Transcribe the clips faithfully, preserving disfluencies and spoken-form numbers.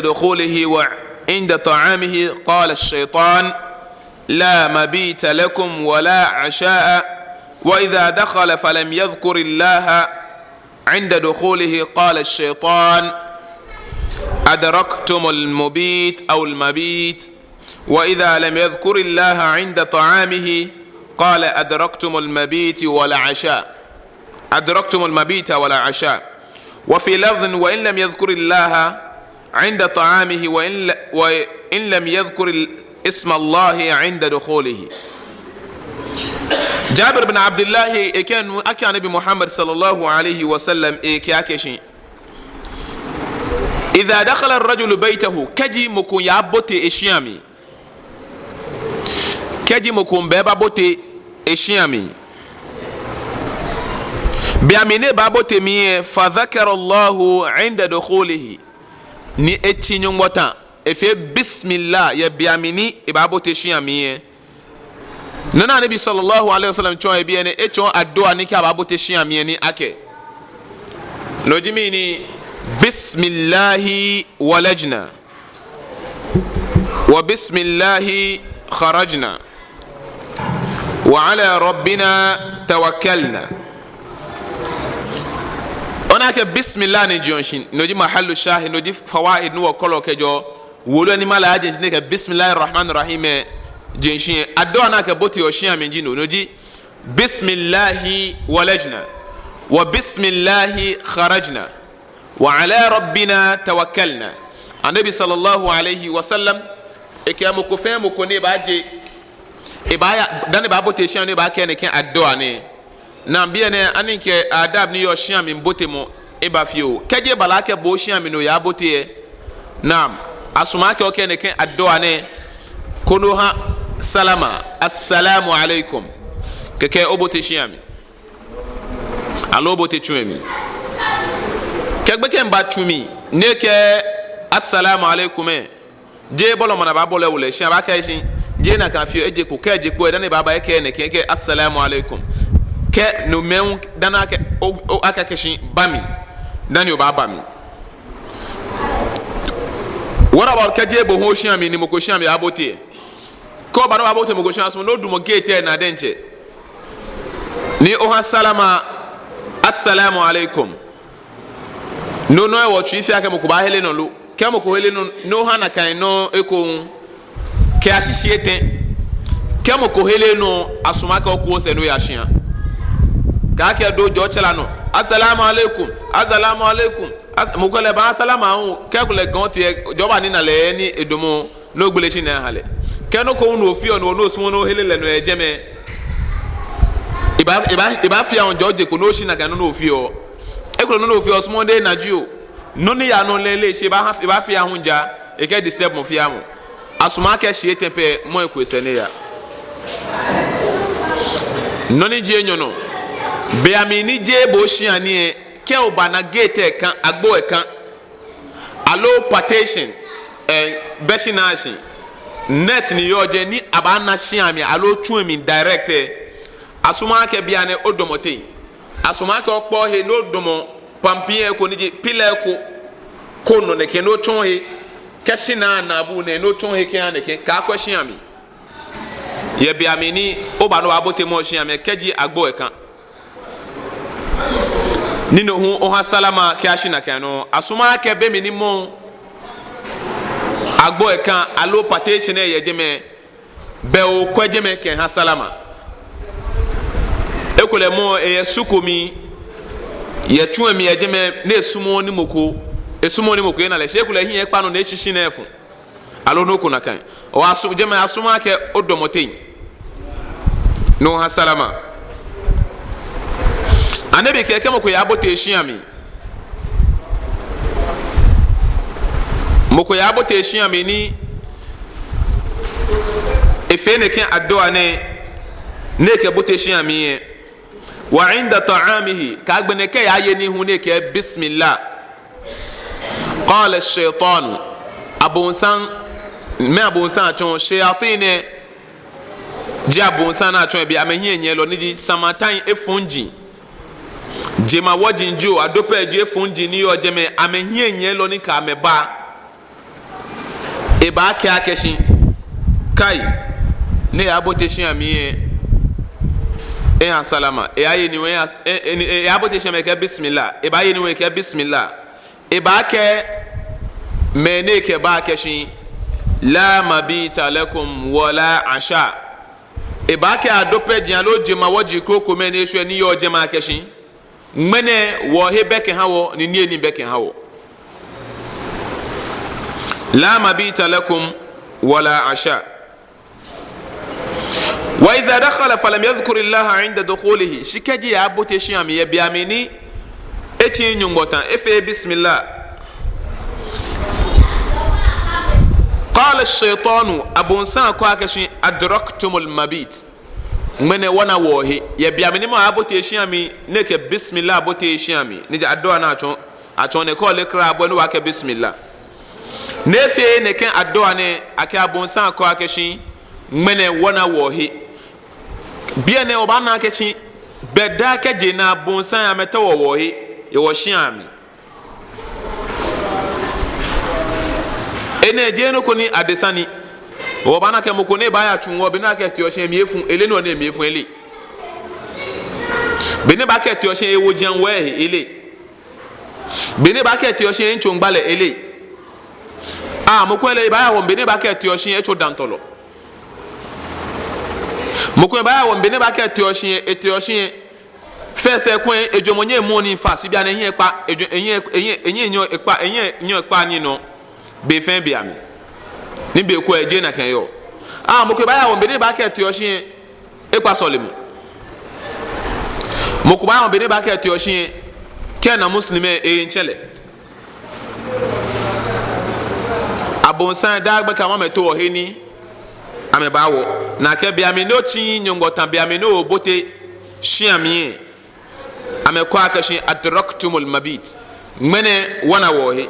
دخوله وعند طعامه قال الشيطان: لا مبيت لكم ولا عشاء، وإذا دخل فلم يذكر الله عند دخوله قال الشيطان: أدركتم المبيت أو المبيت، وإذا لم يذكر الله عند طعامه قال: أدركتم المبيت والعشاء، أدركتم المبيت والعشاء. وفي لفظ: وإن لم يذكر الله عند طعامه وإن ل-، وإن لم يذكر ال-، اسم الله عند دخوله. Jabir bin Abdullah ekɛɛ nuu akɛ Anabi Muhammad sallallahu alaihi wasallam ekɛɛ akɛshi: إذا دخل الرجل بيته, kɛji mɔ ko yabote eshia mli. Kɛji mɔ ko bɛ ebabote eshia mli. Be mli ni ebabote mli lɛ, فذكر الله عند دخوله. Ni etsi Nyɔŋmɔ tã, efee bismillah yɛ be mli ni ebabote shia mli lɛ. Nɔ ni Anabi sallallahu alaihi wasallam tsɔɔ yɛ biɛ nɛɛ, etsɔɔ adua ni kɛ ababote shia mli lɛ ni akɛɛ. No ji mɛni? بسم الله ولجنا وبسم الله خرجنا وعلى ربنا توكلنا. Ona akɛ bismillah ni jɔɔnshi, no ji محل الشاهد, no ji fawaid ni wɔkɔlɔ kɛjɛ wolo ni mala jɛnshi ni kɛ بسم الله الرحمن الرحيم jɛnshi. Adua ni akɛboteɔ shia mli ji no, no ji بسم الله ولجنا وبسم الله خرجنا وعلى ربنا توكلنا. Anabi sallallahu alaihi wasallam ekɛɛ mɔ ko fɛɛ mɔ ko ni baaje, ebaaya, dani ebaabote shia mli ni ebaakɛɛ nɛkɛ adua nɛɛ. Naam, biɛ nɛɛ ani kɛ adab ni yɔɔ shia mli botemɔ eba fioo. Kɛji ebala akɛ bo shia mli ni oyabote lɛ, naam, asumɔɔ akɛ okɛɛ nɛkɛ adua nɛɛ koni oha salama, السلام عليكم. Kɛkɛ obote shia mli. Aloo obote tsu lɛ mli. Kɛ gbekɛ lɛ batsu mli ni ekɛɛ السلام عليكم lɛ, jeee bɔlɔmɔ ni abaabɔlɔ lɛ wolo, shi abaakɛɛ shi, jeee nakai fioo, eje kpo, kɛ eje kpo lɛ, dani ebaaba lɛ ekɛɛ nɛkɛ, ekɛɛ السلام عليكم. Kɛ no mɛi hu, dani akɛ, o, o, akɛɛ akɛshi ba mli, dani obaaba mli. What about kɛji bo hu oshia mli ni mɔ ko shia mli ababote lɛ? Kɛ oba ni obabote mɔ ko shia mli, asumɔɔ ni odamɔ gate lɛ naa diɛŋtsɛ ni oha salama, السلام عليكم. No nɔŋŋ lɛ wɔtsui fɛɛ akɛ mɔ ko baahere nɔ lo. Kɛ mɔ ko here nɔ, ni oha nakai nɔŋŋ ekoŋŋ. Kɛyashi shii etɛ. Kɛ mɔ ko here nɔ, asumɔɔ akɛ oku osɛɛ ni oya shia. Kaakɛɛ do jɔ tsɛla nɔ. السلام عليكم, السلام عليكم. As-, mɔ ko lɛ baasalama hu, kɛ kulɛ gɔŋ tee, jɔɔ obaana lɛ ni edamɔ, ni ogbele shi naa oha lɛ. Kɛ nɔ ko hu ni ofeɔ, ni osumɔɔɔ ni ohere lɛ nɔ yɛ jɛmɛ, ebaa, ebaa, ebaafee aahu, jɔɔ oje kpo ni oshi nakai nɔ ni ofeɔ. Ekolɛ nɔ ni ofeɔ, osumɔɔɔ ni ena jio. Nɔ ni yaa nɔ lɛ, eleee shi, ebaaha, ebaafee aahu ja, ekɛ disturb mɔ fɛɛ mɔ. Asumɔɔ akɛ shii etɛ pɛ, mɔ lɛ aku esɛɛ ni eya. Nɔ ni ji enyɔ nɔ. Be mli ni jeee bo shia ni lɛ, kɛ obaana gate lɛ kã, agbo lɛ kã, aloo partition, eh, bɛ shinaa shi, net ni yɔɔ jɛi ni abaana shia mli aloo tsu lɛ mli direct lɛ, asumɔɔ akɛ bianɛ odamɔ teŋ. Asumɔɔ akɛ okpɛ ohe ni odamɔ pampi lɛ eko ni ji pillar ko, ko nɔ nɛkɛ ni otsɔ ohe. Kɛ shinaa naabu nɛɛ ni otsɔ ohe kɛya nɛkɛ, kaakwɛ shia mli. Yɛ be mli ni oba ni obaabote mɔ shia mli kɛji agbo lɛ kã. Ni no hu oha salama kɛyashi nakai nɔŋŋ. Asumɔɔ akɛ be mli ni mɔ agbo lɛ kã aloo partition lɛ yɛ jɛmɛ, bɛ okwɛ jɛmɛ kɛha salama. Ekolɛ mɔ lɛ eyɛ su ko mli, yɛ tsu lɛ mli yɛ jɛmɛ, ni esumɔɔɔ ni mɔ ko, esumɔɔɔ ni mɔ ko ena lɛ. Shi ekolɛ ehiɛ ekpa nɔ ni eshishi nɛɛ efo. Aloo nɔ ko nakai. Oha su-, jɛmɛ asumɔɔ akɛ odamɔ teŋ ni oha salama. Anabi kɛɛ kɛ mɔ ko yabote shia mli, mɔ ko yabote shia mli ni efee nɛkɛ adua nɛɛ, ni ekɛbote shia mli lɛ, وعند طعامه, kɛ agbɛnɛ kɛ eyaye nii hu ni ekɛɛ bismillah. قال الشيطان, abonsam, mɛɛ abonsam atsɔɔ, shayatin lɛ ji abonsam ni atsɔɔ yɛ biɛ, amɛhiɛnyiɛlɔ ni ji Samaritan efɔŋji. Jemawɔji jio, Adope jio, efɔŋji ni yɔɔ jɛmɛ, amɛhiɛnyiɛlɔ ni kɛ amɛ ba. Ebaakɛɛ akɛshi, kai, ni eyabote shia mli lɛ, eha salama. Eyaye nii, eha, e, e, ni, e, eyabote shia mli lɛ ekɛɛ bismillah. Ebaaye nii, ekɛɛ bismillah. Ebaakɛɛ mɛi ni ekɛba akɛshi, la mabita lakum wala asha. Ebaakɛɛ adopɛ ji aloo jemawɔji krokomɛi ni eshwɛ ni yɔɔ jɛmɛ akɛshi, ŋmɛnɛ wɔhe bɛ kɛha wɔ, ni niyenii bɛ kɛha wɔ. La mabita lakum wala asha. Wa idha dakhala falam yadhkurillaha inda dukhulihi. Shi kɛji eyabote shia mli yɛ be mli ni etsiii Nyɔŋmɔ ta, efeee bismillah. Qala ash-shaytanu, abonsam kɛɔ akɛshi, adraktumul mabit. Ŋmɛnɛ wɔna wɔhe. Yɛ be mli ni mɔ yabote shia mli, ni ekɛ bismillah bote shia mli. Ni ji addu'a ni atsɔɔ, atsɔɔ ni kɛ ole kra bɔ ni wɔkɛɛ bismillah. Ni efee nɛkɛ addu'a nɛɛ, akɛ abonsam kɛɔ akɛshi, ŋmɛnɛ wɔna wɔhe. Bianɛ obaana akɛshi, be daa kɛjɛ ni abonsam amɛteɔ wɔ wɔhe, yɛ wɔshia mli. Enɛ jeee nɔ ko ni adesa ni. Obaana akɛ mɔ ko ni baaya tsu wɔ, be ni akɛteɔ shi lɛ emli efu, eleee nɔ ni emli efu, eleee. Be ni baakɛteɔ shi lɛ ewo jiaŋ wɛ, eleee. Be ni baakɛteɔ shi lɛ etsɔ ŋgba lɛ, eleee. Ah, mɔ ko lɛ ebaaya wɔŋ, be ni baakɛteɔ shi lɛ etsɔ dantɔlɔ. Mɔ ko lɛ ebaaya wɔŋ, be ni baakɛteɔ shi lɛ, eteɔ shi lɛ, fɛɛ sɛɛ ko lɛ ejwɛŋmɔ nyɛɛɛ emɔ nii fast, bianɛ ehiɛ kpa, ejwɛ-, ehiɛ, ehiɛ, ehiɛ nyɛɔ ekpa, ehiɛ nyɛɔ ekpa nii nɔ. Be fɛɛ be amli. Ni be ko lɛ jeee nakai eyɔɔ. Ah, mɔ ko lɛ ebaaya wɔŋ, be ni baakɛteɔ shi lɛ ekpa sɔlemɔ. Mɔ ko baaya wɔŋ, be ni baakɛteɔ shi lɛ, kɛ ena Muslim lɛ, eyiŋ tsɛŋ lɛ. Abonsam daa gbɛkɛ amɛteɔ wɔhe ni amɛbaa wɔ. Ni akɛ be mli ni otsiii Nyɔŋmɔ ta, be mli ni obote shia mli lɛ, amɛkɛɔ akɛshi adraktumul mabit. Ŋmɛnɛ wɔna wɔhe.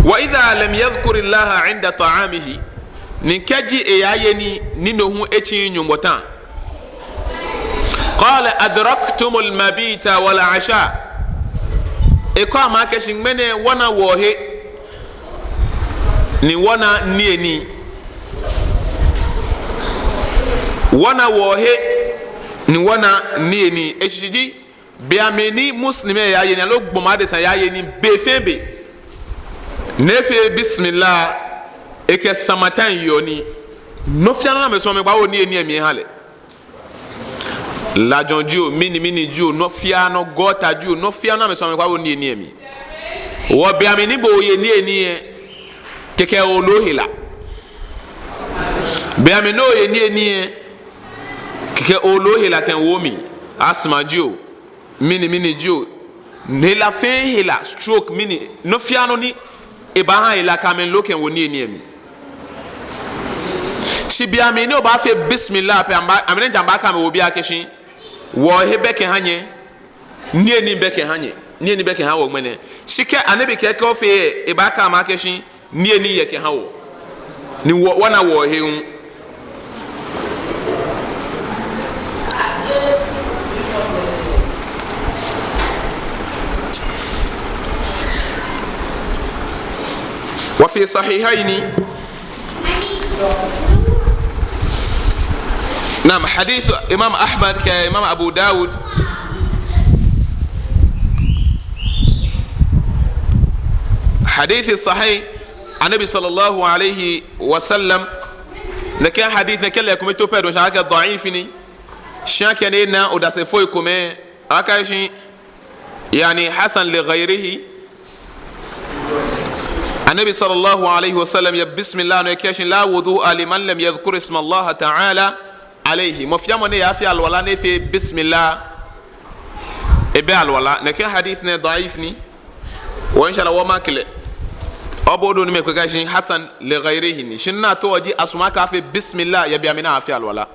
Wa idha lam yadhkurillaha inda ta'amihi. Ni kɛji eyaye nii, ni no hu etsiii Nyɔŋmɔ ta. Qala adraktumul mabita wal asha. Ekɛɔ amɛ akɛshi ŋmɛnɛ wɔna wɔhe, ni wɔna niyenii. Wɔna wɔhe, ni wɔna niyenii. Eshishi ji, be mli ni Muslim lɛ yaye nii, aloo gbɔmɔ adesa yaye nii, be fɛɛ be, ni efeee bismillah, ekɛ samatan yeɔ nii. Nɔ fiaa nɔ ni amɛsumɔɔ amɛbaawo niyenii lɛ mli eha lɛ. Lajɔn jio, mɛni mɛni jio, nɔ fiaa nɔ, gɔta jio, nɔ fiaa nɔ ni amɛsumɔɔ amɛbaawo niyenii lɛ mli. Wɔ be mli ni bo oye niyenii lɛ, kɛkɛ olo hela. Be mli ni oye niyenii lɛ, kɛkɛ olo hela kɛwo mli. Asthma jio, mɛni mɛni jio, hela fɛɛ hela, stroke, mɛni, nɔ fiaa nɔ ni ebaaha hela kɛ amɛlo kɛwo niyenii lɛ mli. Shi be mli ni obaafee bismillah pɛ, amɛbaa, amɛ ni ja amɛbakɛɛ amɛwo biɛ akɛshi, wɔhe bɛ kɛha nyɛ, niyenii bɛ kɛha nyɛ, niyenii bɛ kɛha wɔ ŋmɛnɛ. Shi kɛ Annabi kɛɛ kɛ ofee lɛ, ebaakɛɛ amɛ akɛshi, niyenii yɛ kɛha wɔ. Ni wɔ, wɔna wɔhe hu. وفي الصحيحين. Naam, hadith Imam Ahmad kɛ Imam Abu Dawud. Hadith sahih, Annabi sallallahu alayhi wa sallam. Nɛkɛ hadith nɛɛ kɛ lɛ kome to pɛ dɔŋŋ, shi akɛ da'if ni. Shi akɛni ena odasefoi komɛi, akɛɛ shi, yani, hasan li ghayrihi. Annabi sallallahu alayhi wa sallam yɛ bismillah nɔ ekɛɛ shi, لا وضوء لمن لم يذكر اسم الله تعالى عليه. Mɔ fiaa mɔ ni yaafee alwala ni efeee bismillah, ebɛ alwala. Nɛkɛ hadith nɛɛ da'if ni. Wa inshallah wɔma kɛlɛ. Obaana ni mɛi komɛi kɛɛ shi hasan li ghayrihi ni. Shi nɔ ni ato ji asumɔɔ akɛ afee bismillah yɛ be mli ni aafee alwala.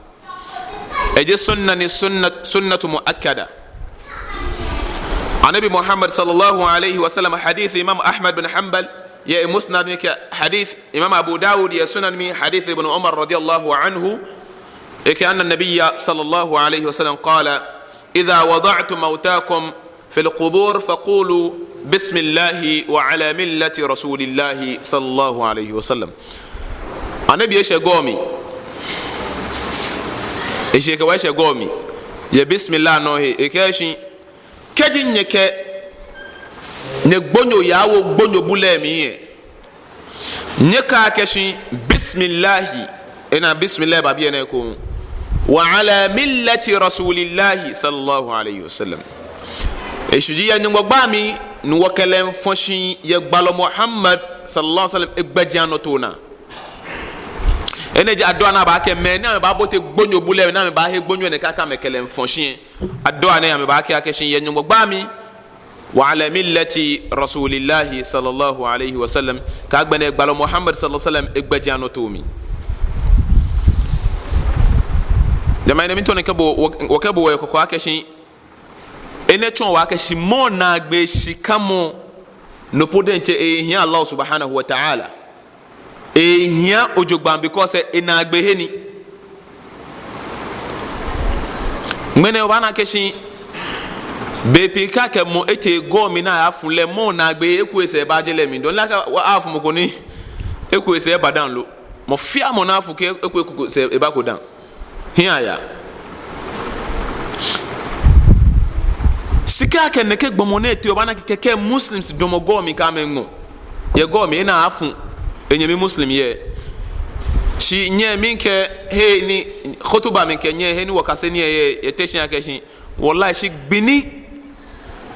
Eji sunna ni, sunna, sunnatu muakkada. Annabi Muhammad sallallahu alayhi wa sallam, hadith Imam Ahmad bin Hanbal yɛ Musnad mli kɛ hadith Imam Abu Dawud yɛ Sunan mli, hadith Ibn Umar radiyallahu anhu, ekɛɛ أن النبي صلى الله عليه وسلم قال: إذا وضعتم موتاكم في القبور فقولوا Bismillahi wa ala millati rasulillahi sallallahu alaihi wasallam. Anabi eshɛ gɔɔ mli. Eshi ekɛ wɔ eshɛ gɔɔ mli. Yɛ bismillah nɔ he, ekɛɛ shi, kɛji nyɛkɛ nyɛgbonyo yaawo gbonyobu lɛ mli lɛ, nyɛkɛa akɛ shi bismillahi, ena bismillah ba biɛ nɛɛ ekoŋŋ. Wa ala millati rasulillahi sallallahu alaihi wasallam. Eshishi ji yɛ Nyɔŋmɔ gbɛi mli ni wɔkɛ lɛ miifɔ shi yɛ gbalɔ Muhammad sallallahu alaihi wasallam egbɛjianɔtoo naa. Enɛ ji adua ni abaakɛɛ mɛi ni amɛbaabote gbonyobu lɛ, ni amɛbaahe gbonyo nɛɛ kɛkɛ amɛkɛ lɛ miifɔ shi. Adua ni amɛbaakɛɛ akɛ shi yɛ Nyɔŋmɔ gbɛi mli. Wa ala millati rasulillahi sallallahu alaihi wasallam. Kɛ agbɛnɛ gbalɔ Muhammad sallallahu alaihi wasallam egbɛjianɔtoo mli. Jama'a, enɛ mli tɔɔ ni kɛ bo, wɔ, wɔkɛɔ bo yɛ kɔkɔ akɛ shi, enɛ tsɔɔ wɔ akɛ shi mɔ naagbee shikamɔ, no po diɛŋtsɛ ehiaa Allah subhanahu wa ta'ala. Ehiaa jogbaŋŋ because enaagbee he ni. Ŋmɛnɛ obaana akɛ shi, bei pii kɛ akɛ mɔ etee gɔɔ mli ni ayafu lɛ, mɔ naagbee eku esɛɛ eba je lɛ mli. Don't like a, afu mɔ ko ni eku esɛɛ eba daŋ lo. Mɔ fɛɛ mɔ ni afu kɛ eku, eku esɛɛ ebako daŋ. Hiɛ aya. Shi kɛ akɛ nɛkɛ gbɔmɔ nɛɛ tee, obaana akɛ kɛ Muslims damɔ gɔɔ mli kɛ amɛŋmɔ yɛ gɔɔ mli, ena afu enyɛmi Muslim lɛ. Shi nyɛ mikɛɛ he ni, khutuba mikɛɛ nyɛ he ni wɔkase nii lɛ, yɛ, yɛ Teshie akɛ shi, wallahi shi gbi ni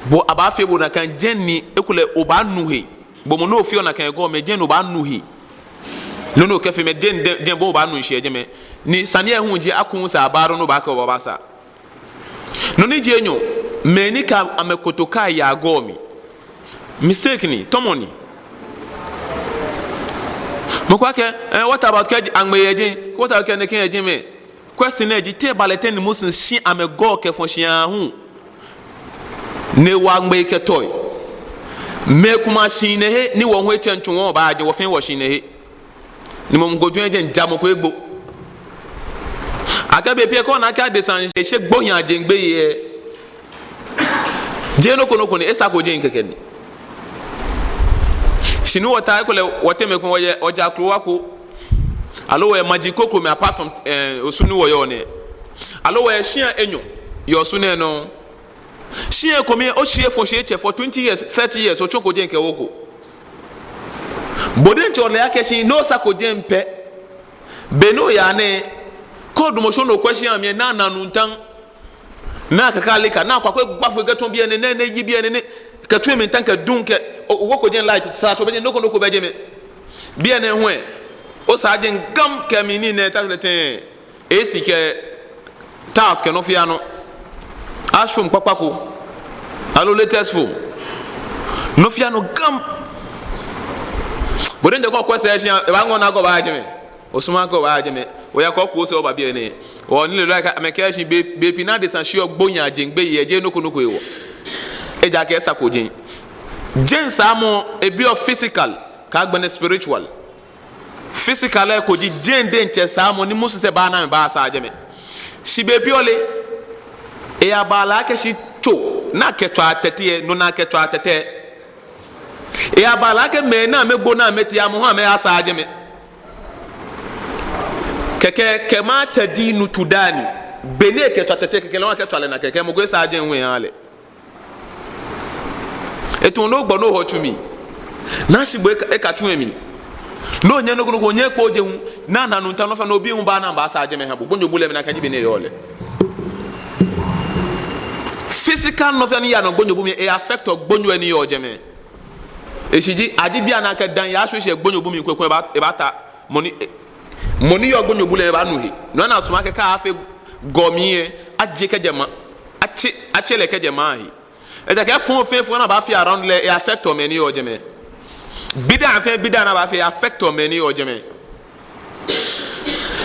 bo abaafee bo nakai jɛŋ ni ekolɛ obaanu he. Bo mɔ ni ofeɔ nakai gɔɔ mli jɛŋ ni obaanu he. Nɔ ni okɛfee mɛi jɛŋ, jɛŋ, jɛŋ bo obaanu shishi yɛ jɛmɛ. Ni sane lɛ hu ji akɛ hu sɛɛ abaadɔ ni obaakɛɛ obaasaa. Nɔ ni ji enyɔ, mɛi ni kɛ amɛkotoka yaa gɔɔ mli. Mistake ni, tɔmɔ ni. Mɔ ko akɛɛ, eh, what about kɛ aŋmɛ yɛ jɛi? What about kɛ nɛkɛ yɛ jɛmɛ? Question lɛ ji, te baa lɛ tɛŋŋ ni Muslims shi amɛgɔɔ kɛfɔ shi aahu? Ni wɔŋmɛɛ kɛtoi. Mɛi komɛi ashihilɛhe ni wɔ hu etsɛŋ tsu wɔbaa jɛi, wɔfɛɛ wɔshihilɛhe. Ni mɔ ko jwɛŋ jɛŋ ja mɔ ko egbo. Akɛ bei pii kɛ ona akɛ adesa eshe gbohii ajeŋ gbeyei lɛ, jeee nɔ ko nɔ ko ni, esako jɛi kɛkɛ ni. Shi ni wɔta ekolɛ wɔteŋ mɛi komɛi wɔyɛ, wɔjɛ akrowa ko. Aloo wɔyɛ maji krokomɛi apart from, eh, Osu ni wɔyɔɔ nɛɛ. Aloo wɔyɛ shia enyɔ yɛ Osu nɛɛ nɔŋŋ. Shia ko mli, oshi efɔ shi etsɛ for twenty years, thirty years, otsɔko jɛi kɛ woko. Bo diɛŋtsɛ ole akɛ shi ni osako jɛi pɛ, be ni oyaa nɛɛ, kɛ odamɔ shi ni okwɛ shia mli lɛ, ni ana nuntaŋ, ni akaka lika, ni akwɛ akɛ egba foi kɛtsɔ biɛ nɛɛ, ni eyi biɛ nɛɛ, ni ekɛtsu emli ntaŋ kɛ duŋ kɛ, o, owoko jɛi light, saatso bɛ jɛi, nɔ ko nɔ ko bɛ jɛmɛ. Biɛ nɛɛ hu lɛ, osaa jɛi gam kɛ mɛni nɛɛ, ta lɛ tɛŋŋ. A C kɛ tiles kɛ nɔ fɛɛ nɔ. Ash foam kpakpa ko. Aloo latest foam. Nɔ fɛɛ nɔ gam. Bo diɛŋtsɛ kɛ okwɛ sɛɛ shia, ebaaŋɔɔ ni akɛ obaa jɛmɛ. Osumɔɔɔ akɛ obaa jɛmɛ. Oya kɛ oku osɛɛ oba biɛ nɛɛ. Ni ole akɛ amɛkɛɛ shi bei, bei pii ni adesa shiɔ gbohii ajeŋ gbeyei lɛ, jeee nɔ ko nɔ ko hewɔ. Ejaakɛ esako jɛi. Jɛi saamɔ, ebiɔ physical, kɛ agbɛnɛ spiritual. Physical lɛ eko ji jɛi diɛŋtsɛ saamɔ ni Muslims lɛ baa ni amɛbaasaa jɛmɛ. Shi bei pii ole, eyaabaa lɛ akɛ shi tso ni akɛtswaa tɛtɛ lɛ, no ni akɛtswaa tɛtɛ. Eyaabaa lɛ akɛ mɛi ni amɛgbo ni amɛtee amɛ hu amɛyasaa jɛmɛ. Kɛkɛ kɛ mata dinu tudanu. Be ni ekɛtswa tɛtɛ kɛkɛ lɛ hu akɛtswa lɛ nakai, kɛ mɔ ko esaa jɛi hu eha lɛ. Etamɔ ni ogbɔ ni ohɔ tsu mli. Ni ashi bo eka, eka tsu lɛ mli. Ni onyɛɛɛ nɔ ko nɔ ko, onyɛɛɛ okpɔ ojɛ hu. Ni ana nuntaŋ nɔ fɛɛ nɔ, obii hu baa ni amɛbaasaa jɛmɛ aha bo. Gbonyobu lɛ mli nakai ji bɔ ni eyɔɔ lɛ. Physical nɔ fɛɛ nɔ ni yaa nɔ gbonyobu mli, e-affect gbonyo lɛ ni yɔɔ jɛmɛ. Eshishi ji, eji bianɛ akɛ dãa yaa shwɛ shi gbonyobu mli kwɛ kwɛ eba, ebata. Mɔ ni, mɔ ni yɔɔ gbonyobu lɛ baanu he. No hewɔ ni asumɔɔ akɛ kɛ afee gɔɔ mli lɛ, ajie kɛjɛ maŋ, atse, atse lɛ kɛjɛ maŋ he. Ejaakɛ fɔŋ fɛɛ fɔŋ ni abaafee around lɛ, e-affect mɛi ni yɔɔ jɛmɛ. Bid'a fɛɛ bid'a ni abaafee, e-affect mɛi ni yɔɔ jɛmɛ.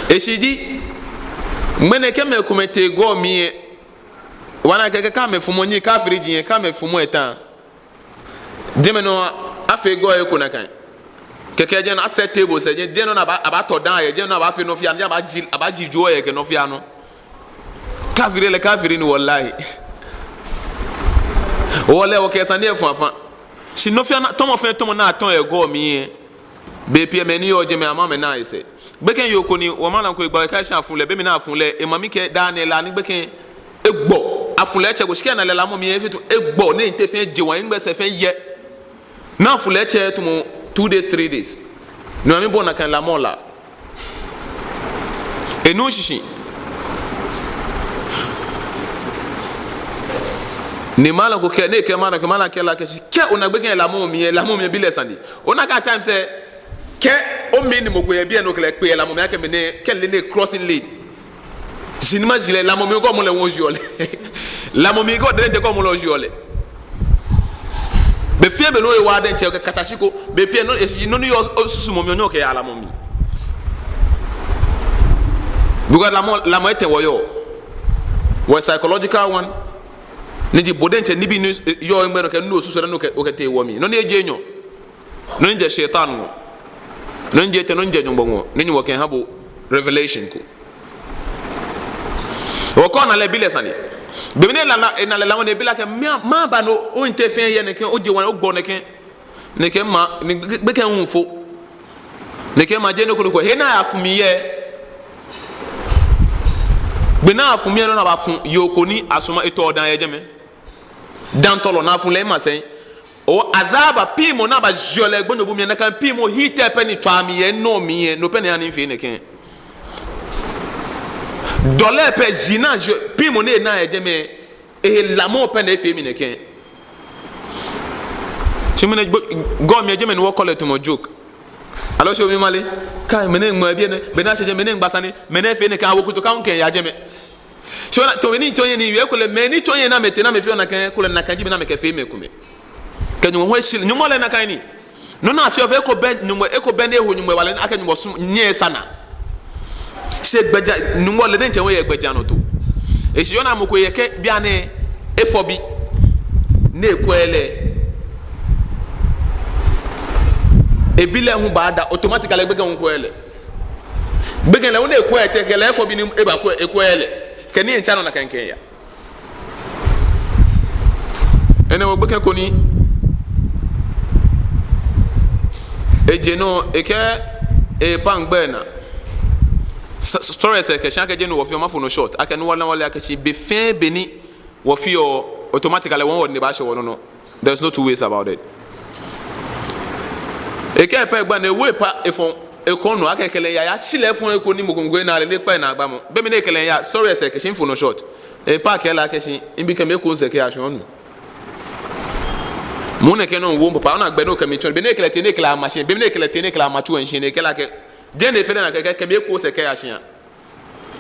Eshishi ji, ŋmɛnɛ kɛ mɛi komɛi tee gɔɔ mli lɛ, obaana akɛ kɛ amɛfumɔ nyiɛ, kafiri ji nyiɛ, kɛ amɛfumɔ eta. Jɛmɛ nɔŋŋ afee gɔɔ lɛ eko nakai. Kɛkɛ jɛmɛ nɔŋŋ a-set table sɛɛ, jɛmɛ, jɛmɛ nɔŋŋ abaa, abaatɔ dãa yɛ, jɛmɛ nɔŋ abaafee nɔ fɛɛ nɔ, jɛmɛ abaaji, abaaji juɔ yɛ kɛ nɔ fɛɛ nɔ. Kafiri lɛ kafiri ni wallahi. Wɔ lɛ wɔkɛ sane lɛ fã fã. Shi nɔ fɛɛ nɔ, tɔmɔ fɛɛ tɔmɔ ni atɔɔ yɛ Gɔɔ mli lɛ, bei pii mɛi ni yɔɔ jɛmɛ amɛ amɛnaa esɛɛ. Gbekɛ yoo ko ni wɔ malam ko egba wɔ, ekɛɛ shi afu lɛ, be mli ni afu lɛ, ema mi kɛ daa nɛɛ la ni gbekɛ egbɔ. Afu lɛ etsɛ ko, shi kɛ ena lɛ lamɔ mli lɛ efee tun egbɔ, ni ete fɛɛ je wa, egbɛsɛ fɛɛ yɛ. Ni afu lɛ etsɛ tamɔ two days, three days. No hewɔ mibɔ nakai lamɔ la. Enu shishi. Ni malam ko kɛɛ, ni ekɛɛ malam, kɛ malam kɛɛ lɛ akɛ shi, kɛ ona gbekɛ yɛ lamɔ mli lɛ, lamɔ mli lɛ bi lɛ sane. Ona akɛ at times lɛ, kɛ omli ni mɔ ko yɛ biɛ ni okɛ lɛ kpe yɛ lamɔ mli lɛ, akɛ mɛni, kɛ lɛ ni crossing lane. Shi ni maji lɛ, lamɔ mli lɛ kɛ omɔ lɛ, wɔjieɔ lɛ. Lamɔ mli lɛ kɛ odɛŋ diɛŋtsɛ kɛ omɔ lɛ, ojieɔ lɛ. Be fɛɛ be ni oye waa diɛŋtsɛ okɛkata shi ko, bei pii nɔ, eshi nɔ ni yɔɔ osusumɔ mli lɛ onyɛɔ okɛyaa lamɔ mli. Because lamɔ, lamɔ etɛ wɔyɔɔ. Wɔ psychological one. Ni ji bo diɛŋtsɛ nibii ni yɔɔ egbɛ nɔ kɛ nɔ ni osusuɔ lɛ ni okɛ, okɛtee wɔ mli. Nɔ ni ejeee nyɔɔŋ. Nɔ ni jɛ Shaitan ŋɔɔ. Nɔ ni ji etɛ, nɔ ni jɛ Nyɔŋmɔ ŋɔɔ. Ni Nyɔŋmɔ kɛha bo revelation ko. Okɛ ona lɛ bi lɛ sane. Be mli ni ena lɛ, ena lɛ lamɔ ni ebi lɛ akɛ, mɛɛ, mɛɛba ni o, o-interfere yɛ nɛkɛ, oje wa ni ogbɔ nɛkɛ. Nɛkɛ ma, ni gbe-, gbekɛ hu fo. Nɛkɛ ma jeee nɔ ko nɔ ko. He ni ayafu mli yɛ. Be ni afu mli yɛ nɔ ni abafu yoo ko ni asumɔɔ, etɔ daa yɛ jɛmɛ. Dãatɔlɔ ni afu lɛ masɛi. O azaba piŋmɔ ni abajeɔ lɛ gbonyobu mli lɛ, nakai piŋmɔ heat lɛ pɛ ni tswaa mli yɛ nɔ mli lɛ, no pɛ ni eha ni efee nɛkɛ. Dɔlɛ pɛ ji ni aje-, piŋmɔ ni enaa yɛ jɛmɛ, ehe lamɔ pɛ ni efee mli nɛkɛ. Shi mɛni gbo-, Gɔɔ mli yɛ jɛmɛ ni wɔkɔ lɛ tamɔ joke. Aloo shi omiimale? Kai, mɛni ŋmɛnɛ biɛ nɛɛ, be ni ashɛ jɛmɛ, mɛni ŋgba sane, mɛni efee nɛkɛ, awo kutu ka ŋkɛ ya jɛmɛ. Shi ona, tamɔ mɛi ni tsɔɔ yɛ nii, ekolɛ mɛi ni tsɔɔ yɛ ni amɛtee ni amɛfeɔ nakai, ekolɛ nakai ji bɔ ni amɛkɛfee mɛi komɛi. Kɛ Nyɔŋmɔ hu eshi lɛ, Nyɔŋmɔ lɛ nakai ni. Nɔ ni afeɔ fɛɛ eko bɛ Nyɔŋmɔ, eko bɛ ni eho Nyɔŋmɔ hewalɛ ni akɛ Nyɔŋmɔ sumɔɔ, nyɛsaa naa. Shi gbɛjianɔ, Nyɔŋmɔ lɛ diɛŋtsɛ hu yɛ gbɛjianɔtoo. Eshi ona mɔ ko yɛ kɛ bianɛ efɔ bi. Ni ekwɛɛɛ lɛ. Ebi lɛ hu baada, automatically gbekɛ hu kwɛɛɛ lɛ. Gbekɛ lɛ hu ni ekwɛɛɛ, tsɛ kɛ lɛ efɔ bi ni ebakwɛ, ekwɛɛɛ lɛ. Kɛ ni etsa nɔ nakai kɛya. Enɛ wɔ gbekɛ ko ni eje nɔ, ekɛɛ epa ŋgbɛ naa. S-, s-, story lɛ sɛɛ kɛ shi akɛ jeee no wɔfeɔ, mafo no short. Akɛ no wala wala akɛ shi be fɛɛ be ni wɔfeɔ, automatically wɔŋ wɔdɛŋ baashɛ wɔnɔ nɔ. There's no two ways about it. Ekɛɛ pɛ egba naa, ewo epa efɔ ekɔŋ nɔ, akɛ ekɛ lɛ ya, yashi lɛ efɔ eko ni mɔ ko mɔ ko enaa lɛ ni ekpa enaagba mɔ. Be mli ni ekɛ lɛ ya, story lɛ sɛɛ kɛ shi mifo no short. Epa kɛɛ lɛ akɛ shi, mibi kɛ mi eko sɛɛ kɛ ya shi onu. Mɔ nɛkɛ nɔŋŋ wo mɔ papa, ona gbɛ ni okɛ mi tsɔ, be ni ekɛ lɛ tee ni ekɛ lɛ ama shi, be ni ekɛ lɛ tee ni ekɛ lɛ ama tsu enshi ni ekɛɛ lɛ akɛ, jeee ni efee lɛ nakai, kɛ, kɛ mi eko sɛɛ kɛ ya shi ya.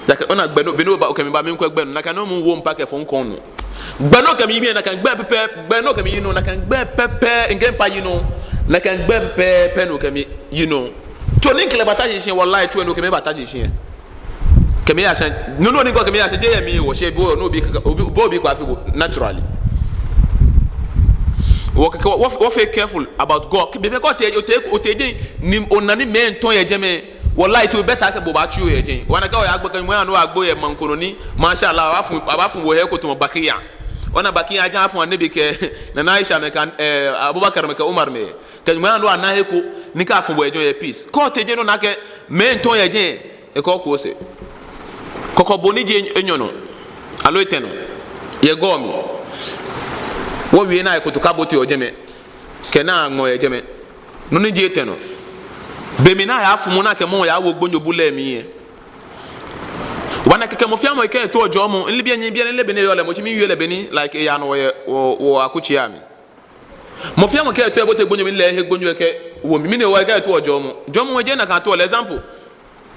Nakai, ona gbɛ ni, be ni oba, okɛ mi ba, miikwɛ gbɛ nɔ. Nakai nɔŋŋ mɔ wo mipa kɛfɔ mikɔŋ nɔ. Gbɛ ni okɛ mi yi nɔ, nakai gbɛ pɛpɛɛpɛ, gbɛ ni okɛ mi yi nɔ, nakai gbɛ pɛpɛɛpɛ, mikɛ mipa yi nɔ. Nakai gbɛ pɛpɛɛpɛ ni okɛ mi yi nɔ. Tso ni mikɛ lɛ bata shi shi, wallahi, tso ni okɛ mi bata shi shi. Kɛ mi ya shi, nɔ ni okɛ mi ya shi, jeee yɛ mi hewɔ, shi bo, no bi, obi, bo bi kwa fi bo, naturally. Wɔ kɛ, wɔ, wɔ, wɔfee careful about Gɔɔ. Kɛ be pɛ kɛ otee, otee, otee jɛi, ni ona ni mɛi miitɔ yɛ jɛmɛ. Wallahi, it will better akɛ bo obatsu yɛ jɛi. Ona akɛ oya gbo kɛ Nyɔŋmɔ anu agbo yɛ maŋ ko nɔ ni, masha Allah, abaafo, abaafo bo he ko tamɔ Baqiya. Ona Baqiya, ajɛ afo Annabi kɛ Nana Aisha amɛ kɛ, eh, Abubakar amɛ kɛ Umar amɛ. Kɛ Nyɔŋmɔ anu ana he ko ni akɛfo bo yɛ jɛi yɛ peace. Kɛ otee jɛi ni ona akɛ mɛi miitɔ yɛ jɛi, ekɔ ko sɛɛ. Kɔkɔ bɔ ni ji enyɔ nɔ, aloo etɛ nɔ, yɛ Gɔɔ mli. Wɔwie naa ekoto ka bo te ojɛmɛ, kɛ naa ŋmɔ yɛ jɛmɛ. Nɔ ni ji etɛ nɔ. Be mli ni ayafu mɔ ni akɛ mɔ yawo gbonyobu lɛ mli lɛ. Obaana akɛ kɛ mɔ fɛɛ mɔ ekɛɛ eto jɔɔmɔ, nle biɛ ni, biɛ ni nle be ni eyɔɔ lɛ, mɔ tsi miiwie lɛ be ni, like, eyaa nɔ yɛ wɔ, wɔ akutsei amli. Mɔ fɛɛ mɔ kɛ eto ebote gbonyo mli lɛ, ehe gbonyo lɛ kɛwo mli, mɛni hewɔ ekɛɛ eto jɔɔmɔ. Jɔɔmɔ jeee nakai atoɔ lɛ, example.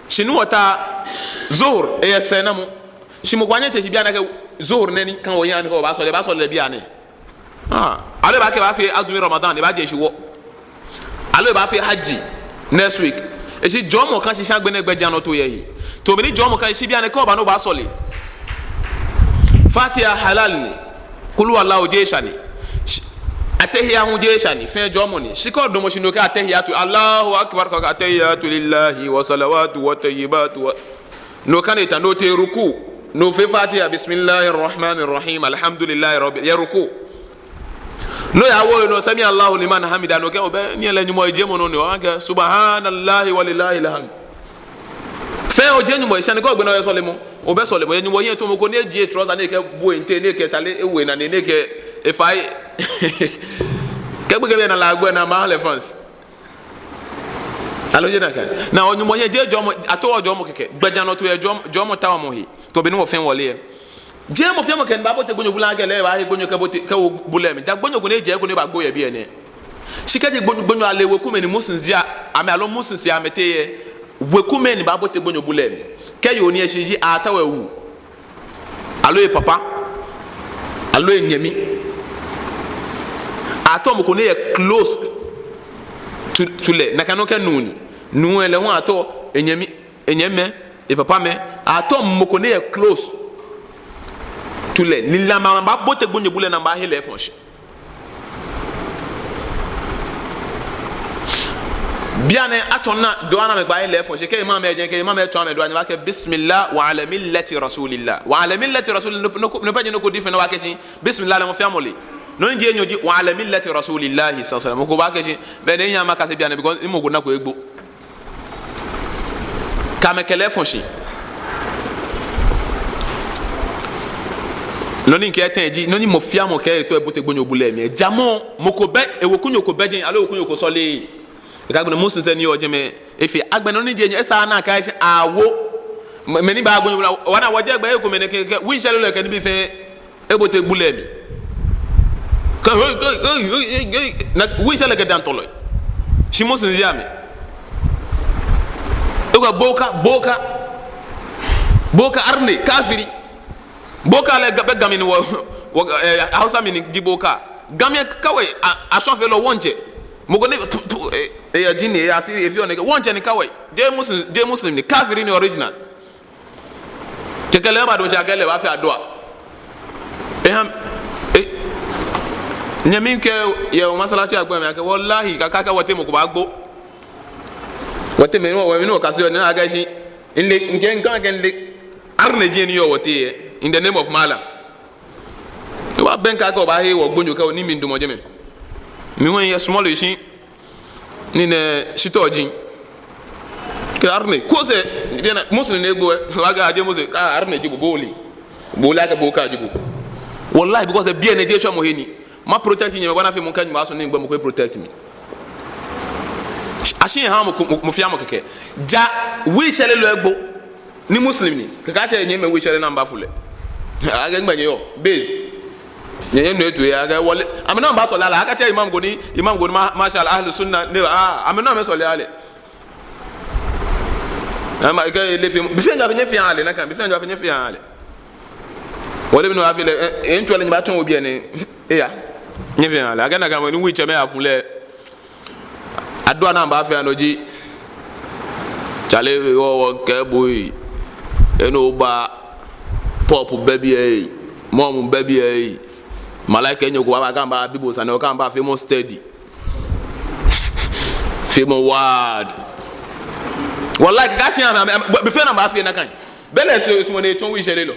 Shi ni wɔta Zuhur, eyɛ sɛɛnamɔ. Shi mɔ ko anyɛ ete shi bianɛ akɛ Zuhur nɛɛ ni kã wɔhiɛ ni kɛ wɔbaasɔle, ebaasɔle bianɛ. Ah, aloo ebaakɛɛ ebaafee azumi Ramadan, ebaaje shiwɔ. Aloo ebaafee Hajj next week. Eshi jɔɔmɔ kã shi shi agbɛnɛ gbɛjianɔtoo yɛ ehe. Tamɔ bɔ ni jɔɔmɔ kã shi bianɛ kɛ oba ni obaasɔle, Fatiha halal ni. Qul huwallahu jeee esha ni. Sh-, Atahiyya hu jeee esha ni. Fɛɛ jɔɔmɔ ni. Shi kɛ odamɔ shi ni okɛɛ Attahiyyatu, Allahu Akbar, kɛ Attahiyyatu lillahi wa salawatu wa tayyibatu wa, ni okane ta ni otee ruku, ni ofee Fatiha, Bismillahir Rahmanir Rahim, Alhamdulillahi Rabbil, yɛ ruku. No hewɔ lɛ, no sami Allahu liman hamida, no kɛ obɛ, ni ele Nyɔŋmɔ ejeɔ mɔ nɔ ni, obaakɛɛ subhanallahi wa lillahil hamd. Fɛɛ ojieɔ Nyɔŋmɔ he, shi ani kɛ ogbe naa oyɛ sɔlemɔ, obɛ sɔlemɔ, yɛ Nyɔŋmɔ hiɛ, tamɔ mɔ ko ni ejie trouser ni ekɛbu enteŋ, ni ekɛ atade ewo enane, ni ekɛ efai. Kɛ gbekɛbii lɛ na lɛ agbo lɛ, amɛha lɛ fans. Aloo jeee nakai? Ni Nyɔŋmɔ hiɛ jeee jɔɔmɔ, ataoɔ jɔɔmɔ kɛkɛ. Gbɛjianɔtoo yɛ jɔɔmɔ, jɔɔmɔ taoɔ mɔ he. Tamɔ bɔ ni wɔfɛɛ wɔle lɛ. Jeee mɔ fɛɛ mɔ kɛ ni baabote gbonyo bula kɛ lɛ ebaahe gbonyo kɛbote, kɛwo bula lɛ mli. Ja gbonyo ko ni ejɛ eko ni ebaagbo yɛ biɛ nɛɛ. Shi kɛji gbonyo, gbonyo ale wekumɛi ni Muslims ji amɛ aloo Muslims ji amɛteŋ lɛ, wekumɛi ni baabote gbonyo bula lɛ mli. Kɛ yoo ni eshi ji, ataoɔ ewu, aloo epapa, aloo enyɛmi. Ataoɔ mɔ ko ni yɛ close to, to lɛ. Nakai nɔŋŋ kɛ nuu ni. Nuu lɛ hu ataoɔ enyɛmi, enyɛmimɛi, epapamɛi, ataoɔ mɔ ko ni yɛ close to lɛ. Ni lɛ amɛbaabote gbonyo bula lɛ ni amɛbaahe lɛ efɔ̃ shi. Bianɛ atsɔɔ ni dua ni amɛbaahe lɛ efɔ̃ shi. Kɛ imam lɛ jɛ, kɛ imam lɛ tsɔɔ amɛ dua, ni abaakɛɛ bismillah wa ala millati rasulillah. Wa ala millati rasulillah. No, no, no pɛ ji nɔ ko different ni abaakɛɛ shi. Bismillah lɛ mɔ fɛɛ mɔ le. Nɔ ni ji enyɔ ji wa ala millati rasulillah sallallahu alaihi wasallam. Mɔ ko baakɛɛ shi, mɛni hewɔ makase bianɛ, because mɔ ko nako egbo. Kɛ amɛkɛ lɛ efɔ̃ shi. Nɔ ni mikɛɛ tɛŋŋ ji, nɔ ni mɔ fɛɛ mɔ kɛ etaoɔ ebote gbonyo bula lɛ mli. Ja mɔ, mɔ ko bɛ, ewekunyo ko bɛ jɛi, aloo ewekunyo ko sɔleee. Eka gbɛ ni Muslims ni yɔɔ jɛmɛ, efee agbɛnɛ nɔ ni ji enyɔ, esaaa ni akɛɛ shi awo. Mɛ, mɛi ni baa gbonyo bula, wɔna wɔjɛ gbɛ eko mɛi nɛɛ kɛ, kɛ, wheelchair lɛ kɛ nibii fɛɛ ebote bula lɛ mli. Kɛ, hey, hey, hey, hey, hey, hey. Ni wheelchair lɛ kɛ daŋtɔlɔi. Shi Muslims ji amɛ. Eko boka, boka. Boka arne, kafiri. Boka lɛ ga-, bɛ Ga mli ni wɔ, wɔ, eh, Hausa mli ni ji boka. Ga mli kawai, a, ashɔfeelɔ wɔŋtsɛ. Mɔ ko ni, tu, tu, eh, eh, ya jini, ya asiri, efeɔ nɛkɛ. Wɔŋtsɛ ni kawai. Jeee Muslim, jeee Muslim ni, kafiri ni original. Kɛkɛ lɛ eba do tsɛ akɛ lɛ baafee adua. Ehã, eh, nyɛmi kɛɛ yɛ wɔ masalaci agbɛ mli akɛ, wallahi, kaka akɛ wɔteŋ mɔ ko baagbo. Wɔteŋ mɛi ni wɔ, mɛi ni wɔkase yɔɔ, ni akɛɛ shi, mile, mikɛɛ, mikɛɛ akɛ mile. Arne ji ni yɔɔ wɔteŋ lɛ, in the name of Malam. Kɛ obaabɛŋkɛ akɛ obaahe wɔ gbonyo kɛ wɔ ni mli damɔ jɛmɛ. Mi hu miyɛ small shi. Ni nɛ shitɔ ji. Kɛ arne, kose, bianɛ, Muslim ni egbo lɛ, obaakɛɛ jeee Muslim, kɛ arne ji bo, bo ole. Bo ole akɛ boka ji bo. Wallahi, because bianɛ jeee tsɔɔmɔ he ni. Ma protect nyɛmɛi, bɔ ni afee mɔ kɛ nyɛmɛi asɔ ni gbɛ mɔ ko protect mi. Ashi ehã mɔ ko, mɔ, mɔ fɛɛ mɔ kɛkɛ. Ja, wheelchair lɛ lɔ egbo. Ni Muslim ni, kɛkɛ atsɛ nyɛmɛi wheelchair lɛ ni amɛbaafu lɛ. Akɛ gbɛ nyɛ yɔɔ, base. Nyɛ, nyɛ nɔ eto yɛ, akɛ wɔle. Amɛ ni amɛbaasɔle lɛ, akatsɛ imam ko ni, imam ko ni ma, mashallah, ahlu sunna, ni, ah, amɛ ni amɛsɔle lɛ. Ama, kɛ ele fɛɛ, be fɛɛ ni afee nyɛfee ale, nakai, be fɛɛ ni afee nyɛfee ale. Wɔle bi ni wɔfee lɛ, eh, eh, ŋtsɔ lɛ ni baatsɔ wɔ bianɛ, eh, ya. Nyɛfee ale, akɛ nakai, ni wheelchair mɛi afu lɛ. Adua ni abaafee anɔ ji, chale, wɔ, wɔkɛɛ bo ei, eno ba, pop bɛ biɛ ei, mom bɛ biɛ ei, malaika enyɔ ko baaba kɛ amɛbaabi bo sane, okɛ amɛ baafee mɔ study, fee mɔ word. Wallahi, kɛ ashi amɛ, amɛ, amɛ, be fɛɛ ni abaafee nakai. Belɛ so, so mɔ ni etsɔ wheelchair lɛ lɔ.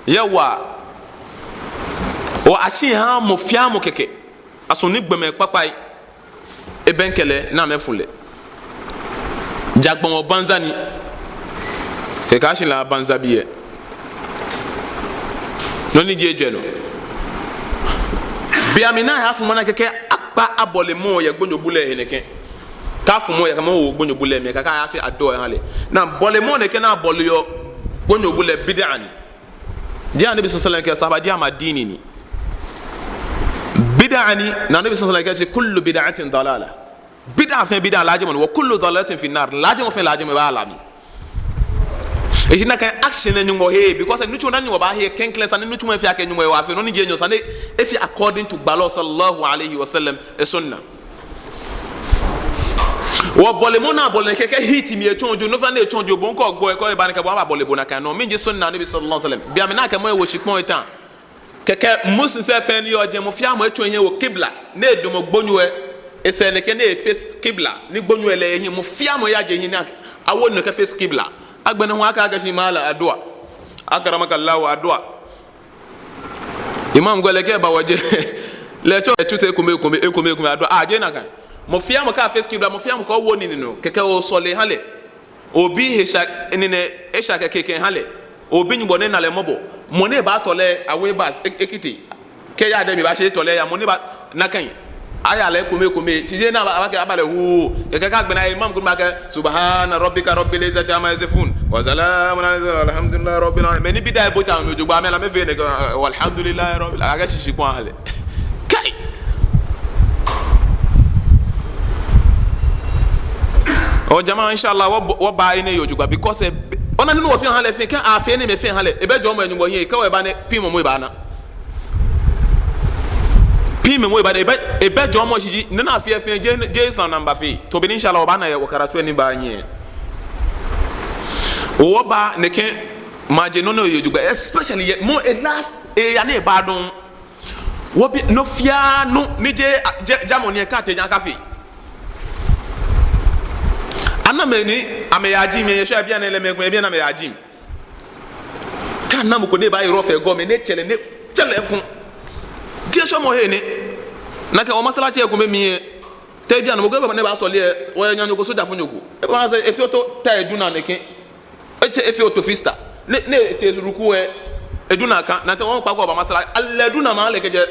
Yɛ wa. O ashi ehã mɔ fɛɛ mɔ kɛkɛ. Asɔ ni gbɔmɛi kpakpai ebɛŋkɛ lɛ ni amɛfu lɛ. Ja gbɔmɔ banza ni. Kɛkɛ ashi lɛ abanza biɛ. Nɔ ni ji ejwɛ nɔ. Be mli ni ayafumɔ naa kɛkɛ akpa abɔle mɔ yɛ gbonyo bula lɛ he nɛkɛ. Kɛ afumɔ yɛ kɛ mɔ wo gbonyo bula lɛ mli kɛkɛ ayafee adua ahã lɛ. Ni abɔle mɔ nɛkɛ ni abɔleɔ gbonyo bula lɛ bid'a ni. Jeee Annabi sallallahu alaihi wasallam kɛɛ, sahaba ji ama dini ni. Bid'a ni, ni Annabi sallallahu alaihi wasallam kɛɛ, kullu bid'atin dalala. Bid'a fɛɛ bid'a, lajemɔ ni, wa kullu dalalatin fin nar. Lajemɔ fɛɛ lajemɔ baa la mli. Eji nakai action lɛ Nyɔŋmɔ heee, because nitsumɔ ni Nyɔŋmɔ baahe, klɛŋklɛŋ sane ni nitsumɔ efee akɛ Nyɔŋmɔ ewa fɛɛ, nɔ ni ji enyɔ sane, efee according to gbalɔ sallallahu alaihi wasallam, e sunna. Wɔbɔle mɔ ni abɔle kɛkɛ hit mli etsɔ ojo, nɔ fɛɛ ni etsɔ ojo, bo ŋkɔ gbɔ ekɔ eba ni kɛ bo aba bɔle bo nakai nɔ. Mɛni ji sunna Annabi sallallahu alaihi wasallam. Be mli ni akɛ mɔ ewo shikpɔŋ etã. Kɛkɛ Muslim sɛɛ fɛɛ ni yɔɔ jɛi, mɔ fɛɛ mɔ etsɔ ehiɛ ewo qibla. Ni edamɔ gbonyo lɛ esɛɛ nɛkɛ ni e face qibla. Ni gbonyo lɛ ehiɛ, mɔ fɛɛ mɔ yaje ehiɛ ni ak-, awo nɔ kɛ face qibla. Agbɛnɛ hu akɛ akɛ shi mala adua. Akramakallahu adua. Imam ko lɛ kɛ eba wɔjɛ. Lɛ etsɔ, etsɔ tɛ ekome, ekome, ekome, ekome, adɔ, ah, jeee nakai. Mɔ fɛɛ mɔ kɛ a-face qibla, mɔ fɛɛ mɔ kɛ owo nii nɔ, kɛkɛ osɔle oha lɛ. Obi he sha, nii nɛɛ, esha kɛkɛ kɛ oha lɛ. Obi Nyɔŋmɔ ni ena lɛ mɔbɔ. Mɔ ni baatɔ lɛ, awo eba, e-, ekiti. Kɛ eya dɛ mli ebaashi etɔ lɛ eya, mɔ ni baa, nakai. Aya lɛ ekome, ekome, shi jeee ni aba, aba kɛ, aba lɛ hoo. Kɛkɛ kɛ agbɛnɛ imam ko ni baakɛɛ, "Subhana rabbika rabbil izzati amma yasifun. Wa salamun ala al-mursalin, walhamdulillahi rabbil alamin." Mɛi ni bid'a ebo ta amɛ jogbaŋŋ, amɛ la amɛfee nɛkɛ, "Walhamdulillahi rabbil alamin." Akɛ shishi kpɔŋ ale. Kai. O jama, inshallah, wɔ, wɔbaa enɛ he jogbaŋŋ, because, eh, ona nɔ ni wɔfeɔ wɔha lɛ fɛɛ, kɛ afee enɛɛmɛi fɛɛ aha lɛ, ebɛ jɔɔmɔ yɛ Nyɔŋmɔ hiɛ, kɛ wɔ eba nɛɛ, piŋmɔ mɔ eba naa. Piŋmɔ mɔ eba naa, ebɛ, ebɛ jɔɔmɔ shishi, nɔ ni afeɔ fɛɛ, jeee, jeee Islam namba fɛɛ. Tamɔ bɔ ni inshallah wɔbaana yɛ wɔ karatu ni baa nɛɛ. Wɔbaa nɛkɛ, maje nɔ ni yɔɔ jogbaŋŋ, especially yɛ, mɔ e last, eya ni eba dɔŋŋ. Wɔbi, nɔ fɛɛ nɔ ni jeee, jeee, jamɔ ni kɛ atee jɛmɛ akafee. Ana mɛi ni, amɛyaa gym, yɛ shɔ biɛ nɛɛ lɛ mɛi, mɛi biɛ ni amɛyaa gym. Kɛ ana mɔ ko ni baa yɔɔ fɛɛ gɔmɛ ni etsɛ lɛ, ni etsɛ lɛ fũ. Jeee shɔmɔ he ni. Nakai wɔ masalaci komɛi mli lɛ. Tɛ biɛ nɛɛ mɔ ko eba ni ebaasɔle lɛ, wɔyɛ nyanyɔko sojafonyo ko. Ebaasɔle, efee oto ta edu naa nɛkɛ. Etsɛ efee oto fista. Ni, ni etee ruku lɛ, edu naa kã. Nakai wɔkpa ko ba masalaci. Alɛ edu naa ma lɛ kɛjɛ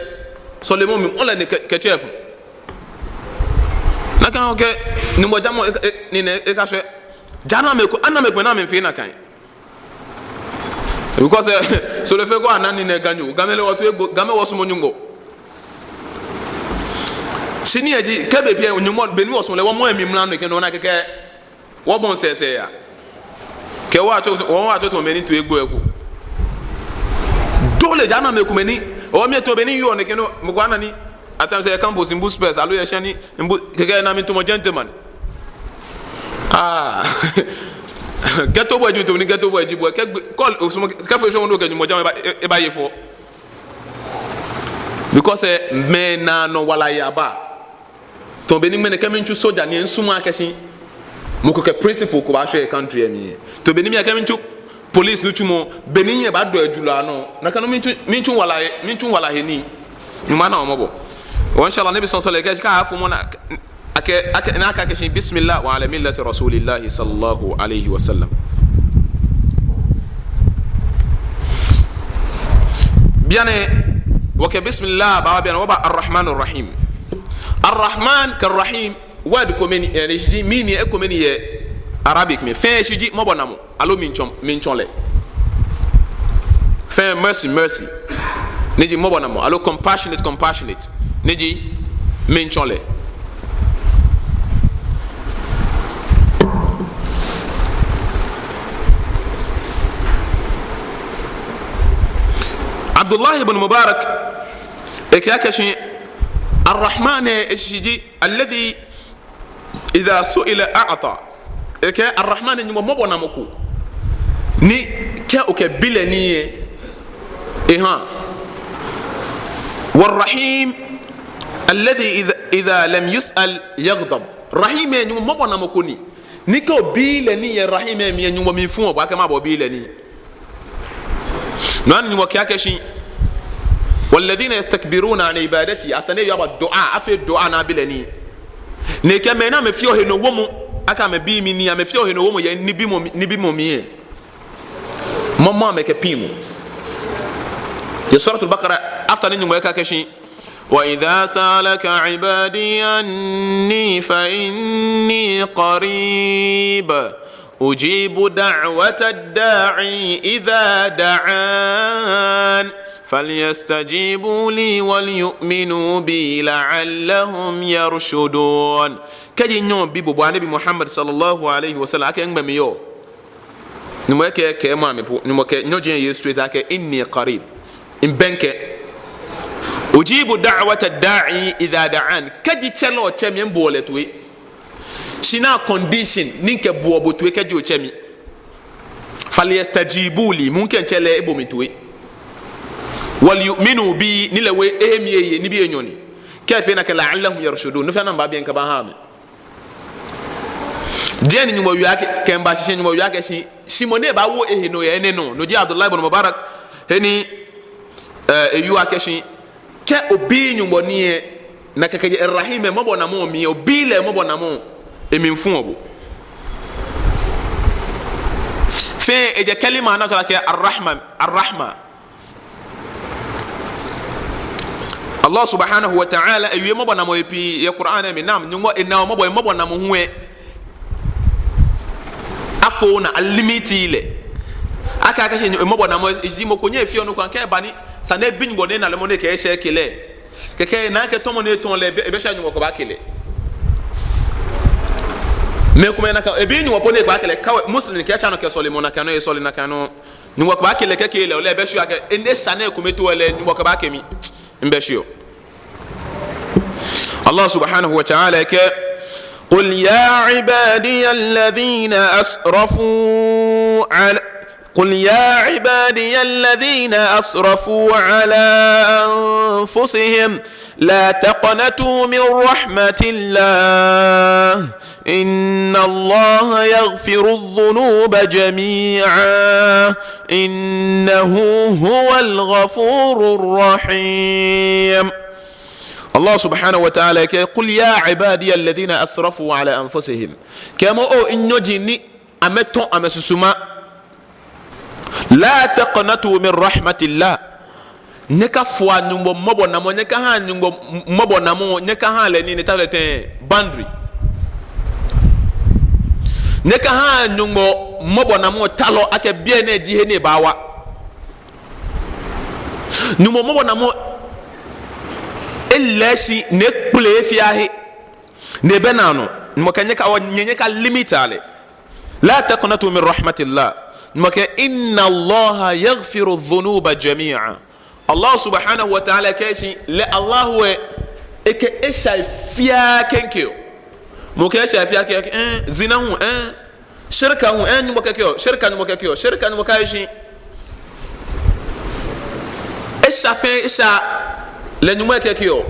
sɔlemɔ mli, ole ni kɛ, kɛtsɛ fũ. Nakai okɛɛ, Nyɔŋmɔ jamɔ, e, e, nii nɛɛ, ekashɛ. Ja ana mɛi ko, ana mɛi ko ni amɛfee nakai. Because, eh, sɔlemɔ fɛɛ ko ana nii nɛɛ Ganyo. Gamɛi lɛ wɔto egbo, Gamɛi wɔsumɔɔ Nyɔŋmɔ. Shi nii lɛ ji, kɛ be pii lɛ Nyɔŋmɔ, be ni wɔsumɔɔ lɛ, wɔmɔɔ emli mla nɔ kɛ nɔ ni kɛkɛ. Wɔbɔi sɛɛsɛɛ ya. Kɛ wɔtsu, wɔtsu tamɔ mɛi ni to egbo eko. Dole ja ana mɛi komɛi ni, o mɛi tamɔ bɔ ni yɔɔ nɛkɛ nɔ, mɔ ko ana ni, atam sɛ campus mbu spɛs, aloo yɛ shia ni, mbu, kɛkɛ ena mli tamɔ gentleman. Ah. Ghetto boy ji tamɔ ni ghetto boy ji boy. Kɛ gbe, call, osumɔɔ, kɛ fee shɔŋŋ nɔ kɛ Nyɔŋmɔ jamɔ, eba, e, ebaye fɔ. Because, eh, mɛi ni anɔ wala yɛ aba. Tamɔ bɔ ni ŋmɛnɛ kɛ mitsu soja ni misumɔɔ akɛ shi mɔ ko kɛ principle ko baashɛ country lɛ mli. Tamɔ bɔ ni mi kɛ mitsu police nitsumɔ, bɔ ni mibaadɔ ejulɔ anɔ. Nakai nɔŋŋ mitsu, mitsu wala he, mitsu wala he nii. Nyɔŋmɔ ana wɔ mɔbɔ. Wa inshallah, Nabi sallallahu alaihi wasallam kɛɛ shi kɛ afɔ mɔ naa, akɛ, akɛ, ni akɛɛ akɛ shi bismillah wa ala millati rasulillahi sallallahu alaihi wasallam. Bianɛ, wɔkɛ bismillah baa, bianɛ wɔba Ar-Rahmanir Rahim. Ar-Rahman kɛ Rahim, word komɛi ni, eh, ni shi ji, meaning ekomɛi ni yɛ Arabic mli. Fɛɛ shi ji mɔbɔnamɔ, aloo miitsɔɔ, miitsɔɔ lɛ. Fɛɛ mercy, mercy. Ni ji mɔbɔnamɔ, aloo compassionate, compassionate. Ni ji miitsɔɔ lɛ. Abdullah ibn Mubarak, ekɛɛ akɛ shi Ar-Rahman lɛ, eshishi ji alladhi idha su'ila a'ta. Ekɛɛ Ar-Rahman lɛ Nyɔŋmɔ mɔbɔnamɔ ko ni kɛ okɛbi lɛ nii lɛ, ehaa. War-Rahim alladhi idha, idha lam yus'al yaghdab. Rahim lɛ Nyɔŋmɔ mɔbɔnamɔ ko ni, ni kɛ obi lɛ nii yɛ Rahim lɛ mli lɛ Nyɔŋmɔ mli fuɔ bo akɛ mɛɛ bo obi lɛ nii. No hewɔ ni Nyɔŋmɔ kɛɛ akɛ shi, walladhina yastakbiruna an ibadati, after ni eyaba du'a, afee du'a ni abi lɛ nii. Ni ekɛɛ mɛi ni amɛfeɔ henɔwomɔ, akɛ amɛbi mi nii, amɛfeɔ henɔwomɔ yɛ nibimɔ, nibimɔ mli lɛ, mamɔ amɛ kɛ piŋmɔ. Yɛ Suratul Baqara, after ni Nyɔŋmɔ kɛɛ akɛ shi, wa idha sa'alaka ibadi anni fa inni qarib. أجيب دعوة الداع إذا دعان فليستجيبوا لي وليؤمنوا بي لعلهم يرشدون. Kɛji nyɛbi bo, bo Anabi Muhammad sallallahu alaihi wasallam, akɛ nɛgbɛ miyɔɔ? Nyɔŋmɔ kɛɛ, kɛɛmɔ mi po, Nyɔŋmɔ kɛɛ, nyɛji nyɛye straight akɛ, إني قريب. Mibɛŋkɛ. أجيب دعوة الداع إذا دعان. Kɛji tsɛlɔ tsɛ mi, miboɔ lɛ toi. Shi naa condition ni mikɛboɔ bo toi kɛji otsɛ mi. فليستجيبوا لي, mɔ ni kɛ mitsɛ lɛ ebo mi toi. وليؤمنوا بي, ni lɛ hu ehe mi eye, nibii enyɔ ni. Kɛ efee nakai, لعلهم يرشدون, no fɛɛ no baabi mikɛbaaha amɛ. Jɛi ni Nyɔŋmɔ wie akɛ, kɛmiiba shishi Nyɔŋmɔ wie akɛ shi, shi mɔ ni baawo ehe nɔ yɛ enɛ nɔ. No ji Abdullah ibn Mubarak, he ni, eh, ewie akɛ shi, Kɛ obi Nyɔŋmɔ nii lɛ, nakai kɛjɛ Rahim lɛ mɔbɔnamɔ mli, obi lɛ mɔbɔnamɔ, emli fuɔ bo. Fɛɛ ejɛ kalima ni atsɛɔ lɛ akɛ Ar-Rahman, Ar-Rahma. Allah subhanahu wa ta'ala, ewie mɔbɔnamɔi pii yɛ Qur'an lɛ mli. Naam, Nyɔŋmɔ, enaa mɔbɔ, mɔbɔnamɔ hu lɛ, afooo naa, alimiti lɛ. Akɛɛ akɛ shi mɔbɔnamɔ, eji mɔ ko nyɛŋ efeɔ nɔ ko, kɛ eba ni esa ni ebi Nyɔŋmɔ ni ena lɛ mɔ ni ekɛ esha eke lɛ. Kɛkɛ ena akɛ tɔmɔ ni etɔɔ lɛ, ebɛ, ebɛ sha Nyɔŋmɔ kɛbaake lɛ. Mɛi komɛi nakai, ebi Nyɔŋmɔ po ni ekɛbaake lɛ, kawai Muslim kɛ tsa nɔ kɛ sɔlemɔ nakai nɔŋŋ, esɔle nakai nɔŋŋ. Nyɔŋmɔ kɛbaake lɛ kɛkɛ lɛ, ole ebɛ sure akɛ, eni esa ni ekome too lɛ, Nyɔŋmɔ kɛbaake mi. Mibɛ sure. Allah subhanahu wa ta'ala kɛɛ, قل يا عبادي الذين أسرفوا على، قل يا عبادي الذين أسرفوا على أنفسهم لا تقنطوا من رحمة الله إن الله يغفر الذنوب جميعا إنه هو الغفور الرحيم. Allah subhanahu wa ta'ala kɛɛ, قل يا عبادي الذين أسرفوا على أنفسهم. Kɛɛmɔ, oo minyɔji ni amɛtɔ̃ amɛsusuma. لا تقنطوا من رحمة الله. Nyɛkafoa Nyɔŋmɔ mɔbɔnamɔ, nyɛkahaa Nyɔŋmɔ mɔbɔnamɔ, nyɛkahaa lɛ nii ni, ni tao lɛ tɛŋŋ, boundary. Nyɛkahaa Nyɔŋmɔ mɔbɔnamɔ talɔ akɛ biɛ nɛɛ ji he ni ebaawa. Nyɔŋmɔ mɔbɔnamɔ, elɛɛ shi ni ekpleee fiaa he. Ni ebɛ naanɔ. Nyɔŋmɔ kɛɛ nyɛka, oo, nyɛ, nyɛkalimit lɛ. لا تقنطوا من رحمة الله. Nyɔŋmɔ kɛɛ, إن الله يغفر الذنوب جميعا. Allah subhanahu wa ta'ala kɛɛ shi, lɛ Allah lɛ, ekɛ eshai fiaa kɛkeɔ. Mɔ kɛ eshai fiaa kɛkeɔ, eh, zina hu, eh, shirka hu, eh, Nyɔŋmɔ kɛkeɔ, shirka Nyɔŋmɔ kɛkeɔ, shirka Nyɔŋmɔ kɛɛ shi. Esha fɛɛ esha lɛ Nyɔŋmɔ kɛkeɔ.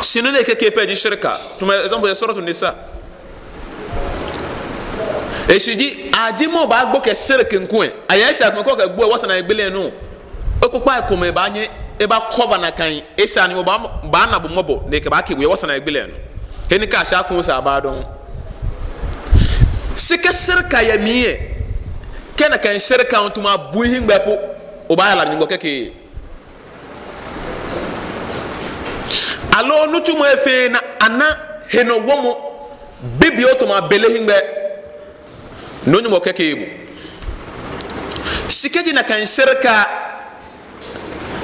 Shi nɔ ni ekɛkeee pɛ ji shirka. Tamɔ example yɛ Suratul Nisa. Eshishi ji, aji mɔ baagbo kɛ shirk ŋkwɛ. Ayɛ esha kɛ mɔ ko kɛgbo, wɔsɛɛ naagbee lɛ nɔ. Ekpokpaa ekomɛi baanyɛ eba cover nakai. Esha ni wɔbaa, baana bo mɔbɔ, ni ekɛbaake bo yɛ wɔsɛɛ naagbee lɛ nɔ. He ni kɛ asha ko sɛɛ abaa dɔŋŋ. Shi kɛ shirka yɛ mli lɛ, kɛ nakai shirka hu tamɔ abui hiŋmɛi po, obaaya la Nyɔŋmɔ kɛkeee. Aloo nitsumɔ efee ni ana henɔwomɔ bibioo tamɔ abele hiŋmɛi, no Nyɔŋmɔ kɛkeee bo. Shi kɛji nakai shirka,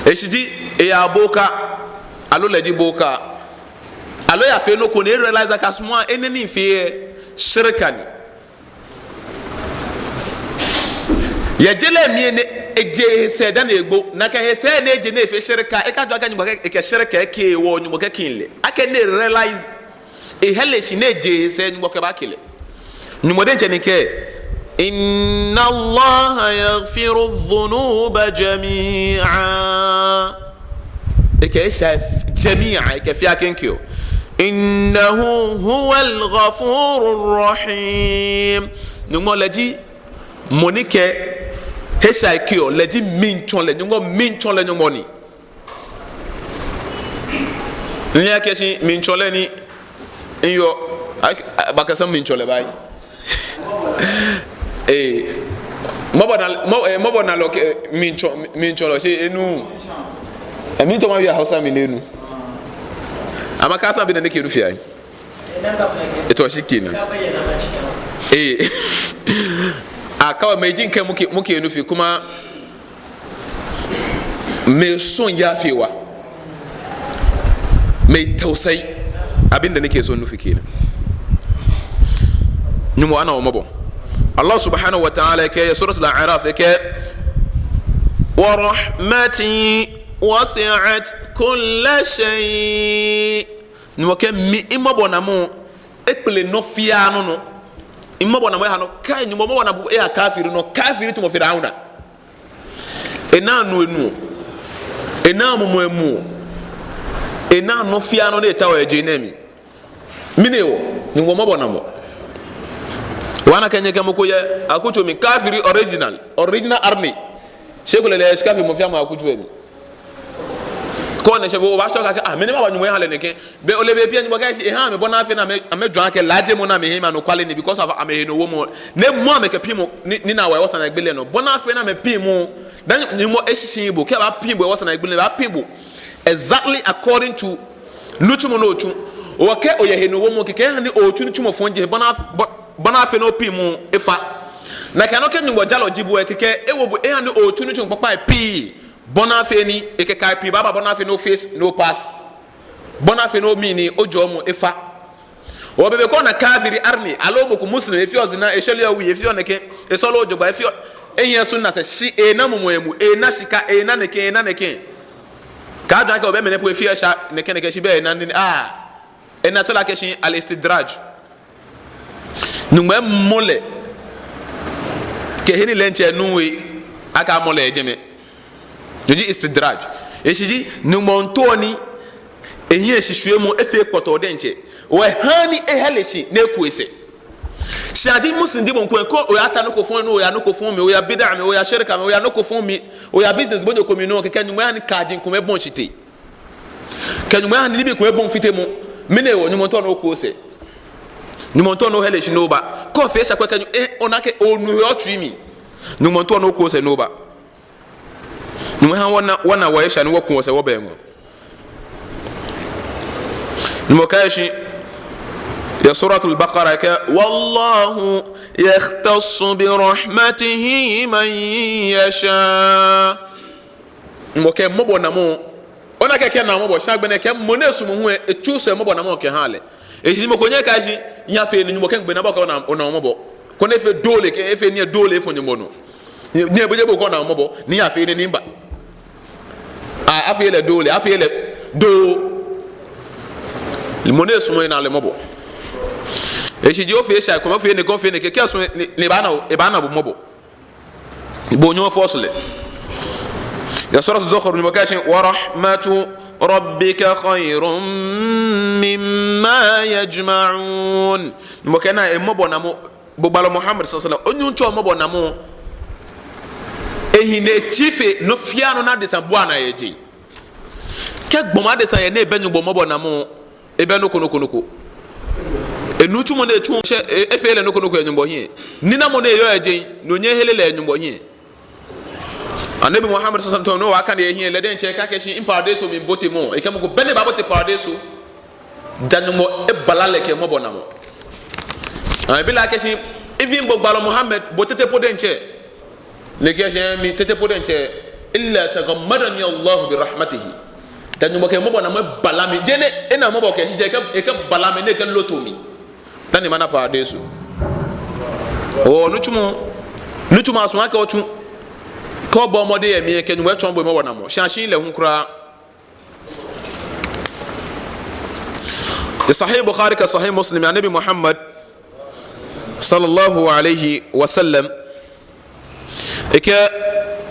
eshishi ji eyaa boka, aloo lɛ ji boka, aloo eyafee nɔ ko ni erealize akɛ asumɔɔ enɛ ni efee lɛ shirka ni. Yɛ je lɛ mli ni eje esɛɛ dani egbo, nakai esɛɛ ni eje ni efee shirka, ekajwɛŋ akɛ Nyɔŋmɔ kɛ, ekɛ shirka kɛkeee wɔ, Nyɔŋmɔ kɛkeee lɛ. Akɛni erealize, ehɛle shi ni eje esɛɛ, Nyɔŋmɔ kɛbaake lɛ. Nyɔŋmɔ diɛŋtsɛ ni kɛɛ, إن الله يغفر الذنوب جميعا. Ekɛ eshai جميعا, ekɛ fiaa kɛkeɔ. إنه هو الغفور الرحيم. Nyɔŋmɔ lɛ ji mɔ ni kɛ eshai keɔ, lɛ ji miitsɔlɛ, Nyɔŋmɔ miitsɔlɛ Nyɔŋmɔ ni. Ni akɛɛ shi miitsɔlɛ ni, eyɔɔ, ak-, abakasa miitsɔlɛ bai. Ee, mɔbɔnaa, mɔ, ee, mɔbɔnalɔ kɛ, miitsɔ, miitsɔlɔ shi enu. Ee, miitsɔ ma wie Hausa mli ni enu. Ama kasa bi na ni kɛ nu fiaa. Eto shi kina. Ee. Akawa meji kɛ muke, muke nu fi kuma. Mai son yafewa, mai tausayi, abin da nake so nufi kenan. Nyɔŋmɔ ana wɔ mɔbɔ. Allah subhanahu wa ta'ala kɛɛ yɛ Suratul A'raf kɛɛ, ورحمتي وسعت كل شيء. Nyɔŋmɔ kɛɛ mi, mimɔbɔnamɔ ekpele nɔ fiaa nɔ nɔ. Mimɔbɔnamɔ eha nɔ, kai, Nyɔŋmɔ mɔbɔnamɔ eha kafiri nɔ, kafiri tamɔ Firauna. Enaa nu enuɔ, enaa mumɔ emuɔ, enaa nɔ fiaa nɔ ni etaoɔ yɛ je nɛɛ mli. Mɛni hewɔ? Nyɔŋmɔ mɔbɔnamɔ. Wɔna akɛ nyɛkɛ mɔ ko yɛ akutso mli, kafiri original, original army. Shi kulɛ lɛ escape mɔ fiaa mɔ akutso lɛ mli. Kɛ ona shi bo, obaashɔ akɛ, ah, mɛni maba Nyɔŋmɔ eha lɛ nɛkɛ. Be ole be pii Nyɔŋmɔ kɛɛ shi eha amɛ bɔ ni afee ni amɛ, amɛjwɛŋ akɛ laaje mɔ ni amɛhe ma anɔkwale ni because of amɛhe nɔwomɔ. Ni mɔ amɛkɛ piŋmɔ ni, ni na wa wɔsɛɛ ni agbele nɔ. Bɔ ni afee ni amɛpiŋmɔ. Then Nyɔŋmɔ eshishi bo, kɛ ebaapiŋ bo, wɔsɛɛ ni agbele, ebaapiŋ bo exactly according to nitsumɔ ni otsu. Okɛɛ oyɛ henɔwomɔ kɛkɛ eha ni otsu nitsumɔ fɔŋ ji, bɔ ni af-, bɔ, bɔ ni afee ni opiŋmɔ efa. Nakai nɔŋŋ kɛ Nyɔŋmɔ jalɔ ji bo lɛ kɛkɛ, ewo bo eha ni otsu nitsumɔ kpakpai pii. Bɔ ni afee ni ekɛ kai pii baaba, bɔ ni afee ni o-face, ni o-pass. Bɔ ni afee ni omli ni ojɔɔmɔ efa. Wɔ be be kɛ ona kafiri, arni, aloo mɔ ko Muslim, efeɔ zina, eshɛreɔ wii, efeɔ nɛkɛ, esɔleɔ jogbaŋŋ, efeɔ, ehiɛ sunna sɛɛ, shi ena mumɔ yɛ mli, ena shika, ena nɛkɛ, ena nɛkɛ. Kaajwɛŋ akɛ obɛ mɛnɛ po efeɔ esha nɛkɛ nɛkɛ shi bɛ ena nɛɛ, ah. Ena tɔ la kɛ shi al-istidraj. Nyɔŋmɔ emɔ lɛ kɛ he ni lɛ diɛŋtsɛ enuuu he akɛ amɔ lɛ yɛ jɛmɛ. No ji istidraj. Eshishi ji Nyɔŋmɔ miitao ni ehiɛ shishwiemɔ efee kpɔtɔɔ diɛŋtsɛ. Ehaa ni ehɛle shi ni eku esɛɛ. Shi adi Muslim ji bo ŋkwɛ, kɛ oyata nɔ ko fɔŋ, ni oya nɔ ko fɔŋ mli, oya bid'a mli, oya shirka mli, oya nɔ ko fɔŋ mli, oya business bonyo ko mli nɔ, kɛkɛ Nyɔŋmɔ eha ni kaji komɛi bɔi shite. Kɛ Nyɔŋmɔ eha ni nibii komɛi bɔi fitemɔ. Mɛni hewɔ? Nyɔŋmɔ miitao ni oku osɛɛ. Nyɔŋmɔ miitao ni ohɛle shi ni oba. Kɛ ofee esha kwɛ kɛ Nyɔ-, eh, ona akɛ onu he yɛ otsui mli. Nyɔŋmɔ miitao ni oku osɛɛ ni oba. Nyɔŋmɔ eha wɔna, wɔna wɔhe esha ni wɔku wɔsɛɛ wɔba eŋɔɔ. Nyɔŋmɔ kɛɛ shi yɛ Suratul Baqara akɛ, "Wallahu yakhtassu bi rahmatihi man yasha." Nyɔŋmɔ kɛ mɔbɔnamɔ. Ona akɛ ekɛnaa mɔbɔ, shi agbɛnɛ ekɛɛ mɔ ni esumɔɔ hu lɛ, e-choose mɔbɔnamɔ kɛhaa lɛ. Eshishi mɔ ko nyɛŋ ekɛɛ shi, nyɛfee nii, Nyɔŋmɔ kɛŋ gbɛ naa bɔ kɛ ona, ona mɔbɔ. Koni efee dole kɛ, efee nii dole efɔ Nyɔŋmɔ nɔ. Nyɛ, nyɛbɔ je bo kɛ ona mɔbɔ, ni afee nii ni mba. A, afee lɛ dole, afee lɛ dole. Mɔ ni esumɔɔ lɛ naa lɛ mɔbɔ. Eshishi ji ofee esha, kɛ ofee nii, kɛ ofee nii, kɛ, kɛ esumɔɔ, ni, ni ebaana, ebaana bo mɔbɔ. Bo nyɛŋ ofɔse lɛ. Yɛ Suratu Zukhruf, Nyɔŋmɔ kɛɛ shi, "Wa rahmatu rabbika khayrun mimma yajma'un." Nyɔŋmɔ kɛɛ ni emɔbɔnamɔ, bo gbalɔ Muhammad sallallahu alaihi wasallam, o-Nuŋtsɔ mɔbɔnamɔ, ehi ni etsii fe nɔ fɛɛ nɔ ni adesa buaa naa yɛ jeŋ. Kɛ gbɔmɔ adesa yɛ ni ebɛ Nyɔŋmɔ mɔbɔnamɔ, ebɛ nɔ ko nɔ ko nɔ ko. Enitsumɔ ni etsuɔ, e-, efeee lɛ nɔ ko nɔ ko yɛ Nyɔŋmɔ hiɛ. Ninamɔ ni eyɔɔ yɛ jeŋ, no nyɛŋ ehere lɛ yɛ Nyɔŋmɔ hiɛ. Anabi Muhammad sallallahu alaihi wasallam, no wɔkane ehiɛ lɛ diɛŋtsɛ ekɛɛ akɛ shi mi-paradeiso miibote mɔ. Ekɛɛ mɔ ko bɛ ni baabote paradeiso, ja Nyɔŋmɔ ebala lɛ kɛ mɔbɔnamɔ. Ebi lɛ akɛ shi, even bo gbalɔ Muhammad, bo tete po diɛŋtsɛ. Ni ekɛɛ shi mi tete po diɛŋtsɛ, "Illa taghammadani Allahu bi rahmatihi." Ja Nyɔŋmɔ kɛ mɔbɔnamɔ ebala mi. Jeee ni ena mɔbɔ kɛshi, ja ekɛ, ekɛbala mi ni ekɛloto mi. Dani mana paradeiso. Oo, nitsumɔ, nitsumɔ asumɔɔ akɛ otsu. Kɛ obɔ mɔdɛŋ yɛ mli lɛ, kɛ Nyɔŋmɔ etsɔɔ bo mɔbɔnamɔ. Shi ashi lɛ hu kwraa. Sahih Bukhari kɛ Sahih Muslim, Anabi Muhammad sallallahu alaihi wasallam, ekɛɛ,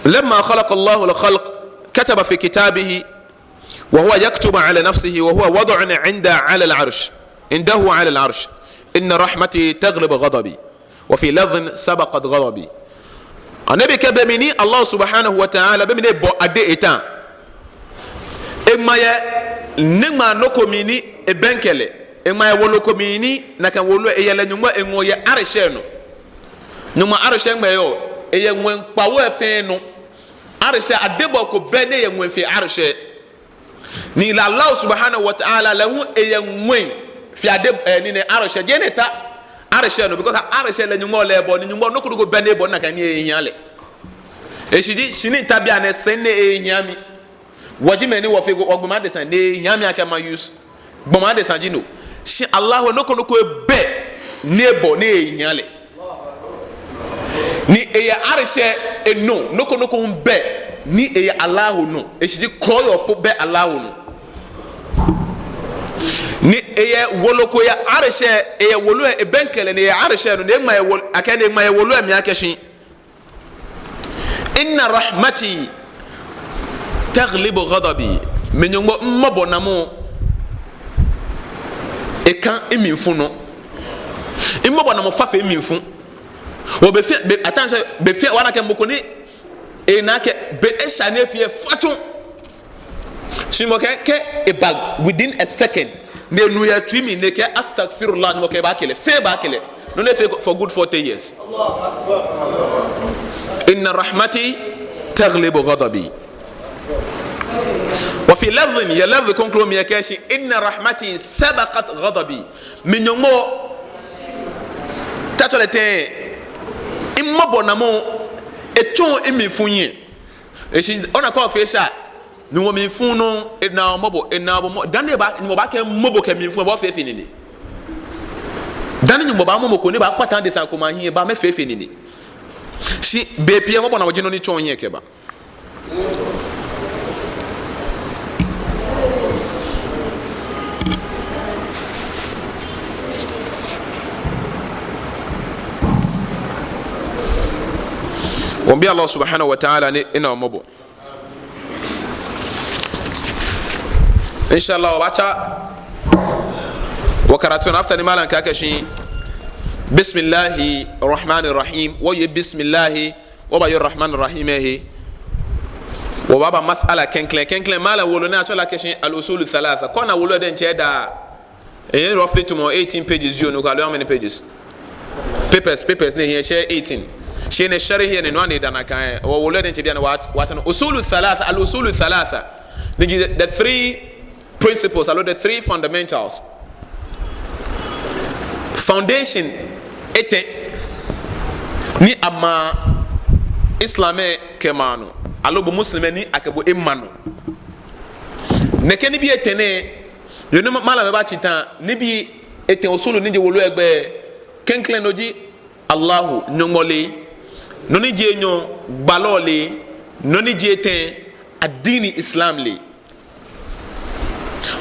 "Lamma khalaqa Allahu al-khalq, kataba fi kitabihi, wa huwa yaktubu ala nafsihi, wa huwa wad'un inda, ala al-arsh, indahu ala al-arsh, inna rahmati taghlibu ghadabi." Wa fi lafdhin sabaqat ghadabi. Anabi kɛɛ be mli ni Allah subhanahu wa ta'ala, be mli ni ebɔ ade eta, eŋma yɛ, ni eŋma nɔ ko mli ni ebɛŋkɛ lɛ. Eŋma yɛ wolo ko mli ni, nakai wolo lɛ eyɛ lɛ Nyɔŋmɔ eŋɔɔ yɛ arsh lɛ nɔ. Nyɔŋmɔ arsh lɛ ŋmɛɔ, eyɛ ŋwɛi kpawo lɛ fɛɛ nɔ. Arsh lɛ adebɔɔ ko bɛ ni eyɛ ŋwɛi fe arsh lɛ. Ni lɛ Allah subhanahu wa ta'ala lɛ hu eyɛ ŋwɛi fe ade, eh, nii nɛɛ arsh lɛ. Jeee ni eta arsh lɛ nɔ, because arsh lɛ lɛ Nyɔŋmɔ lɛ ebɔ, ni Nyɔŋmɔ nɔ ko nɔ ko bɛ ni ebɔ nakai ni ehia lɛ. Eshishi ji, shi ni mita bianɛ sɛi ni ehia mi. Wɔji mɛi ni wɔfee, wɔgbɔmɔ adesa ni ehia mi akɛ ma-use. Gbɔmɔ adesa ji no. Shi Allah nɔ ko nɔ ko bɛ ni ebɔ ni ehia lɛ. Ni eyɛ arsh lɛ enɔ, nɔ ko nɔ ko hu bɛ ni eyɛ Allah nɔ. Eshishi ji kɔɔyɔɔ po bɛ Allah nɔ. Ni eyɛ wolo ko yɛ arsh lɛ, eyɛ wolo lɛ ebɛŋkɛ lɛ ni eyɛ arsh lɛ nɔ, ni eŋma yɛ wol-, akɛni eŋma yɛ wolo lɛ mli akɛ shi, "Inna rahmati taghlibu ghadabi." Mi Nyɔŋmɔ mɔbɔnamɔ eka mimlifu nɔ. Mɔbɔnamɔ fa fe mimlifu. Wɔ be fɛɛ, be, at times, be fɛɛ, wɔna akɛ mɔ ko ni, ena akɛ, be esha ni efee efa tsu. Shi Nyɔŋmɔ kɛɛ, kɛ eba within a second, ni enu yɛ etsui mli, ni ekɛɛ astaghfirullah, Nyɔŋmɔ kɛɛ ebaakɛlɛ, fɛɛ baakɛlɛ. No ni efee for good forty years. Inna rahmati taghlibu ghadabi. Wa fi lafdhin, yɛ lafdh kroko mli ekɛɛ shi, inna rahmati sabaqat ghadabi. Mi Nyɔŋmɔ, tatsɔ lɛ tɛŋŋ, mimɔbɔnamɔ, etsɔɔ mimlifu nyiɛ. Eshi, ona kɛ ofee sha, Nyɔŋmɔ mlifu nɔ, enaa mɔbɔ, enaa bo mɔ, dani eba, Nyɔŋmɔ baakɛɛ mɔbɔ kɛ mlifu, ebafee fɛɛ nine. Dani Nyɔŋmɔ baamɔ mɔ ko ni baakpata adesa ko mli ahiɛ, ebamɛ fɛɛ fɛɛ nine. Shi bei pii mɔbɔnamɔ ji nɔ ni tsɔɔ nyiɛ kɛba. Wɔmiibi Allah subhanahu wa ta'ala ni ena mɔbɔ. Inshallah, wɔbaatsa wɔ karatu lɛ after ni malam kɛɛ akɛ shi, bismillahi rahmani rahim, wɔye bismillahi, wɔbaye rahmani rahim lɛ he. Wɔbaaba mas'ala klɛŋklɛŋ, klɛŋklɛŋ, malam wolo ni atsɛɔ lɛ akɛ shi al-usulu thalatha. Kɛ ona wolo lɛ diɛŋtsɛ daa, eh, roughly tamɔ eighteen pages, you know, how many pages? Papers, papers ni ehiɛ, shɛ eighteen. Shi enɛ sharhi lɛ ni no ni eda nakai. Wɔ wolo lɛ diɛŋtsɛ bianɛ wɔ, wɔtsɛɔ no usulu thalatha, al-usulu thalatha. Ni ji the three principles, aloo the three fundamentals. Foundation etɛ ni amaa Islam lɛ kɛmaa nɔ, aloo bo Muslim lɛ ni akɛ bo ema nɔ. Nɛkɛ nibii etɛ nɛɛ, yɛ ni ma-, malam lɛ baatsi ta, nibii etɛ usulu ni ji wolo lɛ gbɛi, klɛŋklɛŋ no ji Allahu, Nyɔŋmɔ lee, nɔ ni ji enyɔ, gbalɔ lee, nɔ ni ji etɛ, ad-dini Islam lee.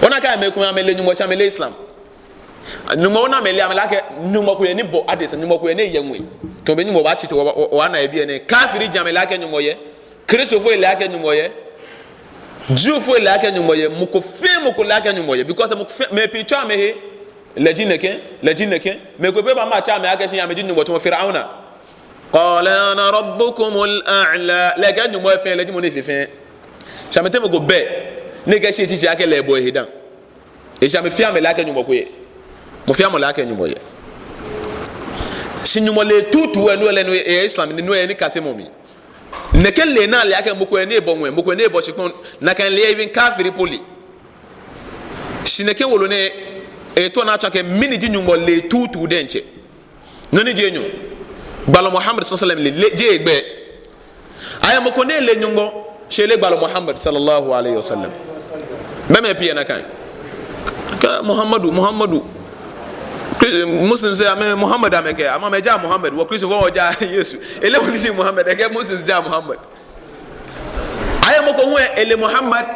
Ona akɛ mɛi komɛi amɛle Nyɔŋmɔ shi amɛleee Islam. Nyɔŋmɔ, ona amɛle, amɛle akɛ Nyɔŋmɔ ko yɛ ni bɔ adesa, Nyɔŋmɔ ko yɛ ni yɛ ŋwɛi. Tamɔ bɔ ni Nyɔŋmɔ baatsi ta, wɔ, wɔ, wɔna yɛ biɛ nɛɛ. Kafiri ji amɛle akɛ Nyɔŋmɔ yɛ. Kristofoi le akɛ Nyɔŋmɔ yɛ. Jewfoi le akɛ Nyɔŋmɔ yɛ. Mɔ ko fɛɛ mɔ ko le akɛ Nyɔŋmɔ yɛ. Because mɔ ko fɛɛ, mɛi pii tsɛɔ amɛhe, lɛ ji nɛkɛ, lɛ ji nɛkɛ. Mɛi komɛi pɛ baama atsɛ amɛ akɛ shi amɛji nyɔŋmɔ tamɔ Firauna. Qala ana rabbukumul a'la. Lɛ ekɛɛ Nyɔŋmɔ efɛɛ, lɛ ji mɔ ni fe fɛɛ. Shi amɛteŋ mɔ ko bɛ ni ekɛɛ shi etsitsi akɛ lɛ ebɔ ehe dã. Eshi amɛ fɛɛ amɛle akɛ Nyɔŋmɔ ko yɛ. Mɔ fɛɛ mɔ le akɛ Nyɔŋmɔ yɛ. Shi Nyɔŋmɔ lee tuutu lɛ, no lɛ, no yɛ Islam, no yɛ nikasemɔ mli. Nɛkɛ lee ni ale akɛ mɔ ko yɛ ni ebɔ ŋwɛi, mɔ ko yɛ ni ebɔ shikpɔŋ, nakai lee even kafiri po le. Shi nɛkɛ wolo nɛɛ, etaoɔ ni atsɔɔ akɛ mɛni ji Nyɔŋmɔ lee tuutu diɛŋtsɛ. Nɔ ni ji enyɔ, gbalɔ Muhammad sallallahu alaihi wasallam lee, lee, jeee egbɛi. Ayɛ mɔ ko ni ele Nyɔŋmɔ, shi eleee gbalɔ Muhammad sallallahu alaihi wasallam. Bɛ mɛi pii yɛ nakai. Kɛ Muhammadu, Muhammadu. Chris-, Muslims lɛ, amɛ Muhammad amɛkɛɛ, amɛ, amɛjaa Muhammad, wɔ Kristofoi wɔjaa Yesu. Eleee mɔ ni ji Muhammad, ekɛɛ Muslims jaa Muhammad. Ayɛ mɔ ko hu ele Muhammad,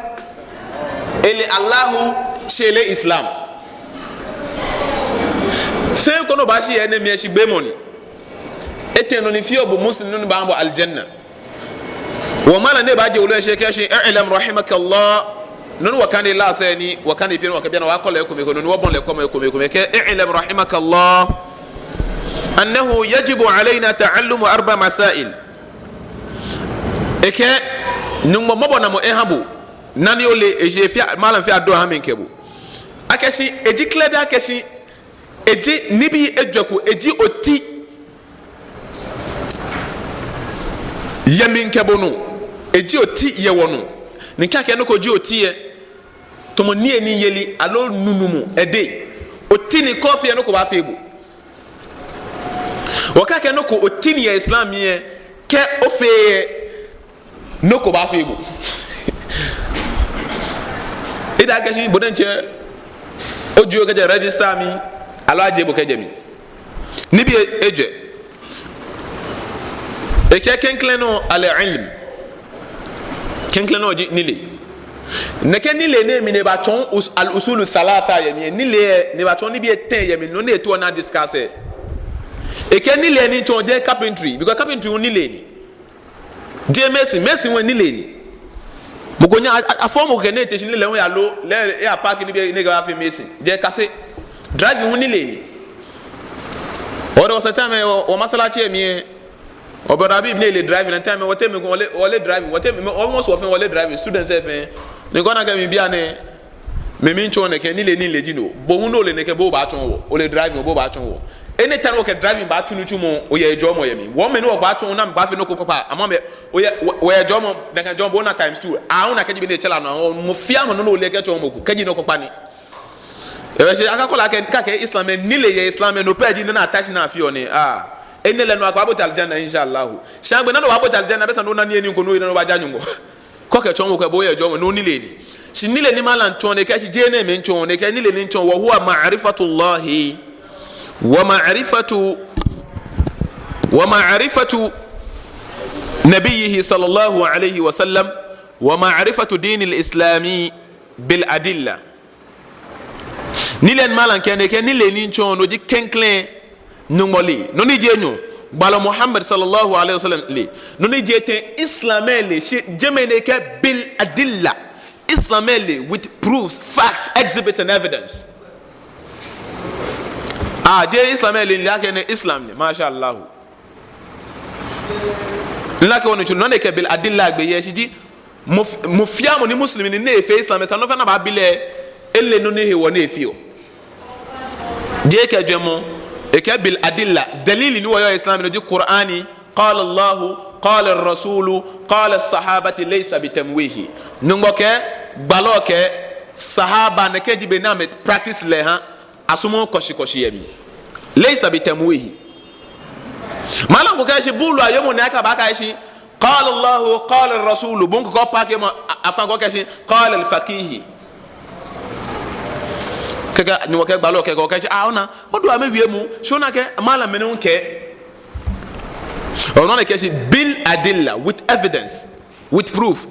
ele Allahu, shi eleee Islam. Fɛɛ ko ni obaashi yɛ enɛ mli lɛ, shigbeemɔ ni. Etɛ nɔ ni feɔ bo Muslim nɔ ni baaha bo aljanna. Wɔ malam ni baaje wolo lɛ shi ekɛɛ shi, i'lam rahimakallah. Nɔ ni wɔkane last lɛ ni, wɔkane pɛ ni wɔkɛɛ bianɛ wɔkɔ lɛ ekome ekome, nɔ ni wɔbɔi lɛ kɔmɔ ekome ekome. Ekɛɛ, i'lam rahimakallah. Annahu yajibu alayna ta'allumu arba masail. Ekɛɛ, Nyɔŋmɔ mɔbɔnamɔ eha bo. Nɔ ni ole, eji fɛɛ, malam fɛɛ adɔ ha mi kɛ bo. Akɛ shi, eji clear akɛ shi, eji nibii ejwɛ ko, eji oti yɛ mi kɛ bo nɔ, eji oti yɛ wɔnɔ. Ni kɛ akɛɛ nɔ ko ji oti lɛ, tamɔ niyenii yeli aloo nunumɔ, edɛŋ. Oti ni kɛ ofee lɛ nɔ ko baafee bo. Wɔ kɛ akɛɛ nɔ ko oti ni yɛ Islam lɛ, kɛ ofee lɛ, nɔ ko baafee bo. Eda akɛ shi bo diɛŋtsɛ, ojieɔ kɛjɛ register mli, aloo ajie bo kɛjɛ mli. Nibii e-, ejwɛ. Ekɛɛ klɛŋklɛŋ nɔ al-ilm. Klɛŋklɛŋ nɔ ji nilee. Nɛkɛ nilee nɛɛ mli ni ebaatsɔɔ us-, al-usulu thalatha yɛ mli. Nilee ni ebaatsɔɔ nibii etɛ yɛ mli. Nɔ ni etaoɔ ni a-discuss lɛ. Ekɛɛ nilee ni tsɔɔ jeee carpentry. Because carpentry hu nilee ni. Jeee mason, mason hu nilee ni. Mɔ ko nyɛŋ a-, a-, afɔ mɔ ko kɛ ni ete shi ni lɛ hu eyalo, lɛ eya park nibii ni ekɛbaafee mason. Jeee kase. Driving hu nilee ni. Ɔɔ, there was a time lɛ, wɔ, wɔ masalachi lɛ mli lɛ, wɔ brother Habib ni ele driving, that time lɛ, wɔteŋ mɛi komɛi wɔle, wɔle driving, wɔteŋ mɛi, almost wɔ fɛɛ wɔle driving, students lɛ fɛɛ. Ni kɛ ona akɛ mi bianɛ, mi miitsɔɔ nɛkɛ, nilee nilee ji no. Bo hu ni ole nɛkɛ, bo obaatsɔɔ wɔ. Ole driving, bo obaatsɔɔ wɔ. Anytime okɛ driving baatsu nitsumɔ, oyɛ hejɔɔmɔ yɛ mli. Wɔ mɛi ni wɔbaatsu, ona, mibaafee nɔ ko kpakpa. Amɛ mɛi, oyɛ, wɔ, wɔyɛ hejɔɔmɔ, nakai hejɔɔmɔ, bo ona times two. Aahu ona akɛ ji bɔ ni etsɛ lɛ nɔ, mɔ fɛɛ mɔ nɔ ni ole kɛtsɔɔ mɔ ko, kɛji nɔ ko kpakpa ni. Ebaashɛ akɛ akɔ lɛ akɛ, akɛ Islam lɛ, nilee yɛ Islam lɛ, no pɛ ji nɔ ni ata shi ni afeɔ nɛɛ. Ah. Enɛ lɛ nɔ akɛ obaabɔ aljanna, insha Allah. Shi agbɛnɛ ni obaabɔ aljanna, bɛ esa ni ona niyenii ko ni oye ni obaaja Nyɔŋmɔ. Kɛ okɛtsɔɔ mɔ ko, bo oyɛ hejɔɔmɔ, no nilee ni. Shi nilee ni malam tsɔɔ nɛkɛ, shi jeee nɛ miitsɔɔ nɛkɛ, nilee ni mitsɔɔ, wa huwa ma'rifatullahi, wa ma'rifatu, wa ma'rifatu nabiyyihi sallallahu alayhi wa sallam, wa ma'rifatu dinil islami bil adilla. Nilee ni malam kɛɛ nɛkɛ, nilee ni mitsɔɔ, no ji klɛŋklɛŋ Nyɔŋmɔ lee, nɔ ni ji enyɔ, gbalɔ Muhammad sallallahu alayhi wa sallam lee, nɔ ni ji etɛ, Islam lɛ lee, shi jɛmɛ ni ekɛɛ bil adilla. Islam lɛ lee with proofs, facts, exhibits and evidence. Ah, jeee Islam lɛ lee, ni akɛɛ nɛɛ Islam ni, masha Allah. Ni akɛ wɔ ni tsu nɔ ni ekɛɛ bil adilla gbɛ yɛ, shi ji mɔ f-, mɔ fɛɛ mɔ ni Muslim ni, ni efee Islam, esa nɔ fɛɛ nɔ ni abaabi lɛ, ele nɔ ni hewɔ ni efeɔ. Jeee kɛ jwɛŋmɔ, ekɛɛ bil adilla, dalili ni wɔyɔɔ Islam, no ji Qur'ani, qala Allahu, qala rasulu, qala sahabati, laysa bitamwihi. Nyɔŋmɔ kɛɛ, gbalɔ kɛɛ, sahaba, nɛkɛ ji bɔ ni amɛ practice lɛ ha, asumɔɔɔ kɔshikɔshi yɛ mli. Laysa bitamwihi. Malam ko kɛɛ shi buulu ayɔmɔ ni akaba kɛɛ shi, qala Allahu, qala rasulu, bo hu kɛ opa kɛ ma, a-, afã ko kɛɛ shi, qala al-faqihi. Kɛkɛ, ni wɔkɛɛ gbalɔ kɛɛ, kɛɛ shi, ah, ona, odo amɛ wiemɔ, shi ona akɛ malam mɛni hu kɛɛ. Ona nɛkɛ shi bil adilla, with evidence, with proof.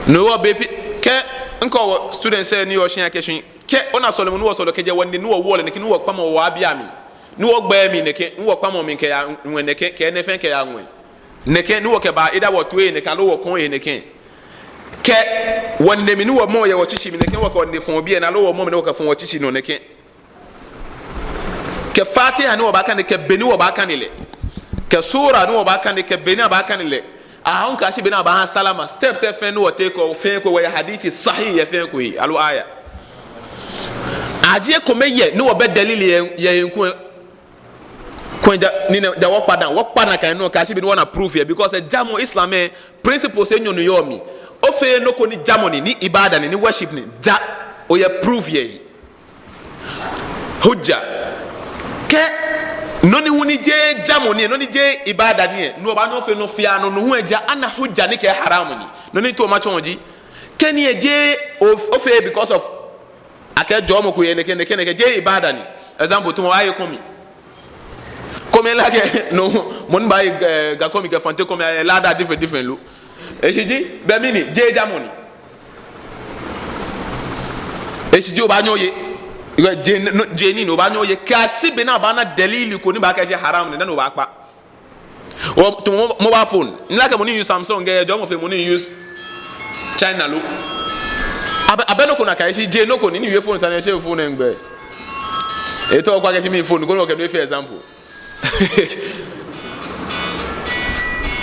No hewɔ bei pii, kɛ, mikɛɔ wɔ students lɛ ni yɔɔ shia akɛ shi, kɛ, ona sɔlemɔ ni wɔsɔleɔ kɛjɛ wɔnine ni wɔwoɔ lɛ nɛkɛ, ni wɔkpamɔ wɔbii amli, ni wɔgbɛi amli nɛkɛ, ni wɔkpamɔ mli kɛyaa ŋwɛi nɛkɛ, kɛ enɛ fɛɛ kɛyaa ŋwɛi nɛkɛ, ni wɔkɛbaa either wɔtoi nɛkɛ, aloo wɔkɔŋ nɛkɛ. Kɛ wɔnine mli ni wɔmɔɔ yɛ wɔtsitsi mli nɛkɛ, wɔkɛ wɔnine fɔɔ wɔbii lɛ, aloo wɔmɔɔ mli ni wɔkɛfɔɔ wɔtsitsi nɔ nɛkɛ. Kɛ Fatiha ni wɔbaakane, kɛ bɔ ni wɔbaakane lɛ. Kɛ sura ni wɔbaakane, kɛ bɔ ni abaakane lɛ. Aahu kɛyashi bɔ ni abaaha salama. Steps lɛ fɛɛ ni wɔ-take-ɔ fɛɛ ko wɔyɛ hadith sahih yɛ fɛɛ ko he, aloo aya. Ajie kome yɛ, ni wɔbɛ dalili yɛ, yɛ he kulɛ, kulɛ ja, ni nɛ, ja wɔkpa daa, wɔkpa nakai nɔ, kɛyashi bɔ ni wɔna proof yɛ, because, eh, jamɔ Islam lɛ, principles enyɔ ni yɔɔ mli. Ofeee nɔ ko ni jamɔ ni, ni ibada ni, ni worship ni, ja, oyɛ proof yɛ he. Hujja. Kɛ nɔ ni hu ni jeee jamɔ ni, nɔ ni jeee ibada ni, no obaanyɛ ofee nɔ fɛɛ nɔ, no hu ejaaa, ana hujja ni kɛɛ haram ni. Nɔ ni toma tsɔɔ ji, kɛ ni ejeee of-, ofeee because of akɛ jɔɔmɔ ko yɛ nɛkɛ, nɛkɛ, nɛkɛ, jeee ibada ni. Example, tamɔ wɔye kɔmi. Kɔmi lɛ akɛ, no, mɔ ni baaye, eh, Ga kɔmi kɛ Fante kɔmi, eh, lada different, different lo. Eshishi ji, bɛ mɛni, jeee jamɔ ni. Eshishi ji obaanyɛ oye. Jeee, no, jeee nii ni obaanyɛ oye. Kɛyashi bɔ ni abaana dalili ko ni baakɛɛ shi haram ni, dani obaakpa. Tamɔ mo-, mobile phone. Ni akɛ mɔ ni use Samsung, eh, jɔɔmɔ fe mɔ ni use China lo. Abɛ, abɛ nɔ ko nakai, shi jeee nɔ ko ni, ni owie phone sane, shi phone lɛ ŋgbɛ. Etɔ kwa kɛ shi mi phone, koni okɛ no efee example.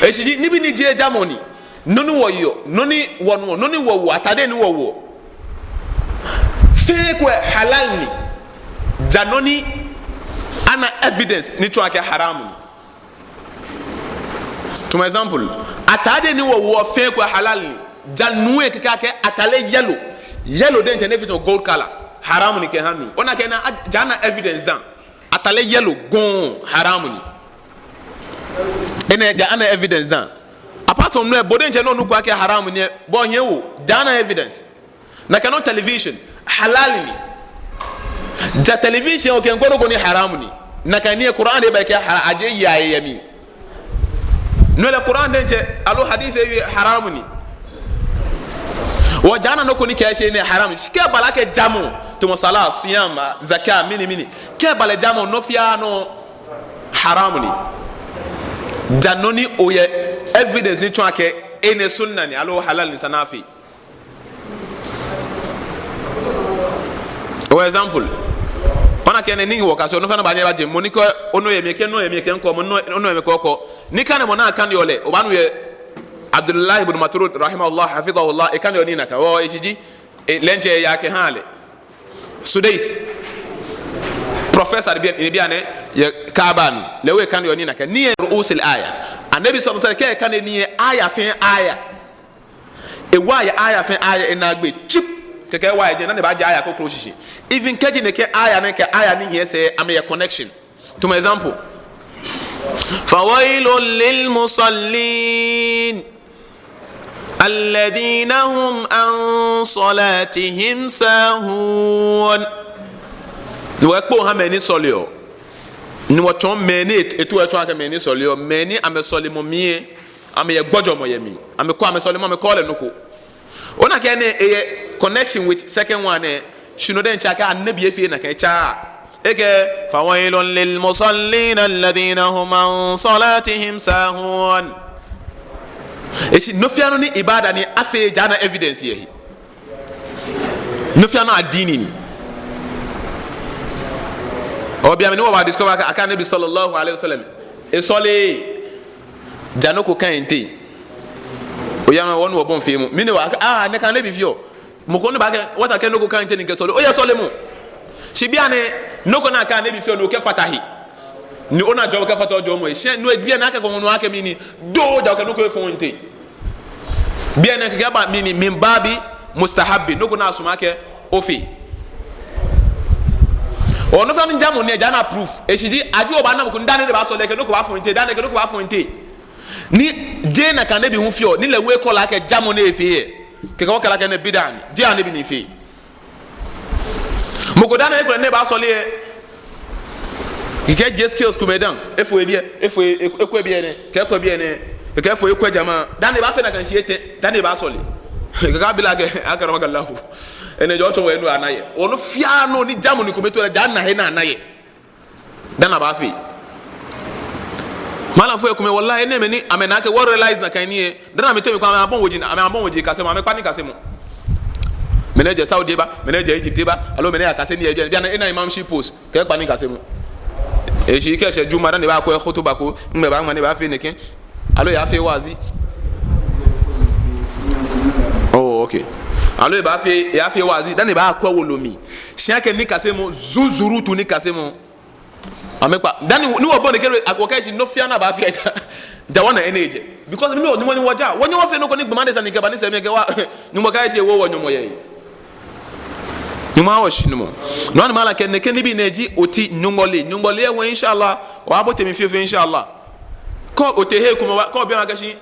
Eshishi ji nibii ni jeee jamɔ ni, nɔ ni wɔyeɔ, nɔ ni wɔnuɔ, nɔ ni wɔwoɔ, atade ni wɔwoɔ, fɛɛ ko lɛ halal ni, ja nɔ ni ana evidence ni tsɔɔ akɛ haram ni. Tamɔ example, atade ni wɔwoɔ fɛɛ ko lɛ halal ni, ja nuu lɛ kɛkɛ akɛ atade yellow, yellow diɛŋtsɛ ni efee tamɔ gold color, haram ni kɛha nuu. Ona akɛ na, ja ana evidence dã. Atade yellow gɔŋ haram ni. Enɛ ja ana evidence dã. Apart from no lɛ, bo diɛŋtsɛ ni onuko akɛ haram ni lɛ, bo ohiɛ wo, ja ana evidence. Nakai nɔŋŋ television, halal ni. Ja television okɛŋkwɛ nɔ ko ni haram ni. Nakai ni lɛ Quran lɛ ba ekɛɛ ha-, ajie yaa yɛ mli. No lɛ Quran diɛŋtsɛ, aloo hadith ewie haram ni. Wɔja ana nɔ ko ni kɛɛ shi enɛ haram ni. Shi kɛ eba lɛ akɛ jamɔ, tamɔ salah, siyam, zakah, mɛni, mɛni. Kɛ eba lɛ jamɔ, nɔ fɛɛ nɔ haram ni. Ja nɔ ni oyɛ evidence ni tsɔɔ akɛ enɛ sunna ni, aloo halal ni, esa ni afee. For example, ona akɛ nɛɛ ni wɔkase, nɔ fɛɛ nɔ baanyɛ abaje, mɔ ni kɛɛ, onɔ yɛ mli kɛ, nɔ yɛ mli kɛ, ŋkɔ, mɔ nɔ, onɔ yɛ mli kɛ, ŋkɔ. Ni kane mɔ ni akaneɔ lɛ, obaanu yɛ Abdullah ibn Matrud, rahimahullah, hafidhahullah, ekaneɔ nii nakai. Oo, eshishi ji, e, lɛ diɛŋtsɛ eyakɛha lɛ. Sudais, professor ni bianɛ, ni bianɛ yɛ Kaaba mli. Lɛ hu ekaneɔ nii nakai. Ni yɛ ru'usil aya. Annabi sallallahu alaihi wasallam kɛ ekane nii lɛ, aya fɛɛ aya. Ewa yɛ aya fɛɛ aya, enaagbee chip. Kɛkɛ ewa yɛ jɛi, ni ebaajɛ aya kroko shishi. Even kɛji nɛkɛ aya nɛɛ kɛ aya ni hiɛ sɛɛ amɛyɛ connection. To my example. فويل للمصلين الذين هم عن صلاتهم ساهون. Nyɔŋmɔ ekpoo ha mɛi ni sɔleɔ. Nyɔŋmɔ tsɔɔ mɛi ni et-, eto etsɔɔ akɛ mɛi ni sɔleɔ, mɛi ni amɛsɔlemɔ mli lɛ, amɛyɛ gbɔjɔmɔ yɛ mli. Amɛkɔ amɛsɔlemɔ, amɛkɔɔɔ lɛ nɔ ko. Ona akɛ enɛ eyɛ connection with second one lɛ. Shi no diɛŋtsɛ akɛ Annabi efee nakai tsa. Ekɛɛ, فويل للمصلين الذين هم عن صلاتهم ساهون. Eshishi nɔ fɛɛ nɔ ni ibada ni afeɔ ja ana evidence yɛ he. Nɔ fɛɛ nɔ addini ni. Oo, bianɛ ni wɔba discover akɛ, akɛ Annabi sallallahu alaihi wasallam esɔleee ja nɔ ko ka eteŋ. Oya ma wɔnu wɔbɔi feemɔ. Mɛni wa, ah, nɛkɛ Annabi feɔ. Mɔ ko ni baakɛɛ, what, akɛ nɔ ko ka eteŋ ni ekɛsɔle. Oyɛ sɔlemɔ. Shi bianɛ, nɔ ko ni akɛɛ Annabi feɔ, no okɛfata he. Ni ona jɔɔmɔ kɛfata ojɔɔmɔ he. Shi no bianɛ akɛ kɔŋ no akɛ mɛni, do ja okɛ nɔ ko efɔ oteŋ. Bianɛ kɛkɛ eba mɛni, min babi mustahabbi. Nɔ ko ni asumɔɔ akɛ ofee. Oo, nɔ fɛɛ nɔ jamɔ ni, ja ana proof. Eshishi ji, ajɛ obaana mɔ ko ni dani ebaasɔle lɛ ekɛ nɔ ko baafɔ eteŋ, dani ekɛ nɔ ko baafɔ eteŋ. Ni jeee nakai Annabi hu feɔ, ni lɛ hu ekɔ lɛ akɛ jamɔ ni efee lɛ. Kɛkɛ okɛɛ lɛ akɛ enɛ bid'a ni, jeee Annabi ni fee. Mɔ ko dani ekolɛ ni ebaasɔle lɛ, ekɛjie skills komɛi dani, efo ebiɛ, efo e-, ekwɛ biɛ nɛɛ, kɛ ekwɛ biɛ nɛɛ, kɛ efo ekwɛ jama'a, dani ebaafee nakai shii etɛ, dani ebaasɔle. Kɛkɛ abi lɛ akɛ, akramaka Allahu. Enɛ jɔɔ tsɔ wɛ nu ana yɛ. Oo, nɔ fɛɛ nɔ ni jamɔ ni kome to lɛ, ja ana he ni ana yɛ. Dani abaafee. Malamfoi komɛi, wallahi, enɛɛmɛi ni amɛna akɛ wɔ realize nakai nii lɛ, dani amɛtee mli kɔ, amɛbɔi woji, amɛbɔi woji kasemɔ, amɛkpa nikasemɔ. Mɛi ni jɛ Saudi eba, mɛi ni jɛ Egypt eba, aloo mɛi ni yakase nii yɛ biɛ, bianɛ ena imamship post, kɛ ekpa nikasemɔ. Eshishi kɛ eshɛ Juma, dani ebaakwɛ khutuba ko, nɛgbɛ ebaaŋma ni ebaafee nɛkɛ. Aloo eyaafee waazi. Oh, okay. Aloo ebaafee, eyaafee waazi, dani ebaakwɛ wolo mli. Shi akɛ nikasemɔ, zunzurutu nikasemɔ. Amɛkpa. Dani, ni wɔbɔi nɛkɛ, wɔkɛɛ shi nɔ fɛɛ nɔ abaafee ja, ja wɔna he ni ejɛ. Because mɛi, Nyɔŋmɔ ni wɔjaa. Wɔnyɛŋ wɔfee nɔ ko ni gbɔmɔ adesa ni kɛba ni sɛɛ mli kɛwa. Nyɔŋmɔ kɛɛ shi ewo wɔ nyɔmɔ yɛ. Nyɔŋmɔ awo shi Nyɔŋmɔ. No hewɔ ni malam kɛɛ nɛkɛ nibii nɛɛ ji oti Nyɔŋmɔ lee. Nyɔŋmɔ lee hu, inshallah. Wɔbaabote mli fiofio, inshallah. Kɛ otee he ko mɔ wa, kɛ obi amɛ akɛ shi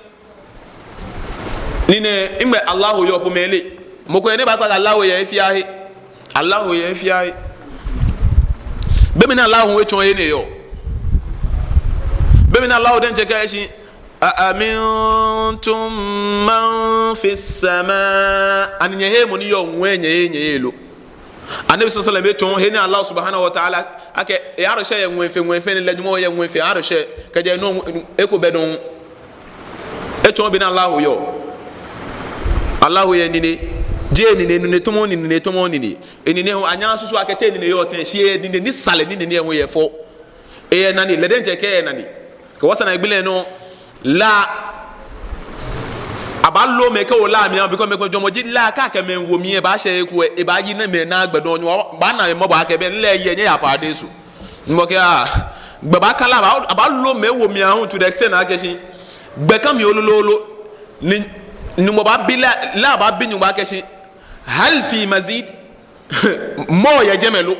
nii nɛɛ, nɛgbɛ Allahu yɔɔ po, mɛi leee. Mɔ ko yɛ ni baakpa akɛ Allahu yɛ he fiaa he. Allahu yɛ he fiaa he. Be mli ni Allahu etsɔɔ he ni eyɔɔ. Be mli ni Allahu diɛŋtsɛ kɛɛ shi, أأمنتم من في السماء. Ani nyɛheee mɔ ni yɔɔ ŋwɛi nyɛheee, nyɛheee lo? Annabi sallallahu alaihi wasallam etsɔɔ he ni Allah subhanahu wa ta'ala, akɛ, e-Arsh yɛ ŋwɛi fɛɛ, ŋwɛi fɛɛ ni lɛ Nyɔŋmɔ yɛ ŋwɛi fɛɛ, Arsh, kɛjɛ nɔ, eko bɛ dɔŋŋ. Etsɔɔ be ni Allahu yɔɔ. Allahu yɛ nine, jeee nine, nine tɔmɔ nine, nine tɔmɔ nine. Enine hu, anyɛɛɛ asusu akɛ te enine yɔɔ tɛŋŋ, shi enine ni sa lɛ, ni enine hu yɛ fɔ. Eyɛ nane, lɛ diɛŋtsɛ kɛɛ eyɛ nane. Kɛ wɔsa nɛɛ gbi lɛ nɔ, la, abaalo mɛi kɛwo la mli, because mɛi komɛi jwɛŋmɔ ji la, kɛ akɛ mɛi wo mli lɛ, ebaashɛ he ko lɛ, ebaayi ni mɛi ana gbɛ dɔŋŋ, Nyɔŋmɔ baana mɛi mɔbɔ akɛ bɛ ni lɛ yɛ, nyɛya paradeiso. Nyɔŋmɔ kɛɛ, ah, gbɛ baaka la, aba, abaalo mɛi awo mli aahu to the extent akɛ shi gbɛ ka mli lolo lolo, ni Nyɔŋmɔ baabi la, la baabi Nyɔŋmɔ akɛ shi, هل في مزيد؟ More yɛ jɛmɛ lo?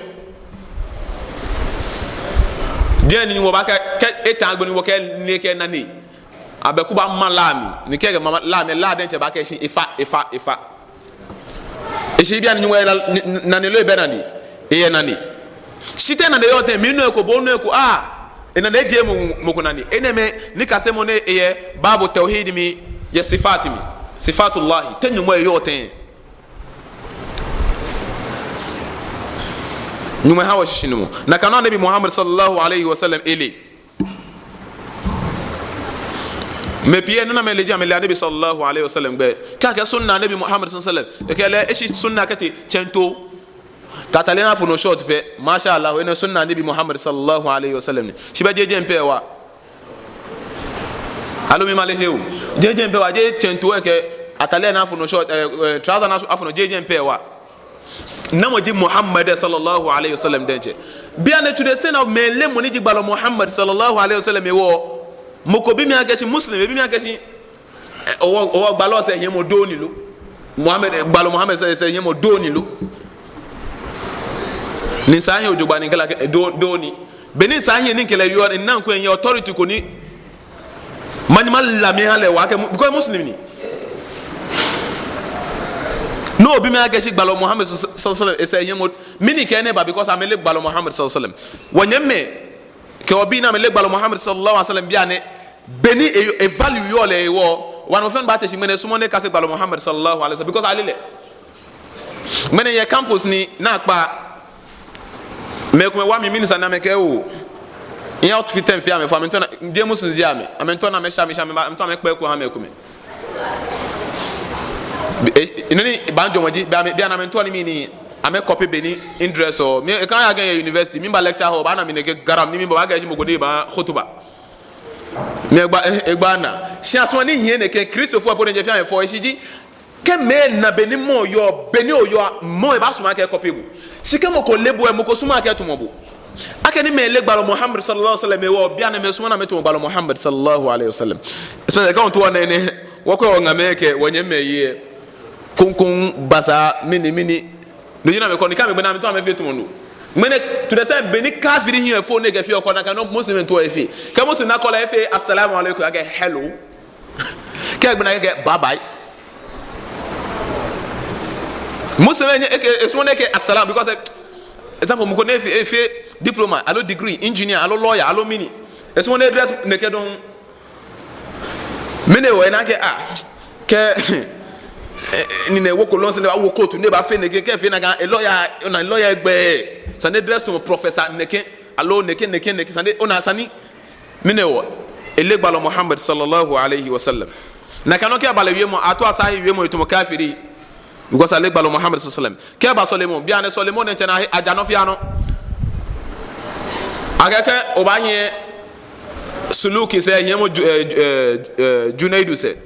Jɛi ni Nyɔŋmɔ baakɛɛ, kɛ eta gbɛ ni wɔkɛɛ ni ekɛɛ nane. Abɛku baama la mli. Ni kɛ ekɛma la mli, la diɛŋtsɛ baakɛɛ shi efa, efa, efa. Eshishi bianɛ Nyɔŋmɔ yɛ la, ni, ni, nane lo, ebɛ nane? Eyɛ nane. Shi te enane yɔɔ tɛŋŋ, mɛi nɔ eko, bo nɔ eko, ah. Enane jeee mɔ, mɔ ko nane. Enɛɛmɛi nikasemɔ ni eyɛ baabu tawhid mli, yɛ sifat mli. Sifatullahi. Te Nyɔŋmɔ yɔɔ tɛŋŋ? Nyɔŋmɔ aha wɔ shishinumɔ. Nakai nɔŋŋ Annabi Muhammad sallallahu alaihi wasallam ele. Mɛi pii ni amɛle ji amɛle Annabi sallallahu alaihi wasallam gbɛi. Kɛ akɛɛ sunna Annabi Muhammad sallallahu alaihi wasallam, ekɛɛ lɛ eshi sunna kɛtee tsɛŋtoo. Kɛ atade lɛ afo no short pɛ, masha Allah, enɛ sunna Annabi Muhammad sallallahu alaihi wasallam ni. Shi bɛ jeee jɛmɛ pɛ ewa. Aloo mimale shi oo. Jeee jɛi pɛ wa, jeee tsɛntu ekɛ atale ni afɔ nɔ short, eh, eh, trouser ni afɔ nɔ, jeee jɛi pɛ wa. Namɔ ji Muhammad sallallahu alaihi wasallam diɛŋtsɛ? Bianɛ to the extent of mɛi leee mɔ ni ji gbalɔ Muhammad sallallahu alaihi wasallam hewɔ, mɔ ko bi mi akɛ shi Muslim, ebi mi akɛ shi, eh, owɔ, owɔ gbalɔ sɛɛ hiɛmɔ doo ni lo? Muhammad, eh, gbalɔ Muhammad sɛɛ, sɛɛ hiɛmɔ doo ni lo? Ni misaa hiɛ jogbaŋŋ ni mikɛɛ lɛ akɛ, eh, doo, doo ni. Be ni misaa hiɛ ni mikɛ lɛ wieɔ, mina akɛ eyɛ authority ko ni manyɛ mala mi ahã lɛ waa akɛ mu-, because Muslim ni. No, obi mi akɛ shi gbalɔ Muhammad sallallahu alaihi wasallam, esɛɛ hiɛmɔ, mɛni kɛ enɛ ba, because amɛleee gbalɔ Muhammad sallallahu alaihi wasallam. Wɔnyɛmimɛi kɛ wɔbii ni amɛleee gbalɔ Muhammad sallallahu alaihi wasallam bianɛ, be ni e, e value yɔɔ lɛ hewɔ, wɔnɔ fɛɛ baate shi ŋmɛnɛ, esumɔɔɔ ni ekase gbalɔ Muhammad sallallahu alaihi wasallam, because aleee lɛ. Ŋmɛnɛ yɛ campus ni naakpa, mɛi komɛi wa mi, mɛni sane ni amɛkɛɛ oo. Miyɛ outfit ni mifee amɛ fɛɛ, amɛmiitao ni, jeee Muslim ji amɛ, amɛmiitao ni amɛsha mi, sha mi, amɛmiitao ni amɛkpɛ eko ahã mɛi komɛi. Be, eh, nɔ ni baajɔɔ mɔ ji, be amɛ, bianɛ amɛmiitao ni mi ni amɛ copy be ni midressɔ. Mi, ekãa ya kɛ miyɛ university, miba lecture hall, obaana mi nɛkɛ garam ni mibɔ, obaakɛɛ akɛ shi mɔ ko ni baa khutuba. Mi egba, eh, egba naa. Shi asumɔɔ ni hiɛ nɛkɛ, Kristofoi po ni je fɛɛ amɛfɔ, eshishi ji, kɛ mɛi na be ni mɔ yɔɔ, be ni oyɔɔ, mɔ ebaasumɔ akɛ ekɔpe bo. Shi kɛ mɔ ko leee bo lɛ, mɔ ko sumɔɔɔ akɛ etamɔ bo. Akɛni mɛi leee gbalɔ Muhammad sallallahu alaihi wasallam hewɔ, bianɛ mɛi sumɔɔɔ ni amɛtamɔ gbalɔ Muhammad sallallahu alaihi wasallam. Especially kɛ oto wɔ nɛɛ nɛɛ, wɔkɔ wɔŋamɛi kɛ wɔnyɛmimɛi yɛ. Kuŋkuŋ basaa, mɛni, mɛni. No ji nɔ ni amɛkɔ ni kɛ amɛgbe naa amɛtao amɛfee tamɔ no. Ŋmɛnɛ, to the extent be ni kafiri hiɛ fo ni ekɛfee okɔ nakai nɔŋŋ Muslim too efee. Kɛ Muslim na call lɛ efee assalamu alaikum, akɛɛ hello. Kɛ egbe naa akɛɛ bye bye. Muslim lɛ, ekɛɛ, esumɔɔɔ ni ekɛɛ assalam because, eh, example, mɔ ko ni efee, efee diploma, aloo degree, engineer, aloo lawyer, aloo mɛni. Esumɔɔɔ ni edress nɛkɛ dɔŋŋ. Mɛni hewɔ? Ena akɛ, ah, kɛ, eh, eh, ni nɛɛ wɔ ko lɔŋ sɛɛ lɛ, wɔ coat ni baafee nɛkɛ, kɛ efee nakai, e lawyer, ona lawyer gbɛi. Esa ni edress tamɔ professor nɛkɛ, aloo nɛkɛ, nɛkɛ, nɛkɛ, esa ni, ona esa ni. Mɛni hewɔ? Eleee gbalɔ Muhammad sallallahu alaihi wasallam. Nakai nɔŋŋ kɛ eba lɛ wiemɔ, ato asa he wiemɔ etamɔ kafiri. Because aleee gbalɔ Muhammad sallallahu alaihi wasallam. Kɛ eba sɔlemɔ, bianɛ sɔlemɔ nɛɛ tsɛ naa aja nɔ fɛɛ nɔ. Akɛɛ kɛ obaanyiɛ Suluki sɛɛ, hiɛmɔ Ju-, eh, Ju-, eh, eh, Junaidu sɛɛ.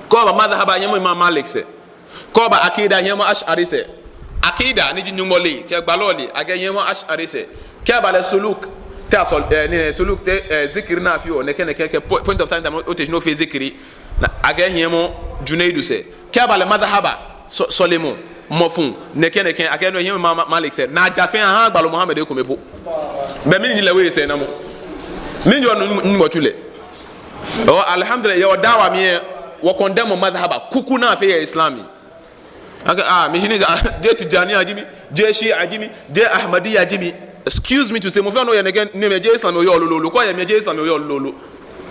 Kɛ oba madhhaba, hiɛmɔ Imam Malik sɛɛ. Kɛ oba akida, hiɛmɔ Ash'ari sɛɛ. Akida ni ji Nyɔŋmɔ lee kɛ gbalɔ lee, akɛɛ hiɛmɔ Ash'ari sɛɛ. Kɛ eba lɛ suluk, te asɔl-, eh, ni, eh, suluk te, eh, zikiri ni afeɔ, nɛkɛ, nɛkɛ, kɛ po-, point of time, time, ote shi ni ofee zikiri. Ni akɛɛ hiɛmɔ Junaidu sɛɛ. Kɛ eba lɛ madhhaba, sɔ-, sɔlemɔ, mɔfu, nɛkɛ, nɛkɛ, akɛɛ no hiɛmɔ Ma-, Ma-, Malik sɛɛ. Ni aja fɛɛ ahã gbalɔ Muhammad ekome po. Bɛ mɛni ji lɛ we sɛɛnamɔ? Mɛni ji onu ni mɔ tsu lɛ? Oh, alhamdulillah, yɛ wɔ da'wa mli lɛ, wɔ condemn madhhaba kuku ni afeɔ yɛ Islam mli. Akɛɛ, ah, mi shi ni, ah, jeee Tijaniya ji mi, jeee Shi'a ji mi, jeee Ahmadiyya ji mi. Excuse me to say, mɔ fɛɛ mɔ ni yɔɔ nɛkɛ nɛɛmɛi, jeee Islam oyɔɔ lolo. Kɛ oyɛ mli, jeee Islam oyɔɔ lolo.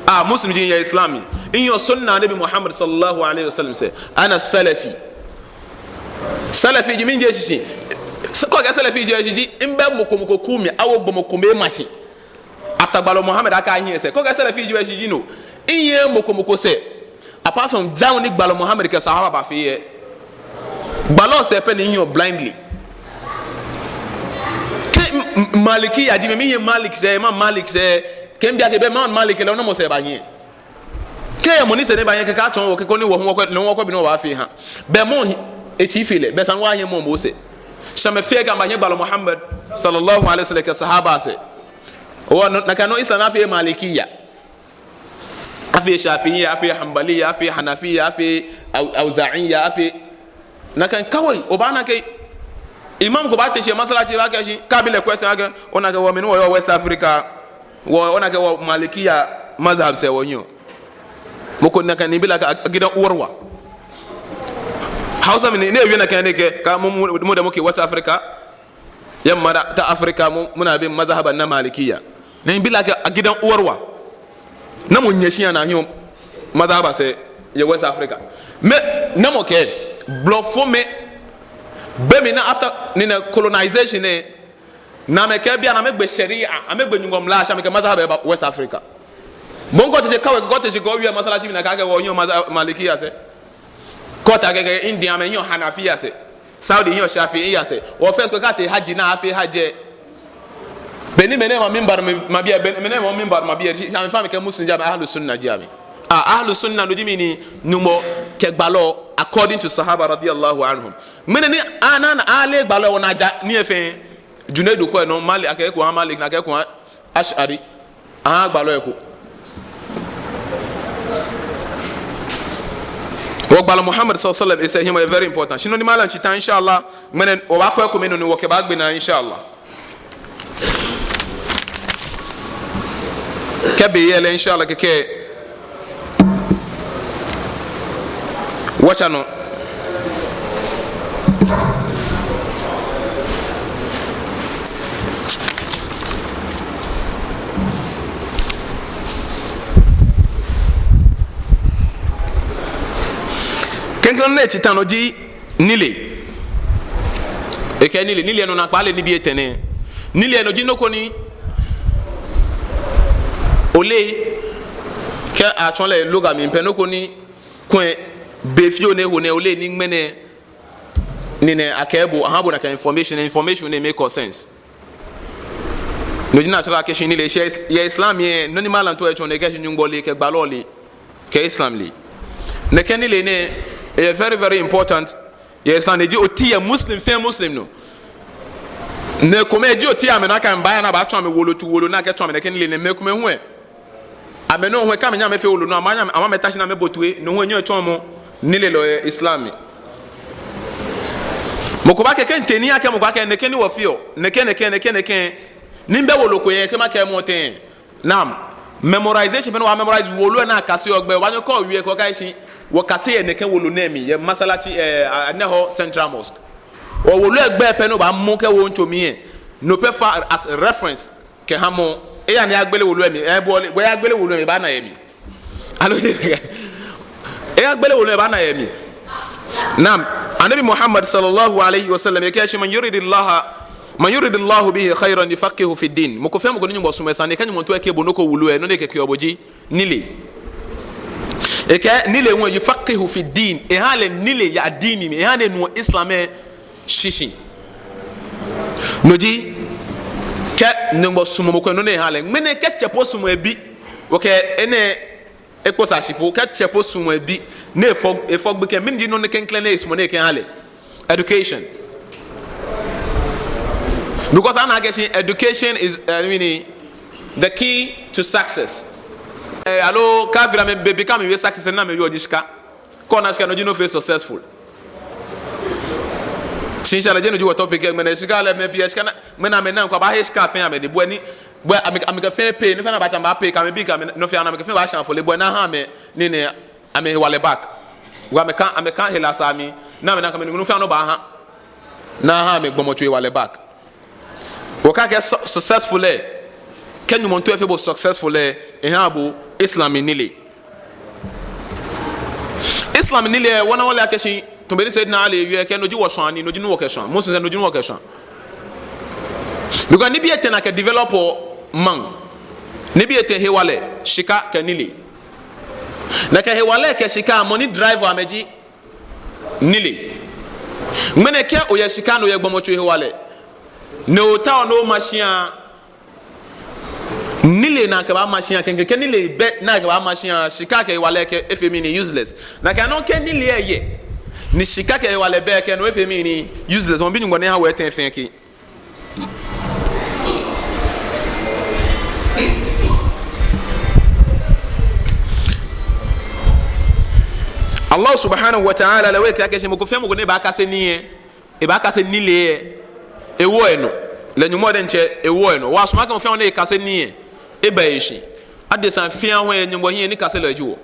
Ah, Muslim ji mi, miyɛ Islam mli. Miyeɔ sunna Nabi Muhammad sallallahu alaihi wasallam sɛɛ. Ana Salafi. Salafi ji mi, jeee shishi. Kɛ okɛɛ Salafi ji shishi ji, mibɛ mɔ ko mɔ ko kuu mli, awo gbɔmɔ kome mashi. After gbalɔ Muhammad akɛ ahiɛ sɛɛ. Kɛ okɛɛ Salafi ji wɛ shi ji no. Miyeee mɔ ko mɔ ko sɛɛ. Apart from jaaŋ ni gbalɔ Muhammad kɛ sahaba bafee lɛ. Gbalɔ sɛɛ pɛ ni miyeɔ blindly. Kɛ m-, m-, Malikiya ji mi, miyeee Malik sɛɛ, Imam Malik sɛɛ. Kɛ mibi akɛ bɛ Imam Malik lɛ, namɔ sɛɛ ebanyiɛ? Kɛ mɔ ni sɛɛ ni ebanyiɛ kɛkɛ atsɔɔ wɔ kɛ koni wɔ hu wɔkwɛ, ni wɔkwɛ bɔ ni wɔbaafee ahã. Bɛ mɔ etsi fe lɛ, bɛ esa ni wɔhiɛ mɔ mɔ sɛɛ. Shi amɛ fɛɛ kɛ amɛbanyiɛ gbalɔ Muhammad sallallahu alaihi wasallam kɛ sahaba sɛɛ. Wɔ nɔ, nakai nɔŋŋ Islam afee Malikiya. Afee Shafi'iyya, afee Hanbaliyya, afee Hanafiyya, afee Au-, Awza'iyya, afee nakai kawai, obaana akɛ imam ko baate shi masalaci baakɛɛ shi, kɛ abi lɛ question akɛ, ona akɛ wɔ mli ni wɔyɔɔ West Africa, wɔ, ona akɛ wɔ Malikiya mazhab sɛɛ wɔnyiɛɔ. Mɔ ko nakai ni ebi lɛ akɛ a-, a-, gidan uwar wa. Hausa mli ni, ni ewie nakai nɛkɛ, kɛ mu, mu, mu da muke West Africa, yamma da, ta Africa, mu, muna bin mazhaban na Malikiya. Ni ebi lɛ akɛ a gidan uwar wa. Namɔ nyɛ shi ana hiɔ mazhaba sɛɛ yɛ West Africa? Mɛɛ, namɔ kɛɛ, blɔfomɛi, be mli ni after, ni nɛɛ colonization nɛɛ, ni amɛkɛɛ bianɛ amɛgbe Sharia, amɛgbe Nyɔŋmɔ mla shi amɛkɛ mazhaba ba West Africa. Bo ŋkɔ te shi kawai, kɛ ote shi kɛ owie masalaci mli nakai akɛ wɔnyiɛɔ mazhab Malikiya sɛɛ. Kɛ ote akɛ, kɛ India amɛnyiɛɔ Hanafiya sɛɛ. Saudi nyiɛɔ Shafi'iyya sɛɛ. Wɔ first kɛ kɛ ate hajji ni afee hajji. Be ni mɛi nɛɛ ma mimbar mli, ma biɛ, be ni mɛi nɛɛ ma mimbar mli ma biɛ, shi, amɛfɛɛ amɛkɛɛ Muslim ji amɛ, Ahlu Sunna ji amɛ. Ah, Ahlu Sunna no ji mɛni? Nyɔŋmɔ kɛ gbalɔ, according to Sahaba radiyallahu anhum. Mɛni ni, ana, ana, ale gbalɔ wɔnaa ja ni efee. Junaidu kwɛɔ nɔ, Malik, akɛ eko ha Malik, ni akɛ eko ha Ash'ari. Aha gbalɔ eko. Wɔgbalɔ Muhammad sallallahu alaihi wasallam, esɛɛ himɔ yɛ very important. Shi nɔ ni malam tsĩ ta, inshallah, ŋmɛnɛ wɔbaakɔ ekomɛi nɔ ni wɔkɛbaagbe naa, inshallah. Kɛ be yɛ lɛ, inshallah, kɛkɛ wɔtsa nɔ. Klɛŋklɛŋ nɔ ni etsi ta nɔ ji nilee. Ekɛɛ nilee, nilee nɔnaakpa lɛ nibii etɛ nɛ. Nilee nɔ ji nɔ ko ni oleee, kɛ atsɔɔ lɛ lugha mli pɛ, nɔ ko ni kwɛ be fioo ni eho nɛɛ, oleee ni ŋmɛnɛ ni nɛɛ akɛɛ bo, aha bo nakai information, information ni make sense. No ji nɔ ni atsɛɔ lɛ akɛ shi nilee. Shi yɛ Islam lɛ, nɔ ni malam to etsɔɔ nɛɛ, ekɛɛ shi Nyɔŋmɔ lee, kɛ gbalɔ lee, kɛ Islam lee. Nɛkɛ nilee nɛɛ, eyɛ very, very important. Yɛ Islam, eji oti yɛ Muslim fɛɛ Muslim nɔ. Ni ekomɛi ji oti amɛnaa akɛ amɛbaaya ni abatsɔɔ amɛ wolo tu wolo ni akɛtsɔɔ amɛ nɛkɛ nilee nɛɛ, mɛi komɛi hu lɛ, amɛnɔ hu lɛ, kɛ amɛnyɛ amɛfee wolo nɔ, amɛnyɛ amɛ, amɛta shi ni amɛbo toi, no hu lɛ nyɛɔ tsɔɔmɔ nilelɔi yɛ Islam mli. Mɔ ko baakɛɛ akɛ mitee ni akɛɛ mɔ ko akɛ nɛkɛ ni wɔfeɔ, nɛkɛ, nɛkɛ, nɛkɛ, nɛkɛ, ni bɛ wolo ko yɛ, kɛ makɛɛ mɔ tɛŋŋ. Naam, memorization, be ni wɔmemorize wolo lɛ ni akaseɔ gbɛi, wɔbaanyɛ kɛ owie kɛ okɛɛ shi, wɔkase yɛ nɛkɛ wolo nɛɛ mli, yɛ masalachi, eh, a-, a-, nɛɛ hɔ Central Mosque. Wolo lɛ gbɛi pɛ ni obaamɔ kɛwo otso mli lɛ, no pɛ fa as reference kɛha mɔ. Eya ni eyagbele wolo lɛ mli, eh, bo lɛ, bo eyagbele wolo lɛ mli, ebaana yɛ mli. Aloo, eyagbele wolo lɛ, ebaana yɛ mli. Naam, Anabi Muhammad sallallahu alaihi wasallam, ekɛɛ shi, "Man yuridillaha, man yuridillahu bihi khairan yufaqqihhu fid din." Mɔ ko fɛɛ mɔ ko ni Nyɔŋmɔ sumɔ esane, kɛ Nyɔŋmɔ to ekɛɛ bo nɔ ko wulu lɛ, nɔ ni ekɛkeɔ bo ji nilee. Ekɛɛ nilee hu lɛ, yufaqqihhu fid din. Ehaa lɛ nilee yɛ diini mli. Ehaa ni enuɔ Islam lɛ shishi. No ji, kɛ Nyɔŋmɔ sumɔ mɔ ko lɛ, nɔ ni ehaa lɛ. Ŋmɛnɛ kɛ tsɛ po sumɔ ebi, okɛɛ enɛ ekpɔ sa shi po, kɛ tsɛ po sumɔ ebi, ni efɔ, efɔ gbekɛ, mɛni ji nɔ ni klɛŋklɛŋ ni esumɔɔ ni ekɛha lɛ? Education. Because ana akɛ shi education is, eh, I mean, the key to success. Eh, aloo kafiri amɛ, be, be kɛ amɛwie success, nɔ ni amɛwieɔ ji shika. Kɛ ona shika, no ji nɔ fɛɛ successful. Shi inshallah, jeee no ji wɔ topic lɛ, ŋmɛnɛ shika lɛ, mɛi pii yɛ shika naa, ŋmɛnɛ amɛnaŋ ko, abaahe shika afee amɛdɛŋ, bɔ ni, bɔ amɛ, amɛkɛ fɛɛ pay, nɔ fɛɛ nɔ ni abaatsa amɛbaa pay, kɛ amɛbi kɛ amɛ, nɔ fɛɛ nɔ amɛkɛ fɛɛ baashã afɔle, bɔ ni aha amɛ, nɛɛ, nɛɛ, amɛhewalɛ back. Bɔ amɛka, amɛka hela sa mli, ni amɛnaŋ kɛ amɛ, nɔ fɛɛ nɔ baaha, ni aha amɛgbɔmɔtso hewalɛ back. Wɔkɛɛ akɛ su-, successful lɛ, kɛ Nyɔŋmɔ to efee bo successful lɛ, ehaa bo Islam nilee. Islam nilee, wɔna wɔle akɛ shi, tamɔ bɔ ni Sayyidina Ali wie akɛ no ji wɔshwãa nii, no ji nɔ ni wɔkɛshwãa. Muslims, no ji nɔ ni wɔkɛshwãa. Because nibii etɛ ni akɛ develop-ɔ maŋ. Nibii etɛ: hewalɛ, shika kɛ nilee. Nakai hewalɛ kɛ shika, mɔ ni drive amɛ ji nilee. Ŋmɛnɛ kɛ oyɛ shika ni oyɛ gbɔmɔtso hewalɛ, ni otaoɔ ni oma shia, nilee ni akɛbaama shia, kɛkɛ kɛ nilee bɛ ni akɛbaama shia, shika kɛ hewalɛ kɛ efee mɛni? Useless. Nakai nɔŋŋ kɛ nilee yɛ, ni shika kɛ hewalɛ bɛ kɛ, no efee mɛni? Useless. Wɔmiibi Nyɔŋmɔ ni eha wɔ etɛ fɛɛ kɛ. Allah subhanahu wa ta'ala lɛ, ekɛɛ akɛ shi mɔ ko fɛɛ mɔ ko ni baakase nii lɛ, ebaakase nilee lɛ, ewoɔ enɔ. Lɛ Nyɔŋmɔ diɛŋtsɛ ewoɔ enɔ. Wɔsumɔɔ akɛ mɔ fɛɛ mɔ ni ekase nii lɛ, eba eshi. Adesa fɛɛ hu yɛ Nyɔŋmɔ hiɛ, nikaselɔ ji wɔ.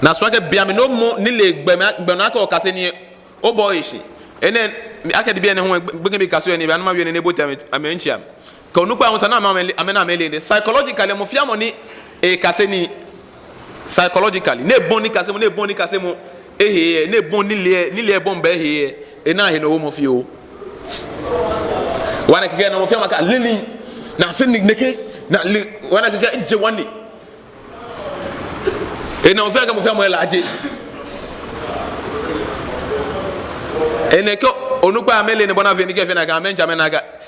Ni asumɔɔ akɛ be mli ni omɔ nilee gbɛ mli, gbɛ nɔ akɛ okase nii lɛ, obɔ eshi. Enɛ, akɛ nibii nɛɛ hu, gbekɛbii kaseɔ nii, be ni mawie nii lɛ, ebote amɛ, amɛtsui amli. Kɛ onukpai hu sa ni amɛ, amɛ, amɛ, amɛle nii. Psychologically, mɔ fɛɛ mɔ ni ekase nii, psychologically, ni ebɔi nikasemɔ, ni ebɔi nikasemɔ ehe lɛ, ni ebɔi nilee, nilee ebɔi bɛ ehe lɛ, enaa he nɔ woo mɔ fioo. Wɔna kɛkɛ ni mɔ fɛɛ mɔ kɛ lili, ni afee nii nɛkɛ, ni ale, wɔna kɛkɛ eje wɔ ni. Enaa mɔ fɛɛ kɛ mɔ fɛɛ mɔ lɛ aje. Enɛ kɛ onukpai amɛle nii bɔ ni afee nii kɛ fɛɛ nakai, amɛtsui amɛnakai.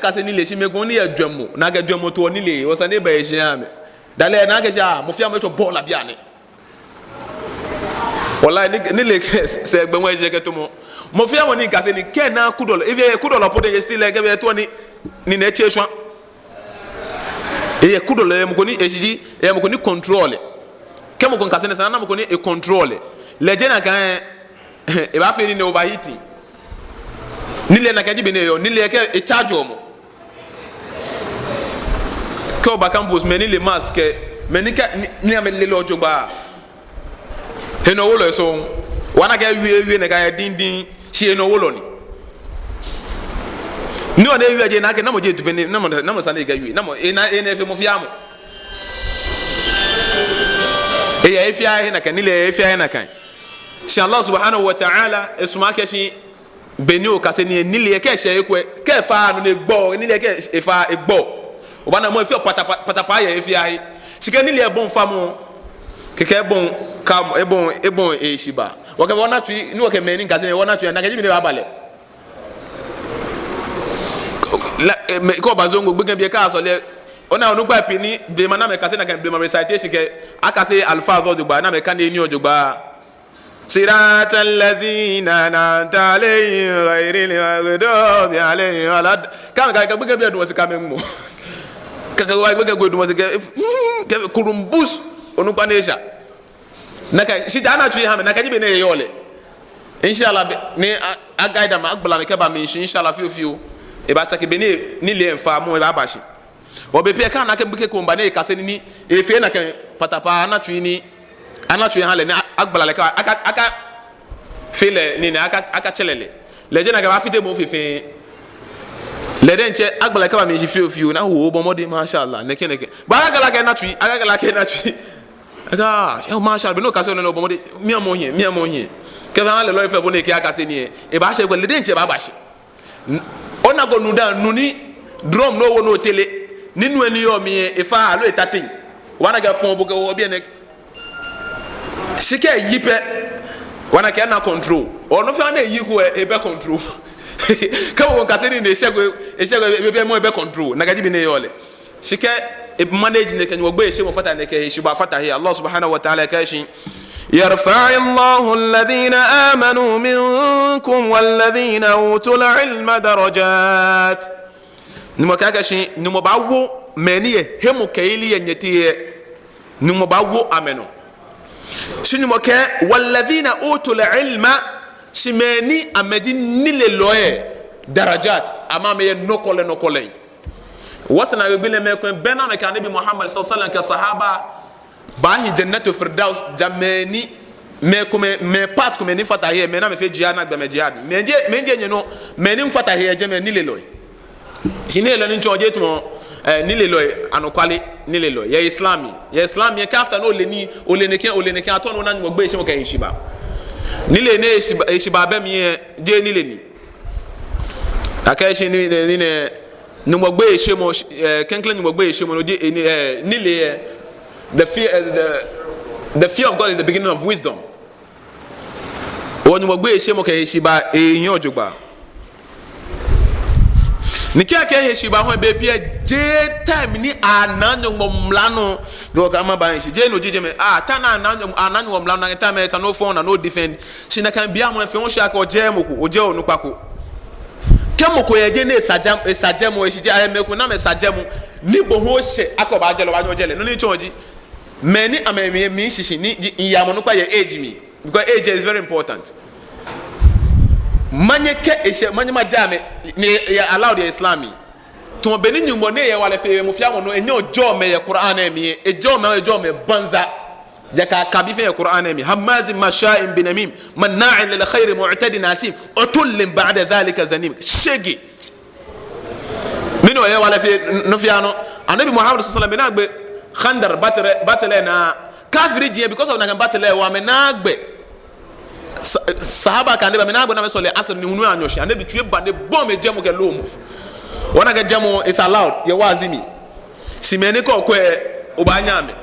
kɛkase nilee shi mɛi komɛi ni yɛ jwɛŋmɔ, ni akɛ jwɛŋmɔ toɔ nilee, esa ni eba eshi aha amɛ. Dalɛ ni akɛɛ shi, ah, mɔ fɛɛ mɔ etsɔ bɔɔla bianɛ. Wallahi, ni, nilee kɛ sɛɛ gbɛ ŋwɛi jɛ kɛ tɔmɔ. Mɔ fɛɛ mɔ ni kase nii, kɛ ena kudɔlɔ, eye kudɔlɔ po diɛŋtsɛ still lɛ, kɛ be to ni, ni ne che shwa. Eye kudɔlɔ, eye mɔ ko ni, eshi ji, eye mɔ ko ni control lɛ. Kɛ mɔ ko kase nii sane, ni mɔ ko ni e control lɛ. Lɛ jɛ nakai, ebaafee nii ni overheating. Nilee nakai ji bɔ ni eyɔɔ, nilee kɛ e charge mɔ. Kɛ oba campus, mɛi ni le maths kɛ, mɛi ni kɛ, ni, ni amɛle lɛ jogbaŋŋ. Henɔwolɔi sɔŋŋ. Obaana akɛ ewie, ewie nakai diŋŋ diŋŋ, shi henɔwolɔ ni. Ni ona ewie jɛ nakai, namɔ ji etu pɛ ni, namɔ, namɔ sane ekɛwie, namɔ, ena, ena efee mɔ fɛɛ mɔ. Eyɛ he fɛɛ he nakai, nilee yɛ he fɛɛ he nakai. Shi Allah subhanahu wa ta'ala, esumɔɔ akɛ shi, be ni okase nii, nilee kɛ eshɛ he ko, kɛ efa nɔ ni egbɔ, nilee kɛ efa egbɔ. Obaana mɔ efee patapaa, patapaa yɛ he fɛɛ he. Shi kɛ nilee ebɔi famɔ, kɛkɛ ebɔi ka, ebɔi, ebɔi heshibaa. Wɔkɛ wɔna tsui, ni wɔkɛ mɛi ni kase nii, wɔna tsui, nakai ji bɔ ni ebaaba lɛ. La, eh, mɛi, kɛ oba Zongo, gbekɛbii kɛ asɔle. Ona onukpai pii ni, blema ni amɛkase nakai blema recitation kɛ, akase alfaz jogbaŋŋ, ni amɛkaneee nii jogbaŋŋ. صراط الذين أنعمت عليهم غير المغضوب عليهم ولا الض-, kɛ amɛkase, kɛ gbekɛbii edamɔ sɛɛ kɛ amɛ mɔ. Kɛ, kɛ, kɛ gbekɛ ko damɔ sɛɛ kɛ, mm, kɛ kurumbus, onukpa ni esha. Nakai, shi ja ana tsui aha amɛ, nakai ji bɔ ni eyɔɔ lɛ. Inshallah, be, ni a, a guide amɛ, agbala amɛ kɛba mli shi, inshallah, fioo, fioo. Ebaatsake be ni, nilee famɔ, ebaaba shi. Wɔ be pɛ kɛ ana akɛ gbekɛ ko miiba ni ekase nii, efee nakai patapaa, ana tsui ni, ana tsui aha lɛ ni a-, agbala lɛ kɛ, aka, akafee lɛ nii ni aka, akatsɛ lɛ lɛ. Lɛ jɛ nakai baafite mɔ fɛɛ fɛɛ. Lɛ diɛŋtsɛ agbala lɛ kɛba mli shi fioo fioo, ni awo obɔ mɔdɛŋ, mashallah, nɛkɛ nɛkɛ. Ba akakala akɛ ena tsui, akakala akɛ ena tsui. Aka, eh, mashallah, be ni okase nɔ ni obɔ mɔdɛŋ, miamɔ hiɛ, miamɔ hiɛ. Kɛ fɛɛ lɛ lɔ efee bɔ ni ekɛɛ akase nii lɛ, ebaashɛ ekolɛ lɛ diɛŋtsɛ baaba shi. N-, onako nu dã, nu ni drum ni owo ni otere, ni nu lɛ ni yɔɔ mli lɛ, efa aloo eta teŋ. Obaana akɛ fɔŋ bo kɛ wɔ biɛ nɛɛ. Shi kɛ eyi pɛ, obaana akɛ ena control. Nɔ fɛɛ nɔ ni eyi ko lɛ, ebɛ control. Kɛ mɔ ko kase nii ni eshɛko, eshɛko, ebɛ, ebɛ mɔ, ebɛ control. Nakai ji bɔ ni eyɔɔ lɛ. Shi kɛ e-manage nɛkɛ, Nyɔŋmɔ gbeyeishemɔ fata nɛkɛ, heshibaa fata he. Allah subhanahu wa ta'ala kɛɛ shi, يرفع الله الذين آمنوا منكم والذين أوتوا العلم درجات. Nyɔŋmɔ kɛɛ akɛ shi, Nyɔŋmɔ baawo mɛi ni yɛ hemɔkɛyeli yɛ nyɛteŋ lɛ, Nyɔŋmɔ baawo amɛnɔ. Shi Nyɔŋmɔ kɛɛ, والذين أوتوا العلم, shi mɛi ni amɛji nilelɔi lɛ, درجات, amɛ amɛyɛ nɔkɔlɛ nɔkɔlɛi. Wɔsɛɛ naagbee gbi lɛ mɛi komɛi bɛ ni amɛkɛ Anabi Muhammad صلى الله عليه وسلم kɛ sahaba baahi Jannatul Firdaus, ja mɛi ni, mɛi komɛi, mɛi part komɛi ni fata he, mɛi ni amɛfee jihad ni agba amɛ jihad. Mɛi ji, mɛi ji enyɔ nɔ, mɛi ni fata he jɛmɛ nilelɔi. Shi nilelɔi ni mitsɔɔ jeee tamɔ, eh, nilelɔi, anɔkwale nilelɔi. Yɛ Islam mli. Yɛ Islam mli, kɛ after ni ole nii, ole nɛkɛ, ole nɛkɛ, atɔ ni ona Nyɔŋmɔ gbeyeishemɔ kɛ heshibaa. Nilee ni heshibaa, heshibaa bɛ mli lɛ, jeee nilee ni. Akɛɛ shi ni, ni, ni, ni, Nyɔŋmɔ gbeyeishemɔ, eh, klɛŋklɛŋ Nyɔŋmɔ gbeyeishemɔ, no ji, eh, ni, eh, nilee, eh, the fear, eh, the, the fear of God is the beginning of wisdom. Wɔ Nyɔŋmɔ gbeyeishemɔ kɛ heshibaa, eh, ehiɔ jogbaŋŋ. Ni kɛ akɛɛ heshibaa hu, bei pii lɛ jeee time ni anaa Nyɔŋmɔ mla nɔ, because kɛ amɛba shi. Jeee no ji jɛmɛ. Ah, time ni anaa Nyɔŋmɔ, anaa Nyɔŋmɔ mla nɔ, nakai time lɛ esa ni ofɔ, ni o-defend. Shi nakai beiaŋ mɔ fɛɛ, oshi akɛ ojɛ mɔ ko, ojɛ onukpa ko. Kɛ mɔ ko yɛ jɛi ni esa jɛ, esa jɛmɔ, eshi jɛ ayɛ mɛi ko ni amɛsa jɛmɔ, ni bo hu oshɛ akɛ obaajɛ lɛ, obaanyɛ ojɛ lɛ. Nɔ ni mitsɔɔ ji, mɛi ni amɛmli, mli shishi ni, ji, iyamɔ onukpa yɛ age mli. Because age is very important. Manyɛ kɛ eshɛ, manyɛ majɛ amɛ, ni eyɛ allowed yɛ Islam mli. Tamɔ bɔ ni Nyɔŋmɔ ni yɛ hewalɛ fe mɔ fɛɛ mɔ nɔ, enyɛɔ ejɔɔ mɛi yɛ Qur'an lɛ mli, ejɔɔ mɛi, ejɔɔ mɛi banza. Yaka kabi fɛɛ yɛ Qur'an lɛ mli. هماز مشاء بنميم مناع للخير معتد أثيم عتل بعد ذلك زنيم. Shege. Mɛni oyɛ hewalɛ fe nɔ fɛɛ nɔ? Anabi Muhammad صلى الله عليه وسلم, bɔ ni agbe Khandaq battle, battle lɛ naa. Kafiriji lɛ, because of nakai battle lɛ hewɔ amɛnaaa gbɛ. Sa-, sahaba kɛ Annabi, mina gbɛ ni amɛsɔle asr ni hulu anyɔ shi. Annabi tsui eba ni ebɔ amɛ jɛmɔ kɛ loomɔ. Wɔna akɛ jɛmɔ is allowed yɛ waazi mli. Shi mɛni kɔkɔɛ obaanyɛ amɛ.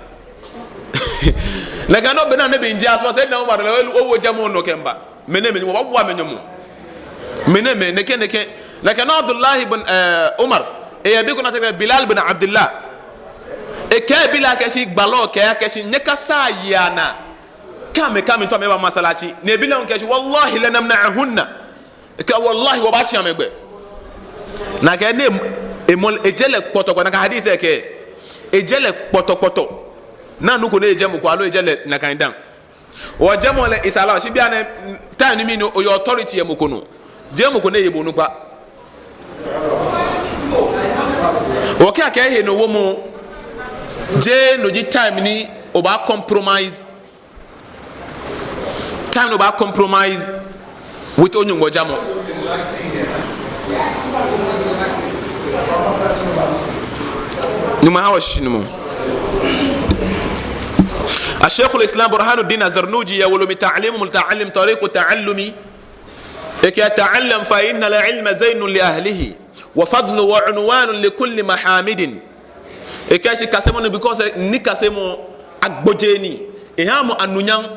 Nakai nɔŋŋ be ni Annabi miijɛ asuwa, Sayyidina Umar lɛ, ewo jɛmɔ nɔ kɛmiiba. Mɛni mɛni, wɔbawo amɛ nyɔmɔ. Mɛni mɛni, nɛkɛ nɛkɛ. Nakai nɔŋŋ Abdullah ibn, eh, Umar, eyɛ bi ko ni atsɛɔ lɛ Bilal bin Abdullah. Ekɛɛ Bilal akɛshi gbalɔ kɛɛ akɛshi nyɛkasaa yɛ naa. Kɛ amɛkɛ amɛ too amɛba masalachi. Ni Bilal kɛɛ akɛshi, "Wallahi lanamna'ahunna." Ekɛɛ, "Wallahi, wɔbaatsi amɛ gbɛ." Nakai ni emɔ, ejɛ lɛ kpɔtɔkpɔtɔ, nakai hadith lɛ kɛɛ. Ejɛ lɛ kpɔtɔkpɔtɔ. Ni nɔ ko ni ejɛ mɔ ko aloo ejɛ lɛ nakai dã. Wɔjɛmɔ lɛ is allowed. Shi bianɛ, time ni mli ni oyɛ authority yɛ mɔ ko nɔ. Jeee mɔ ko ni eye bo onukpa. Wɔkɛɛ akɛ henɔwomɔ, jeee no ji time ni obaa compromise. Time ni obaa compromise with o-Nyɔŋmɔ jamɔ. Nyɔŋmɔ aha wɔ shishinumɔ. Ash-Shaykhul Islam Burhanuddin Az-Zarnuji yɛ wolomi Ta'limul Muta'allim Tariqu Ta'allumi. Ekɛɛ, "Ta'allam fa innal ilma zaynun li ahlihi, wa fadlun wa unwanun li kulli mahamidin." Ekɛɛ shi kasemɔ ni, because nikasemɔ agbojee ni. Ehaa mɔ anunyam.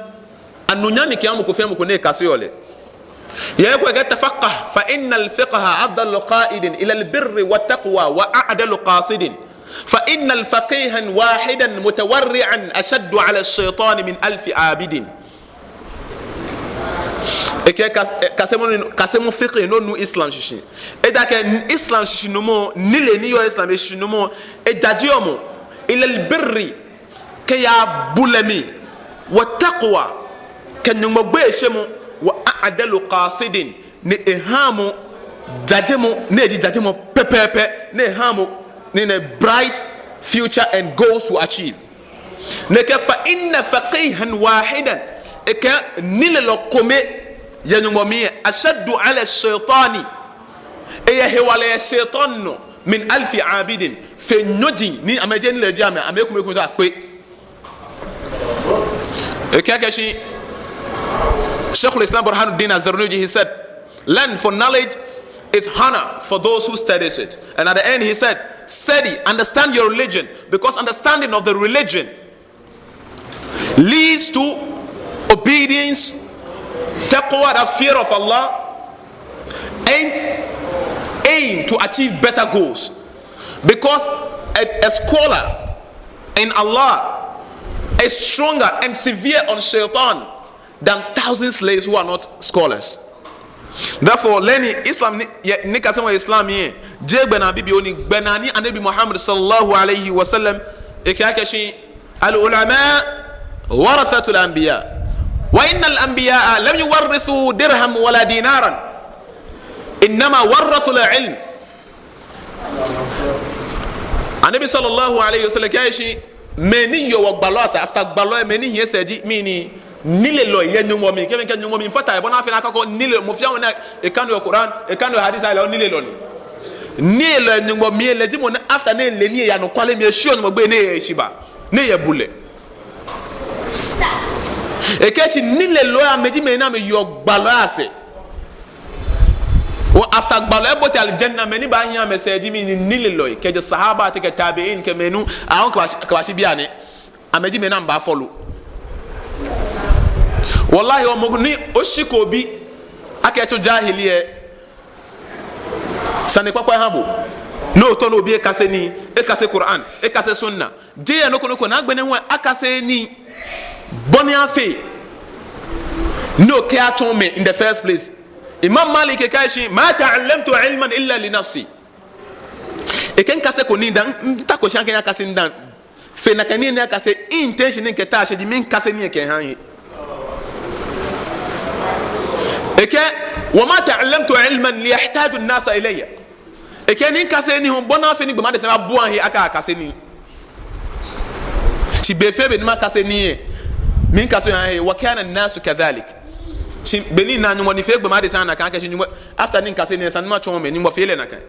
Anunyam ni kɛha mɔ ko fɛɛ mɔ ko ni ekaseɔ lɛ. Yɛ ko ekɛɛ, "Tafaqqah fa innal fiqha afdalu qa'idin ilal birri wat taqwa wa a'dalu qasidin. Fa inna faqihan wahidan mutawarri'an ashaddu ala shaytani min alfi abidin." Ekɛɛ kas-, eh, kasemɔ ni, kasemɔ fiqh nɔ ni Islam shishi. Ejaakɛ n-, Islam shishinumɔ, nilee ni yɔɔ Islam shishinumɔ, ejajeɔ mɔ ilal birri, kɛya bulɛ mli, wa taqwa, kɛ Nyɔŋmɔ gbeyeishemɔ, wa a'dalu qasidin, ni ehaa mɔ jajemɔ, ni eji jajemɔ pɛpɛɛpɛ, ni ehaa mɔ, ni nɛ bright future and goals to achieve. Ni ekɛɛ fa inna faqihan wahidan, ekɛɛ nilelɔ kome yɛ Nyɔŋmɔ mli lɛ, ashaddu ala shaytani, eyɛ hewalɛ yɛ shaitan nɔ, min alfi abidin, fe nyɔji ni amɛjeee nilelɔi ji amɛ, amɛ ekomekome too akpe. Ekɛɛ akɛshi, Shaykhul Islam Burhanuddin Az-Zarnuji, he said, "Learn, for knowledge is honor for those who studies it." And at the end, he said, "Study, understand your religion, because understanding of the religion leads to obedience, taqwa, that's fear of Allah, and aim to achieve better goals." Because a, a scholar in Allah is stronger and severe on shaitan than thousand slaves who are not scholars. Therefore, learning Islam ni, yɛ, nikasemɔ Islam lɛ, jeee gbɛnaa bibioo ni, gbɛnaa ni Annabi Muhammad sallallahu alayhi wa sallam, ekɛɛ akɛshi, "Al-ulama warathatul anbiya. Wa innal anbiya lam yuwarrithu dirham wala dinaran. Innama warrathul ilm." Annabi sallallahu alayhi wa sallam kɛɛ akɛshi, mɛi ni yɔɔ wɔ gbalɔ asɛɛ, after gbalɔi, mɛi ni hiɛ sɛɛ ji mɛni? Nilelɔi yɛ Nyɔŋmɔ mli. Kɛ mɛi kɛɛ Nyɔŋmɔ mli fata, ebɔ ni afee ni akakɔ nilelɔ, mɔ fɛɛ mɔ ni ekaneɔ Quran, ekaneɔ hadith, ale nilelɔ ni. Nilelɔi yɛ Nyɔŋmɔ mli, lɛ ji mɔ ni after ni ele nii yɛ anɔkwale mli, eshiɔ Nyɔŋmɔ gbeyei ni eshi ba, ni eyɛ bulɛ. Ekɛɛ shi nilelɔi amɛji mɛi ni amɛyɔɔ gbalɔi asɛɛ. Wɔ after gbalɔi ebote aljanna, mɛi ni baahi amɛsɛɛ ji mɛni? Nilelɔi, kɛjɛ sahaba kɛ tabi'in kɛ mɛi ni, awo kɛ bashi, kɛ bashi bianɛ. Amɛji mɛi ni amɛbaa follow. Wallahi, o mɔ ni oshiko obi akɛ etsɔ jahili lɛ, sane kpakpa eha bo. Ni otao ni obi ekase nii, ekase Quran, ekase sunna. Jeee nɔ ko nɔ ko ni agbɛnɛ hu akase nii bɔ ni afee ni okɛyatsɔɔ mɛi in the first place. Imam Malik ekɛɛ akɛshi, "Ma ta'allamtu ilman illa li nafsi." Ekɛɛ mikaseko nii dã, mitako shi akɛ miyakase nii dã. Fe nakai nii ni akase, intention ni mikɛta shi ji mikase nii kɛha mihe. Ekɛɛ, "Wa ma ta'allamtu ilman li yahtaju an-nasu ilayya." Ekɛɛ ni mikase nii hu bɔ ni afee ni gbɔmɔ adesa abua mihe akɛ akase nii. Shi be fɛɛ be ni makase nii lɛ, mikase mihe, "Wa kana an-nasu kadhalik." Shi be ni mina Nyɔŋmɔ nifeemɔ, gbɔmɔ adesa nakai akɛshi Nyɔŋmɔ, after ni mikase nii lɛ, esa ni matsɔɔ mɛi, Nyɔŋmɔ fee lɛ nakai.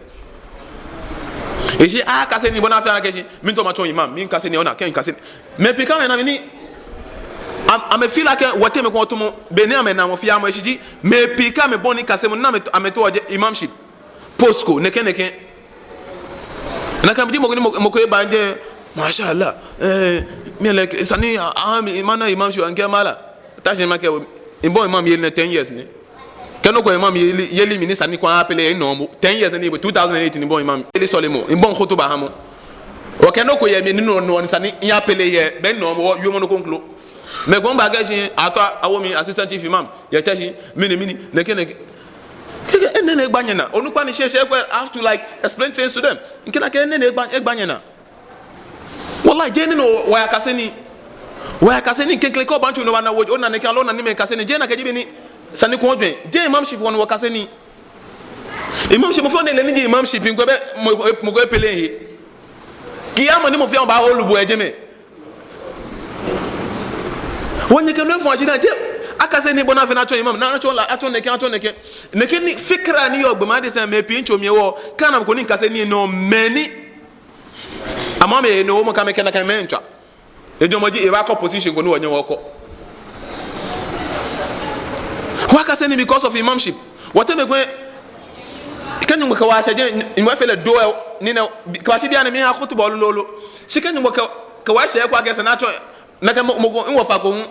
Eshi akase nii bɔ ni afee akɛshi, mitao matsɔɔ imam, mikase nii ona, kɛ mikase nii. Mɛi pii kã amɛnaa mli ni am-, amɛ feel like wɔteŋ mɛi komɛi tamɔ, bɔ ni amɛnaa mɔ fɛɛ mɔ shishi ji, mɛi pii kɛ amɛbɔi nikasemɔ, ni amɛ, amɛto wɔjɛ imamship. Post ko, nɛkɛ, nɛkɛ. Nakai mɛi ji mɔ ko ni mɔ, mɔ ko eba jɛi, masha Allah, eh, mi lɛ, esa ni, ah, mi, mana imamship, mikɛɛ mala. Ta shi makɛɛ, mibɔi imam yeli nɛɛ ten years ni. Kɛ nɔ ko imam yeli, yeli mli ni esa ni mikɔ apele yɛ nɔ mli. Ten years ni, two thousand eight ni mibɔi imam yeli sɔlemɔ. Mibɔi khutuba hamɔ. Okɛ nɔ ko yɛ mli ni no, no ni esa ni miyapele yɛ, be nɔ mli, yoo mɔ nɔ ko ŋklo. Mɛi komɛi baakɛɛ shi, atɔ awo mi assistant chief imam. Yɛ Teshie, mɛni, mɛni, nɛkɛ, nɛkɛ. Kɛkɛ, enɛ nɛɛ egba nyɛnaa. Onukpa ni shɛ, shɛ ko, I have to, like, explain things to them. Mikɛɛ nakai enɛ nɛɛ egba, egba nyɛnaa. Wallahi, jeee nii ni wɔyakase nii. Wɔyakase nii klɛŋklɛŋ kɛ obaatsu ni obaana wɔ, ona nɛkɛ aloo ona ni mɛi kase nii. Jeee nakai ji bɔ ni esa ni okɔ ojwɛŋ. Jeee imamship hewɔ ni wɔkase nii. Imamship, mɔ fɛɛ mɔ ni le ni ji imamship, mɔ ko bɛ, mɔ, mɔ ko epele ehe. Kiyama ni mɔ fɛɛ mɔ baahold bo yɛ jɛmɛ. Wɔnyɛ kɛ nɔ efɔŋ ashi dani, jeee akase nii bɔ ni afee ni atsɔ imam, ni atsɔ la, atsɔ nɛkɛ, atsɔ nɛkɛ. Nɛkɛ nii fikra ni yɔɔ gbɔmɔ adesa mɛi pii ntsomi hewɔ, kɛ ana mɔ ko ni kase nii nɔ mɛni. Amɛ mɛi nɔ mɔ kɛ amɛ kɛ nakai mɛi ntswa. Ejɔɔmɔ ji, ebaakɔ position ko ni wɔnyɛŋ wɔkɔ. Wɔyakase nii because of imamship. Wɔteŋ mɛi komɛi, kɛ Nyɔŋmɔ kɛ wɔ ashɛ jɛi, Nyɔŋmɔ efee lɛ doo, ni nɛ, kɛ wɔshi bianɛ miha khutuba lolo. Shi kɛ Nyɔŋmɔ kɛ, kɛ wɔ ashɛ ko akɛ esa ni atsɔ, nakai mɔ, mɔ ko, ewɔ fa ko hu.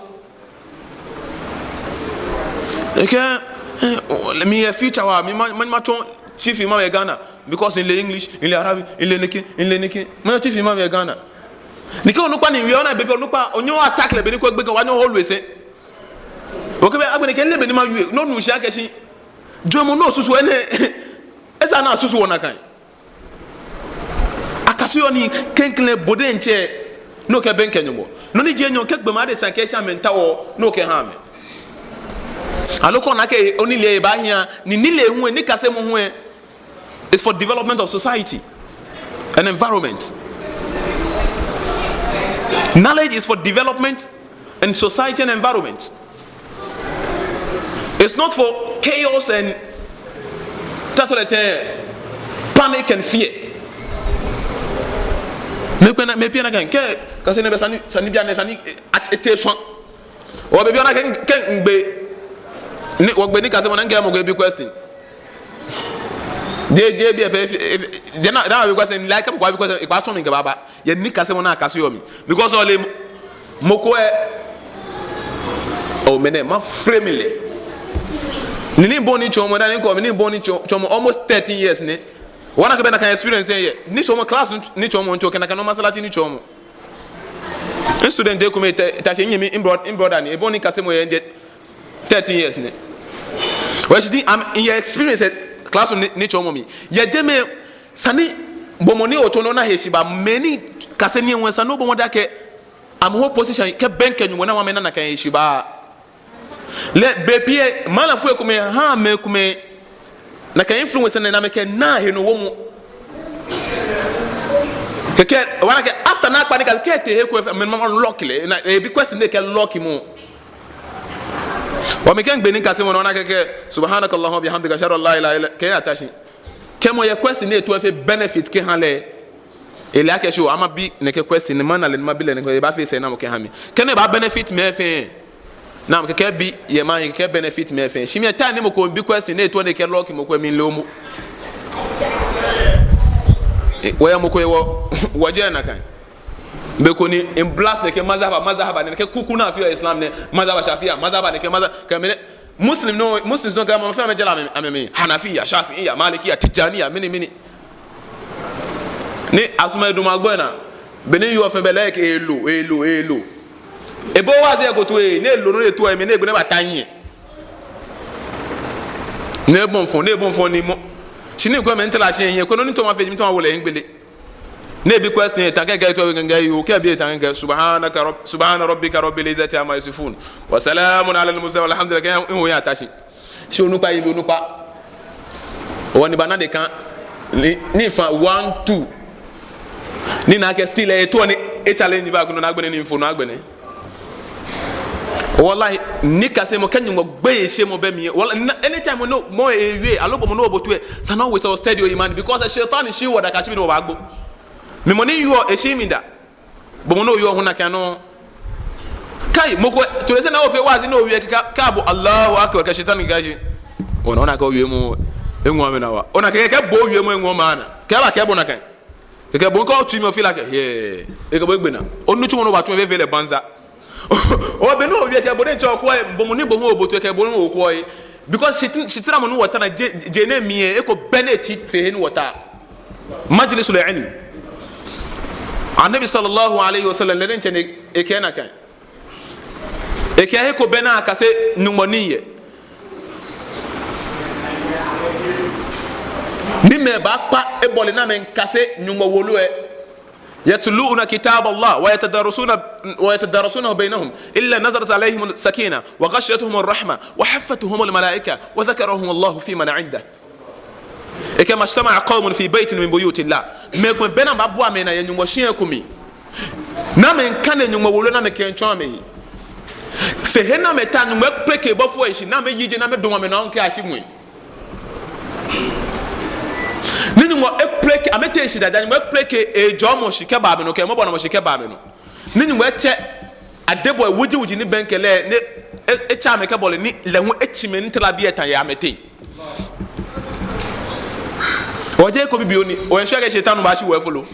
Ekɛɛ, eh, miyɛ future waa, mi ma, ma, matsɔ chief imam yɛ Ghana, because mile English, mile Arabic, mile nɛkɛ, mile nɛkɛ. Matsɔ chief imam yɛ Ghana. Ni kɛ onukpa ni wie, ona bɔ ni onukpa, onyɛŋ o-attack lɛ bɔ ni ko gbekɛ, onyɛŋ ohold lɛ sɛɛ. Okɛɛ bɛ, agbɛnɛ kɛ mile bɔ ni mawie, no nu shi akɛ shi. Jɔɔmɔ ni osusuɔ nɛɛ, esa ni asusu wɔ nakai. Akaseɔ nii klɛŋklɛŋ bo diɛŋtsɛ, ni okɛbɛŋkɛ Nyɔŋmɔ. Nɔ ni ji enyɔ kɛ gbɔmɔ adesa kɛ shi amɛmiitao, ni okɛha amɛ. Aloo kɛ ona akɛ onilee baahia, ni nilee hu, nikasemɔ hu, is for development of society and environment. Knowledge is for development and society and environment. It's not for chaos and tatɔlɛtɛ, panic and fear. Mɛi pii na, mɛi pii nakai, kɛ, kase nɛɛ bɛ esa ni, esa ni bianɛ, esa ni, eh, at-, ete shwa. Wɔ be bianɛ kɛ, kɛ migbe, ni, wɔgbe nikasemɔ ni mikɛ mɔ ko ebi question. Jeee, jeee biɛ pɛ, if, if, jeee na, na bi question, like, mɔ ko abi question, ekpaa tsɔ mi kɛba ba. Yɛ nikasemɔ ni akaseɔ mi. Because ole mɔ, mɔ ko e, oh, mɛni, mafrɛ mi lɛ. Ni mibɔi nitsɔɔmɔ, dani mikɔ, mibɔi nitsɔɔ-, tsɔɔmɔ almost thirteen years ni. Wɔna akɛ bɛ nakai experience yɛ. Nitsɔɔmɔ class, nitsɔɔmɔ, ntsɔɔ kɛ nakai nɔ masalachi nitsɔɔmɔ. Mistudent komɛi ta, ta shi minyɛmi, mibro-, mibrother ni, ebɔi nikasemɔ yɛ nje thirteen years ni. Well, shi ti, am, in your experience, eh, class ni, nitsɔɔmɔ mli. Yɛ jɛmɛ, esa ni, gbɔmɔ ni otsɔɔ nɔ ona heshibaa, mɛi ni kase nii hu esa ni obɔ mɔdɛŋ akɛ, amɛ whole position, kɛbɛŋkɛ Nyɔŋmɔ ni amɛna nakai heshibaa. Lɛ bei pii, malamfoi komɛi, ha mɛi komɛi, nakai influence nɛɛ ni amɛkɛnaa henɔwomɔ. Kɛkɛ, wɔna akɛ, after ni akpa nika, kɛ etee he ko, mɛi ma lock lɛ, ni ebi question ni ekɛ lock mɔ. Wɔ mɛi kɛ migbe nikasemɔ nɔ, ona akɛ, kɛ, subhanakallahumma wa bihamdika, ashhadu an la ilaha illa, kɛ eyata shi. Kɛ mɔ yɛ question ni eto efee benefit kɛha lɛ. Ele akɛ shi oo, ama bi nɛkɛ question ni mana lɛ ni mabi lɛ nɛkɛ, ebaafee sɛɛnamɔ kɛha mi. Kɛ no ebaa benefit mɛi fɛɛ. Naam, kɛkɛ bi, yɛ ma, kɛkɛ benefit mɛi fɛɛ. Shi mɛi time ni mɔ ko bi question ni eto ni ekɛ lock mɔ ko mli lɛ momo. Eh, wɔyɛ mɔ ko yɛ wɔ, wɔjɛ nakai. Be ko ni, in blast nɛkɛ mazhaba, mazhaba nɛkɛ kuku ni afeɔ Islam nɛɛ, mazhaba Shafi'iyya, mazhaba nɛkɛ, mazhaba, kɛ mɛni, Muslim nɔ, Muslims nɔ kɛ amɛ fɛɛ amɛjɛ lɛ amɛ, amɛ mli, Hanafiyya, Shafi'iyya, Malikkiyya, Tijjaniyya, mɛni, mɛni. Ni asumɔɔ edamɔ agbo naa, be ni yoo fɛɛ bɛ lɛ kɛ elo, elo, elo. Ebo wa ze ko to e, ni elo nɔ ni eto e mli, ni egbɛ ni ebata nyiɛ. Ni ebɔ mfɔ, ni ebɔ mfɔ ni mɔ. Shi ni ko mɛi ntala shi yɛ, ko nɔ ni to mafee, mi to mawo lɛ hiɛgbele. Ni ebi question, eta kɛkɛ, eto kɛkɛ, yoo, kɛ ebi eta kɛkɛ, subhanaka rabb-, subhana rabbika rabbil izzati amma yasifun. Wa salamun alal mursalin, walhamdulillah, kɛ, ewo eyata shi. Shi onukpa, ebi onukpa. Wɔ ni baana de kan, ni, ni fa one, two. Ni nakai still, eh, eto ni, e challenge ba ko nɔ ni agbɛnɛ ni mfo nɔ agbɛnɛ. Wallahi, nikasemɔ kɛ Nyɔŋmɔ gbeyeishemɔ bɛ mli. Wallahi, na, anytime mɔ, mɔ ewie, aloo gbɔmɔ ni obo toi, esa ni owie sɛɛ o-steady o-iman, because shaitan shi wɔ da kɛyashi be ni obaagbo. Mɔ ni yɔɔ eshi mli da. Gbɔmɔ ni oyɔɔ hu nakai nɔŋŋ. Kai, mɔ ko, to the extent ni ofee waazi ni owie kɛkɛ, kɛ abo Allahu Akbar kɛ shaitan kɛkɛ shi. Ona, ona akɛ owiemɔ eŋɔɔ amɛnaa waa. Ona akɛ, kɛ bo owiemɔ eŋɔɔ amɛnaa. Kɛ aba kɛ bo nakai. Kɛkɛ bo ŋkɔ otsui mli ofeel like, yeah. Ekɛ bo egbe naa. Onitsumɔ ni obaatsu mli fɛɛ lɛ banza. Obɛ ni owie kɛ bo diɛŋtsɛ okwɛɛɛ, bo mɔ ni bo hu obote kɛ bo hu okwɛɛɛ. Because shit-, shitramɔ ni wɔta nɛɛ, je, je nɛɛ mli lɛ, eko bɛ ni etsi fe he ni wɔta. Majlisul ilm. Annabi sallallahu alayhi wa sallam, lɛ diɛŋtsɛ ni ekɛɛ nakai. Ekɛɛ he ko bɛ ni akase Nyɔŋmɔ nii yɛ. Ni mɛi baakpa ebɔle ni amɛmiikase Nyɔŋmɔ wolo lɛ. يتلون كتاب الله ويتدارسون، ويتدارسونه بينهم إلا نزلت عليهم السكينة وغشيتهم الرحمة وحفتهم الملائكة وذكرهم الله فيمن عنده. Ekɛɛ ما اجتمع قوم في بيت من بيوت الله. Mɛi komɛi bɛ ni amɛbaabua amɛnaa yɛ Nyɔŋmɔ shia ko mli. Ni amɛmiikane Nyɔŋmɔ wolo ni amɛkɛmiitsɔɔ amɛhe. Fe he ni amɛta Nyɔŋmɔ ekpeleke bɔfoi ashi ni amɛyi je ni amɛdamɔ amɛnɔ kɛyashi ŋwɛi. Ni Nyɔŋmɔ ekpeleke, amɛteŋ shidaa ja, Nyɔŋmɔ ekpeleke ejɔɔmɔ shi kɛba amɛnɔ, kɛ mɔbɔnalɛ shi kɛba amɛnɔ. Ni Nyɔŋmɔ etsɛ adebɔɔ wuji wuji ni bɛŋkɛ lɛ, ni e-, etsɛ amɛ kɛbɔle ni lɛ hu etsi mɛi ni tara biɛ ta yɛ amɛteŋ. Ojɛ ko bibioo ni, oshwɛ akɛ shaitan baashi wɔ efolo.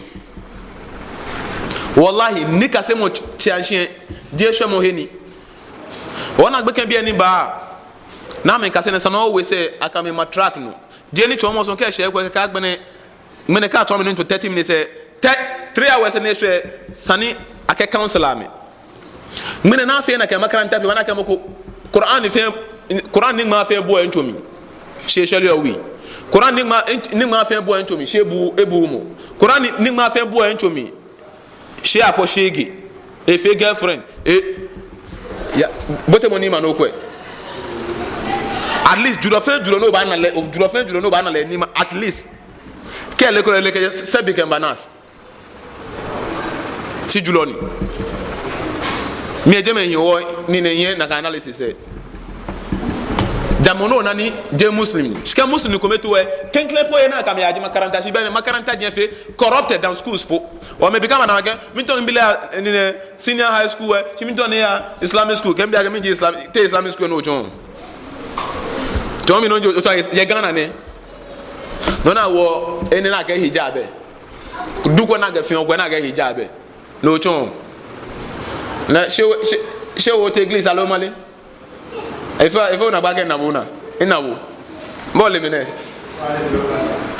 Wallahi, nikasemɔ tsɛ, tsɛ, jeee shwɛmɔ he ni. Ona gbekɛbii ni baa, ni amɛmiikase nɛɛ, esa ni owie sɛɛ akɛ amɛma track nɔ. Jeee nitsɔɔmɔ sɔŋŋ kɛ eshɛ kwɛ kɛ agbɛnɛ, ŋmɛnɛ kɛ atsɔɔ mi nɔ to thirty minutes lɛ, thir-, three hours ni eshwɛ, esa ni akɛ counsel amɛ. Ŋmɛnɛ ni afee nakai makaranta pii, wɔna akɛ mɔ ko, Quran fɛɛ, Quran niŋmaa fɛɛ ebuɔ etsɔɔ mli. Shi eshɛreɔ wui. Quran niŋmaa, niŋmaa fɛɛ ebuɔ etsɔɔ mli. Shi ebu, ebuuu mɔ. Quran ni, niŋmaa fɛɛ ebuɔ etsɔɔ mli. Shi afɔ shege. Efee girlfriend. E, ya, bote mɔ niimɛi nɔ kwɛ. At least, julɔ fɛɛ julɔ ni obaana lɛ, julɔ fɛɛ julɔ ni obaana lɛ niimɛi, at least. Kɛ leko lɛ leko, sɛbi kɛmiiba nurse. Shi julɔ ni. Mi ejɛ mɛi hiɛ wɔ ni nɛɛ hiɛ nakai analysis lɛ. Ja mɔ ni ona ni jeee Muslim ni. Shi kɛ Muslim ni kome to lɛ, klɛŋklɛŋ po ena akɛ amɛyaje makaranta, shi bɛ makaranta jɛ fɛɛ corrupted than schools po. Wɔmɛi bi kɛ amɛna akɛ, miitao mibi lɛ aya, ni nɛɛ, senior high school lɛ, shi miitao ni eya Islamic school, kɛ mibi akɛ mɛni ji Islam, te Islamic school ni otsɔɔ. Tsɔɔ mi nɔ ni otsɔɔ yɛ Ghana nɛɛ. No ona wɔ, enɛ ni akɛɛ hijab lɛ. Duku ni akɛfeɔ, kwɛ ni akɛɛ hijab lɛ. No otsɔɔ. Ni shi, shi, shi ote English aloo male? Efee, efee onaa gba akɛ ena bo naa. Ena bo. Bo ole mɛni?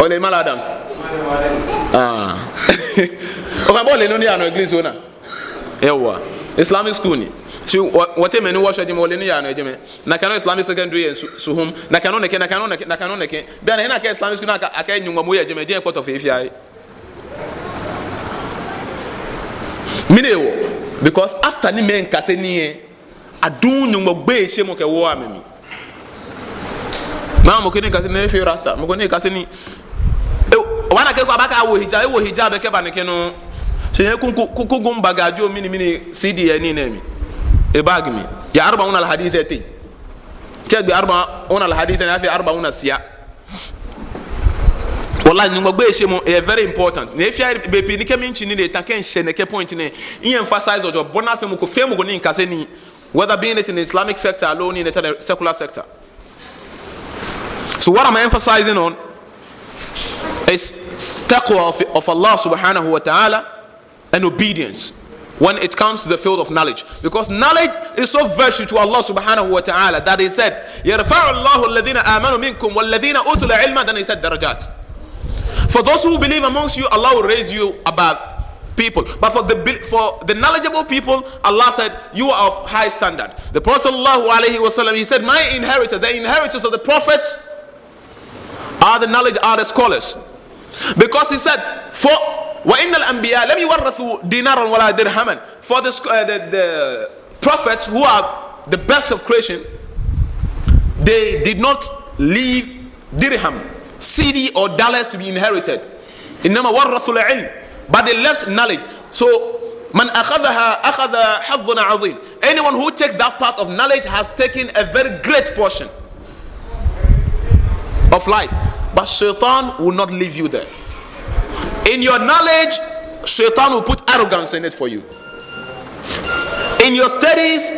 Ole Mal Adams. Ah. Okɛɛ bo ole nɔ ni yaa nɔ English ona. Yawwa. Islamic school ni. Shi wɔ, wɔteŋ mɛi ni wɔshwɛ jɛmɛ, ole nɔ ni yaa nɔ jɛmɛ. Nakai nɔŋŋ Islamic secondary yɛ Su-, Suhum. Nakai nɔŋŋ nɛkɛ, nakai nɔŋŋ nɛkɛ, nakai nɔŋŋ nɛkɛ. Bianɛ ena akɛ Islamic school ni akɛɛ, akɛɛ Nyɔŋmɔ moŋ yɛ jɛmɛ, jɛmɛ kpɔtɔ fe fɛɛ. Mɛni hewɔ? Because after ni mɛi miikase nii lɛ, aduuu Nyɔŋmɔ gbeyeishemɔ kɛwooo amɛmli. Mɛɛ mɔ ko ni kase nii efee rasta, mɔ ko ni kase nii. E, obaana akɛ eko aba akɛ awo hijab, ewo hijab lɛ kɛba nɛkɛ nɔŋŋ. Shi nyɛ ku, ku, ku, ku, ku bagaajo mɛni, mɛni C D lɛ nii nɛɛ mli. E bag mli. Yɛ Arba'una al-Hadith lɛ teŋ. Kɛ egbe Arba'una al-Hadith lɛ, ni afee Arba'una Siya. Wallahi, Nyɔŋmɔ gbeyeishemɔ, e very important. Ni efee be pii ni kɛ miitsi nii lɛ, ta kɛ mishɛ nɛkɛ point nɛɛ, mi-emphasize-ɔ jogbaŋŋ bɔ ni afee mɔ ko fɛɛ mɔ ko ni miikase nii, whether being it in the Islamic sector aloo ni in the secular sector. So what I'm emphasizing on is taqwa of, of Allah subhanahu wa ta'ala and obedience when it comes to the field of knowledge. Because knowledge is so virtue to Allah subhanahu wa ta'ala that He said, يرفع الله الذين آمنوا منكم والذين أوتوا العلم, then He said, درجات. For those who believe amongst you, Allah will raise you above people. But for the be-, for the knowledgeable people, Allah said, you are of high standard. The Prophet sallallahu alaihi wasallam, he said, my inheritors, the inheritors of the prophets, are the knowledge, are the scholars. Because he said, for, وإن الأنبياء لم يورثوا دينارا ولا درهما. For the sc-, uh, the, the prophets who are the best of creation, they did not leave dirham, cedi or dollars to be inherited. إنما ورثوا العلم. But they left knowledge. So, من أخذها أخذ حظا عظيما. Anyone who takes that path of knowledge has taken a very great portion of life. But shaitan will not leave you there. In your knowledge, shaitan will put arrogance in it for you. In your studies,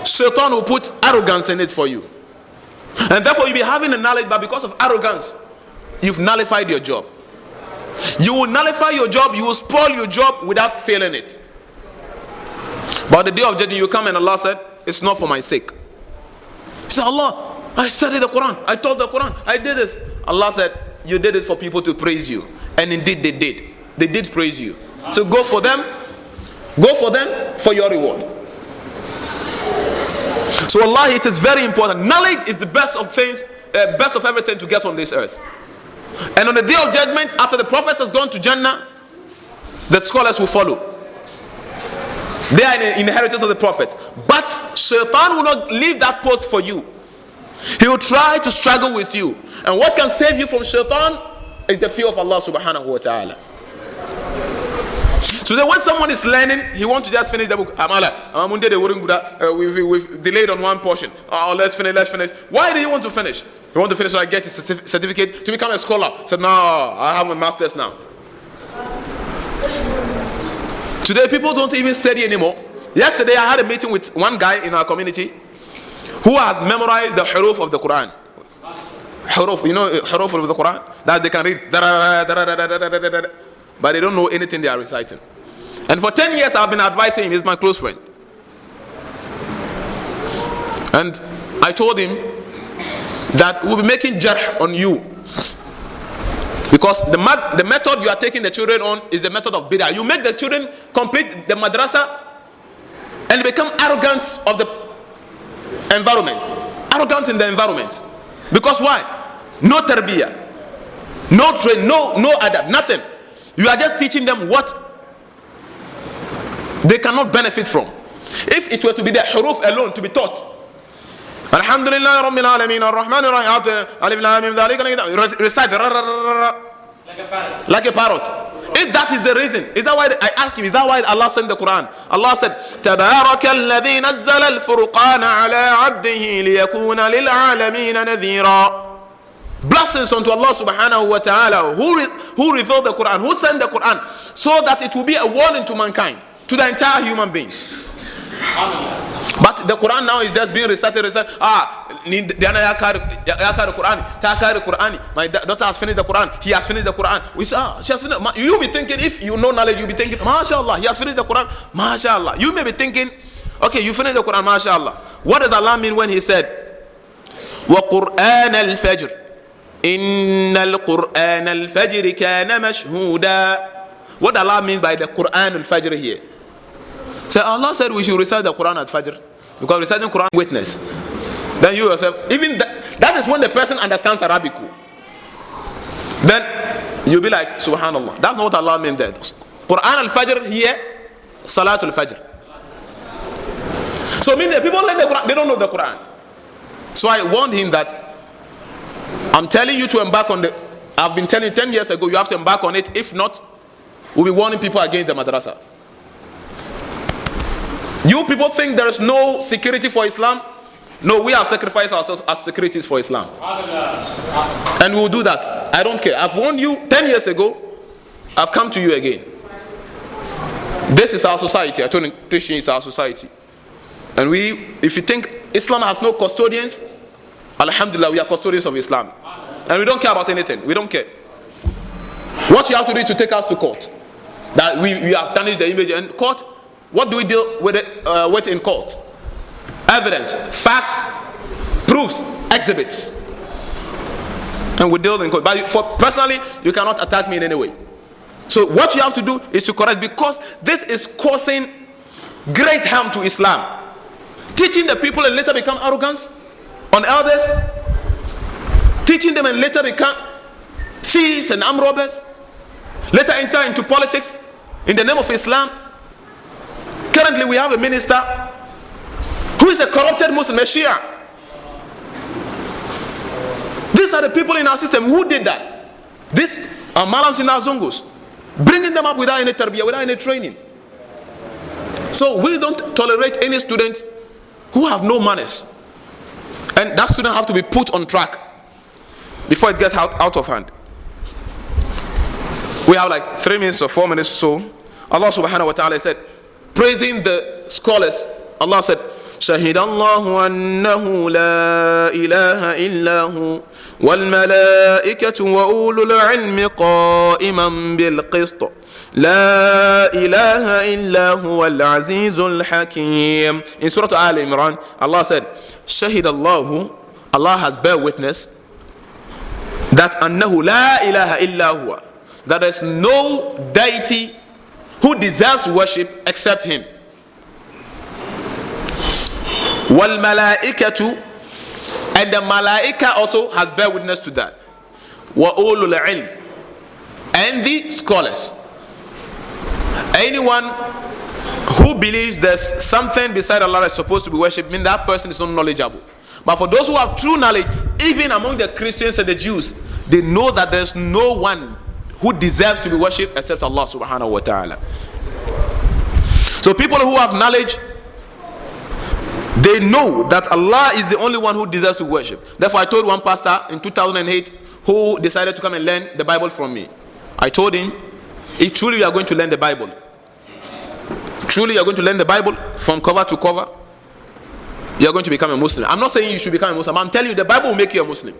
Shaitan will put arrogance in it for you. And therefore, you'll be having the knowledge, but because of arrogance, you've nullified your job. You will nullify your job, you will spoil your job without failing it. But on the day of judgment, you come and Allah said, "It's not for my sake." You say, "Allah, I studied the Quran, I taught the Quran, I did this." Allah said, "You did it for people to praise you." And indeed they did. They did praise you. So go for them. Go for them for your reward. So wallahi, it is very important. Knowledge is the best of things, uh, best of everything to get on this earth. And on the day of judgment, after the prophet has gone to Jannah, the scholars will follow. They are in the inheritance of the prophet. But Shaitan will not leave that post for you. He will try to struggle with you. And what can save you from Shaitan is the fear of Allah subhanahu wa ta'ala. So that when someone is learning, he wants to just finish the book. "Ah, Malam, ah, mun dade wurin guda, uh, we've, we've delayed on one portion. Oh, let's finish, let's finish." Why do you want to finish? You want to finish so I get a certif-, certificate to become a scholar. Said, "No, I have a master's now." Today, people don't even study anymore. Yesterday, I had a meeting with one guy in our community who has memorized the huruf of the Quran. Huruf, you know, uh, huruf of the Quran that they can read. Darara, darara, darara, darara, darara. But they don't know anything they are reciting. And for ten years, I've been advising him. He's my close friend. And I told him that we'll be making jarh on you. Because the ma-, the method you are taking the children on is the method of bid'ah. You make the children complete the madrasa and become arrogant of the environment. Arrogant in the environment. Because why? No tarbiyah. No train, no, no adab, nothing. You are just teaching them what they cannot benefit from. If it were to be the huruf alone to be taught, "Alhamdulillahi Rabbil Alameen, Ar-Rahman Ar-Rahim, Alif Lam Mim, Dhalika Al-Kitab," rec-, recite, ra, ra, ra, ra, ra, like a parrot. Like a parrot. If that is the reason, is that why the, I ask him, is that why Allah sent the Quran? Allah said, "تبارك الذي نزل الفرقان على عبده ليكون للعالمين نذيرا." Blessings unto Allah subhanahu wa ta'ala, who re-, who revealed the Quran, who sent the Quran, so that it will be a warning to mankind, to the entire human beings. But the Quran now is just being recited, recited. Ah, ni, Diana ya kare, ya, ya kare Quran, ta kare Quran. My da-, daughter has finished the Quran. He has finished the Quran. We say, "Ah, she has finished." Ma-, you'll be thinking, if you know knowledge, you'll be thinking, "MashaAllah, he has finished the Quran. MashaAllah." You may be thinking, "Okay, you finished the Quran, MashaAllah." What does Allah mean when He said, "وقرآن الفجر، إن القرآن الفجر كان مشهودا"? What Allah means by the Quran al-Fajr here? So Allah said we should recite the Quran al-Fajr because reciting Quran witness. Then you yourself, even that, that is when the person understands Arabic. Then you'll be like, "Subhanallah, that's not what Allah meant there." Quran al-Fajr here, Salatul Fajr. So mean the people learn the Quran, they don't know the Quran. So I warned him that I'm telling you to embark on the, I've been telling you ten years ago, you have to embark on it. If not, we'll be warning people against the madrasa. You people think there is no security for Islam? No, we have sacrificed ourselves as securities for Islam. And we will do that. I don't care. I've warned you ten years ago. I've come to you again. This is our society. I told you, teaching is our society. And we, if you think Islam has no custodians, Alhamdulillah, we are custodians of Islam. And we don't care about anything. We don't care. What you have to do is to take us to court. That we, we have tarnished the image. And court, what do we deal with it, uh, with in court? Evidence, facts, proofs, exhibits. And we deal in court. But you, for personally, you cannot attack me in any way. So what you have to do is to correct, because this is causing great harm to Islam. Teaching the people and later become arrogance on elders. Teaching them and later become thieves and armed robbers. Later enter into politics in the name of Islam. Currently, we have a minister who is a corrupted Muslim, a Shia. These are the people in our system who did that. These are Malams in our zongos, bringing them up without any tarbiyah, without any training. So we don't tolerate any student who have no manners. And that student have to be put on track before it gets out, out of hand. We have like three minutes or four minutes or so. Allah subhanahu wa ta'ala said, praising the scholars, Allah said, شهد الله أنه لا إله إلا هو والملائكة وأولو العلم قائما بالقسط لا إله إلا هو العزيز الحكيم. In Surah Al Imran, Allah said, شهد الله, Allah has bear witness that أنه لا إله إلا هو, that there is no deity who deserves worship except Him. والملائكة, and the malaika also has bear witness to that. وأولو العلم, and the scholars. Anyone who believes there's something beside Allah that's supposed to be worshipped, mean that person is not knowledgeable. But for those who have true knowledge, even among the Christians and the Jews, they know that there's no one who deserves to be worshipped except Allah subhanahu wa ta'ala. So people who have knowledge, they know that Allah is the only one who deserves to worship. Therefore, I told one pastor in two thousand eight who decided to come and learn the Bible from me. I told him, "If truly you are going to learn the Bible, truly you are going to learn the Bible from cover to cover, you are going to become a Muslim." I'm not saying you should become a Muslim. I'm telling you, the Bible will make you a Muslim.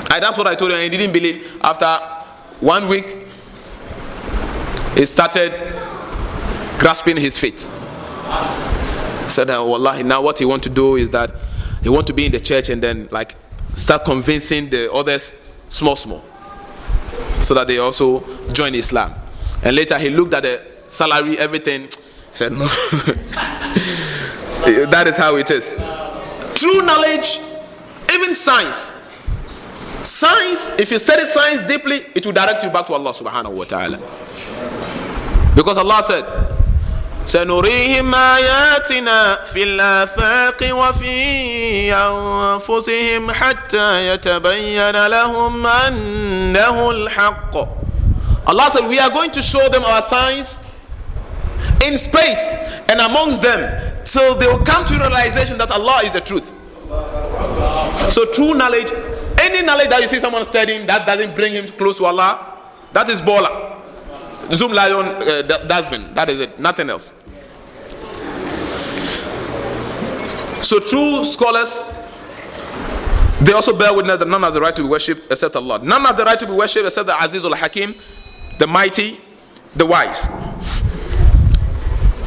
I, that's what I told him, and he didn't believe. After one week, he started grasping his faith. Said that, "Wallahi, now what he want to do is that he want to be in the church and then, like, start convincing the others small, small, so that they also join Islam." And later he looked at the salary, everything, said, "No." That is how it is. True knowledge, even science. Science, if you study science deeply, it will direct you back to Allah subhanahu wa ta'ala. Because Allah said, "سنريهم آياتنا في الآفاق وفي أنفسهم حتى يتبين لهم أنه الحق." Allah said, "We are going to show them our signs in space and amongst them till they will come to realization that Allah is the truth." So true knowledge, any knowledge that you see someone studying that doesn't bring him close to Allah, that is bola. Zoom lion, uh, du-, dustbin. That is it. Nothing else. So true scholars, they also bear witness that none has the right to be worshipped except Allah. None has the right to be worshipped except the Aziz al-Hakim, the mighty, the wise.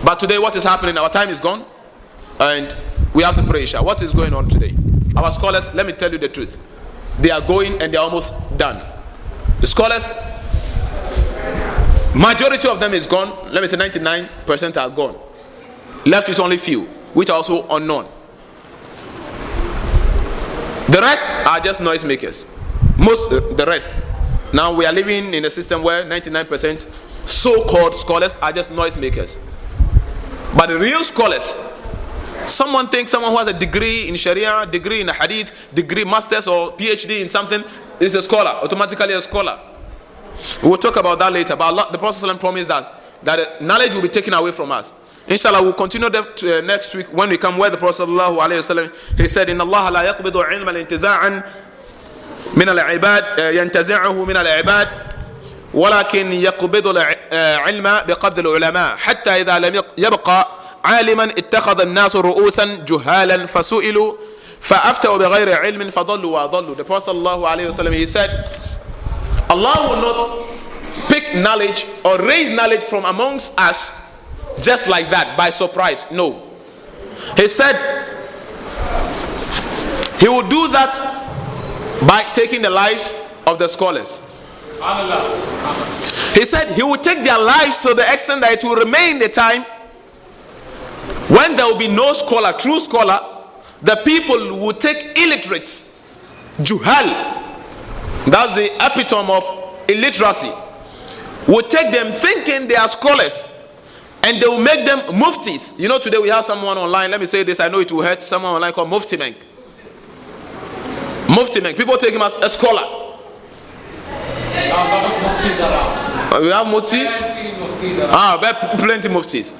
But today, what is happening? Our time is gone, and we have to pray Isha. What is going on today? Our scholars, let me tell you the truth. They are going and they are almost done. The scholars, majority of them is gone. Let me say ninety-nine percent are gone. Left with only few, which are also unknown. The rest are just noise makers. Most, uh, the rest. Now we are living in a system where ninety-nine percent so-called scholars are just noise makers. But the real scholars, someone thinks someone who has a degree in Sharia, degree in Hadith, degree, masters or P H D in something, is a scholar, automatically a scholar. We'll talk about that later. But Allah, the Prophet sallallahu alaihi wasallam promised us that, uh, knowledge will be taken away from us. Inshallah, we'll continue that, uh, next week when we come where the Prophet sallallahu alaihi wasallam, he said, إن الله لا يقبض العلم انتزاعا من العباد، uh, ينتزعه من العباد، ولكن يقبض الع-، uh, العلم بقبض العلماء، حتى إذا لم يق-، يبق عالما اتخذ الناس رؤوسا جهالا فسئلوا فأفتوا بغير علم فضلوا وأضلوا. The Prophet sallallahu alaihi wasallam, he said, Allah will not pick knowledge or raise knowledge from amongst us just like that, by surprise. No. He said he will do that by taking the lives of the scholars. He said he will take their lives to the extent that it will remain a time when there will be no scholar, true scholar. The people will take illiterates, juhal, that's the epitome of illiteracy, will take them thinking they are scholars, and they will make them muftis. You know, today we have someone online, let me say this, I know it will hurt, someone online called Mufti Menk. Mufti Menk, people take him as a scholar. Uh, we have mufti. Ah, but p-, plenty muftis.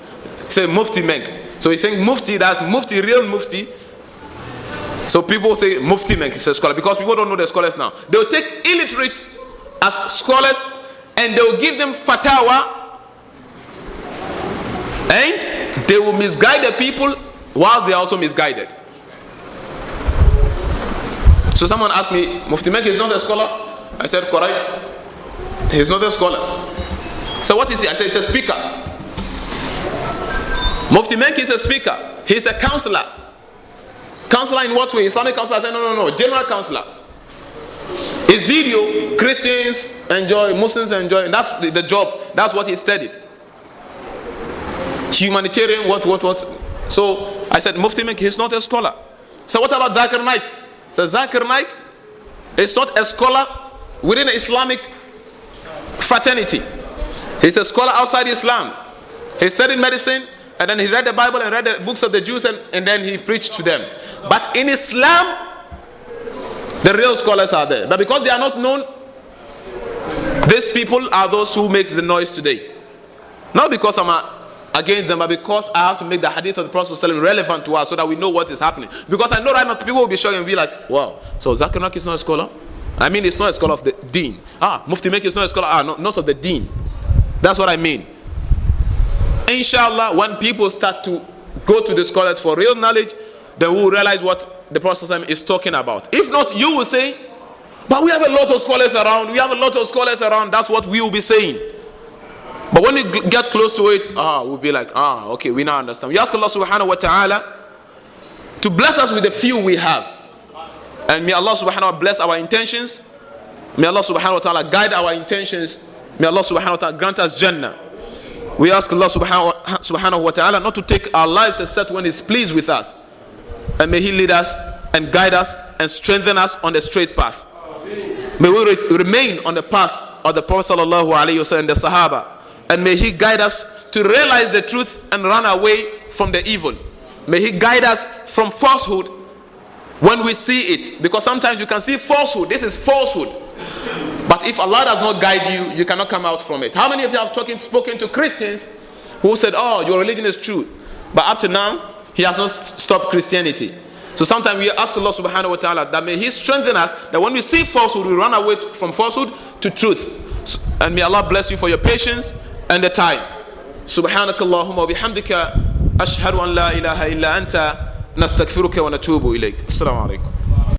Say Mufti Menk. So you think mufti, that's mufti, real mufti. So people say Mufti Menk is a scholar because people don't know the scholars now. They will take illiterate as scholars and they will give them fatawa and They will misguide the people whilst they are also misguided. So someone asked me, Mufti Menk is not a scholar? I said, correct. He's not a scholar. So what is he? I said, he's a speaker. Mufti Menk is a speaker. He's a counselor. Counselor in what way? Islamic counselor? I said, no, no, no. General counselor. His video, Christians enjoy, Muslims enjoy. That's the, the job. That's what he studied. Humanitarian, what, what, what. So I said, Mufti Menk, he's not a scholar. So what about Zakir Naik? So Zakir Naik is not a scholar within the Islamic fraternity. He's a scholar outside Islam. He studied medicine, and then he read the Bible and read the books of the Jews, and, and then he preached to them. But in Islam, the real scholars are there. But because they are not known, these people are those who makes the noise today. Not because I'm, uh, against them, but because I have to make the hadith of the Prophet sallallahu alaihi wasallam relevant to us so that we know what is happening. Because I know right now people will be shocked and be like, wow, so Zakir Naik is not a scholar? I mean, he's not a scholar of the deen. Ah, Mufti Menk is not a scholar. Ah, no, not of the deen. That's what I mean. Inshallah, when people start to go to the scholars for real knowledge, then we will realize what the Prophet sallallahu alaihi wasallam is talking about. If not, you will say, but we have a lot of scholars around. We have a lot of scholars around. That's what we will be saying. But when we g-, get close to it, ah, we'll be like, ah, okay, we now understand. We ask Allah subhanahu wa ta'ala to bless us with the few we have. And may Allah subhanahu wa ta'ala bless our intentions. May Allah subhanahu wa ta'ala guide our intentions. May Allah subhanahu wa ta'ala grant us Jannah. We ask Allah subhanahu wa, subhanahu wa ta'ala not to take our lives except when He's pleased with us. And may He lead us and guide us and strengthen us on the straight path. May we re-, remain on the path of the Prophet sallallahu alaihi wasallam and the Sahaba. And may He guide us to realize the truth and run away from the evil. May He guide us from falsehood when we see it. Because sometimes you can see falsehood. This is falsehood. But if Allah does not guide you, you cannot come out from it. How many of you have talking, spoken to Christians who said, oh, your religion is true? But up to now, he has not s-, stopped Christianity. So sometimes we ask Allah subhanahu wa ta'ala that may He strengthen us, that when we see falsehood, we run away t-, from falsehood to truth. S-, and may Allah bless you for your patience and the time. سبحانك اللهم وبحمدك، أشهد أن لا إله إلا أنت، نستغفرك ونتوب إليك. السلام عليكم.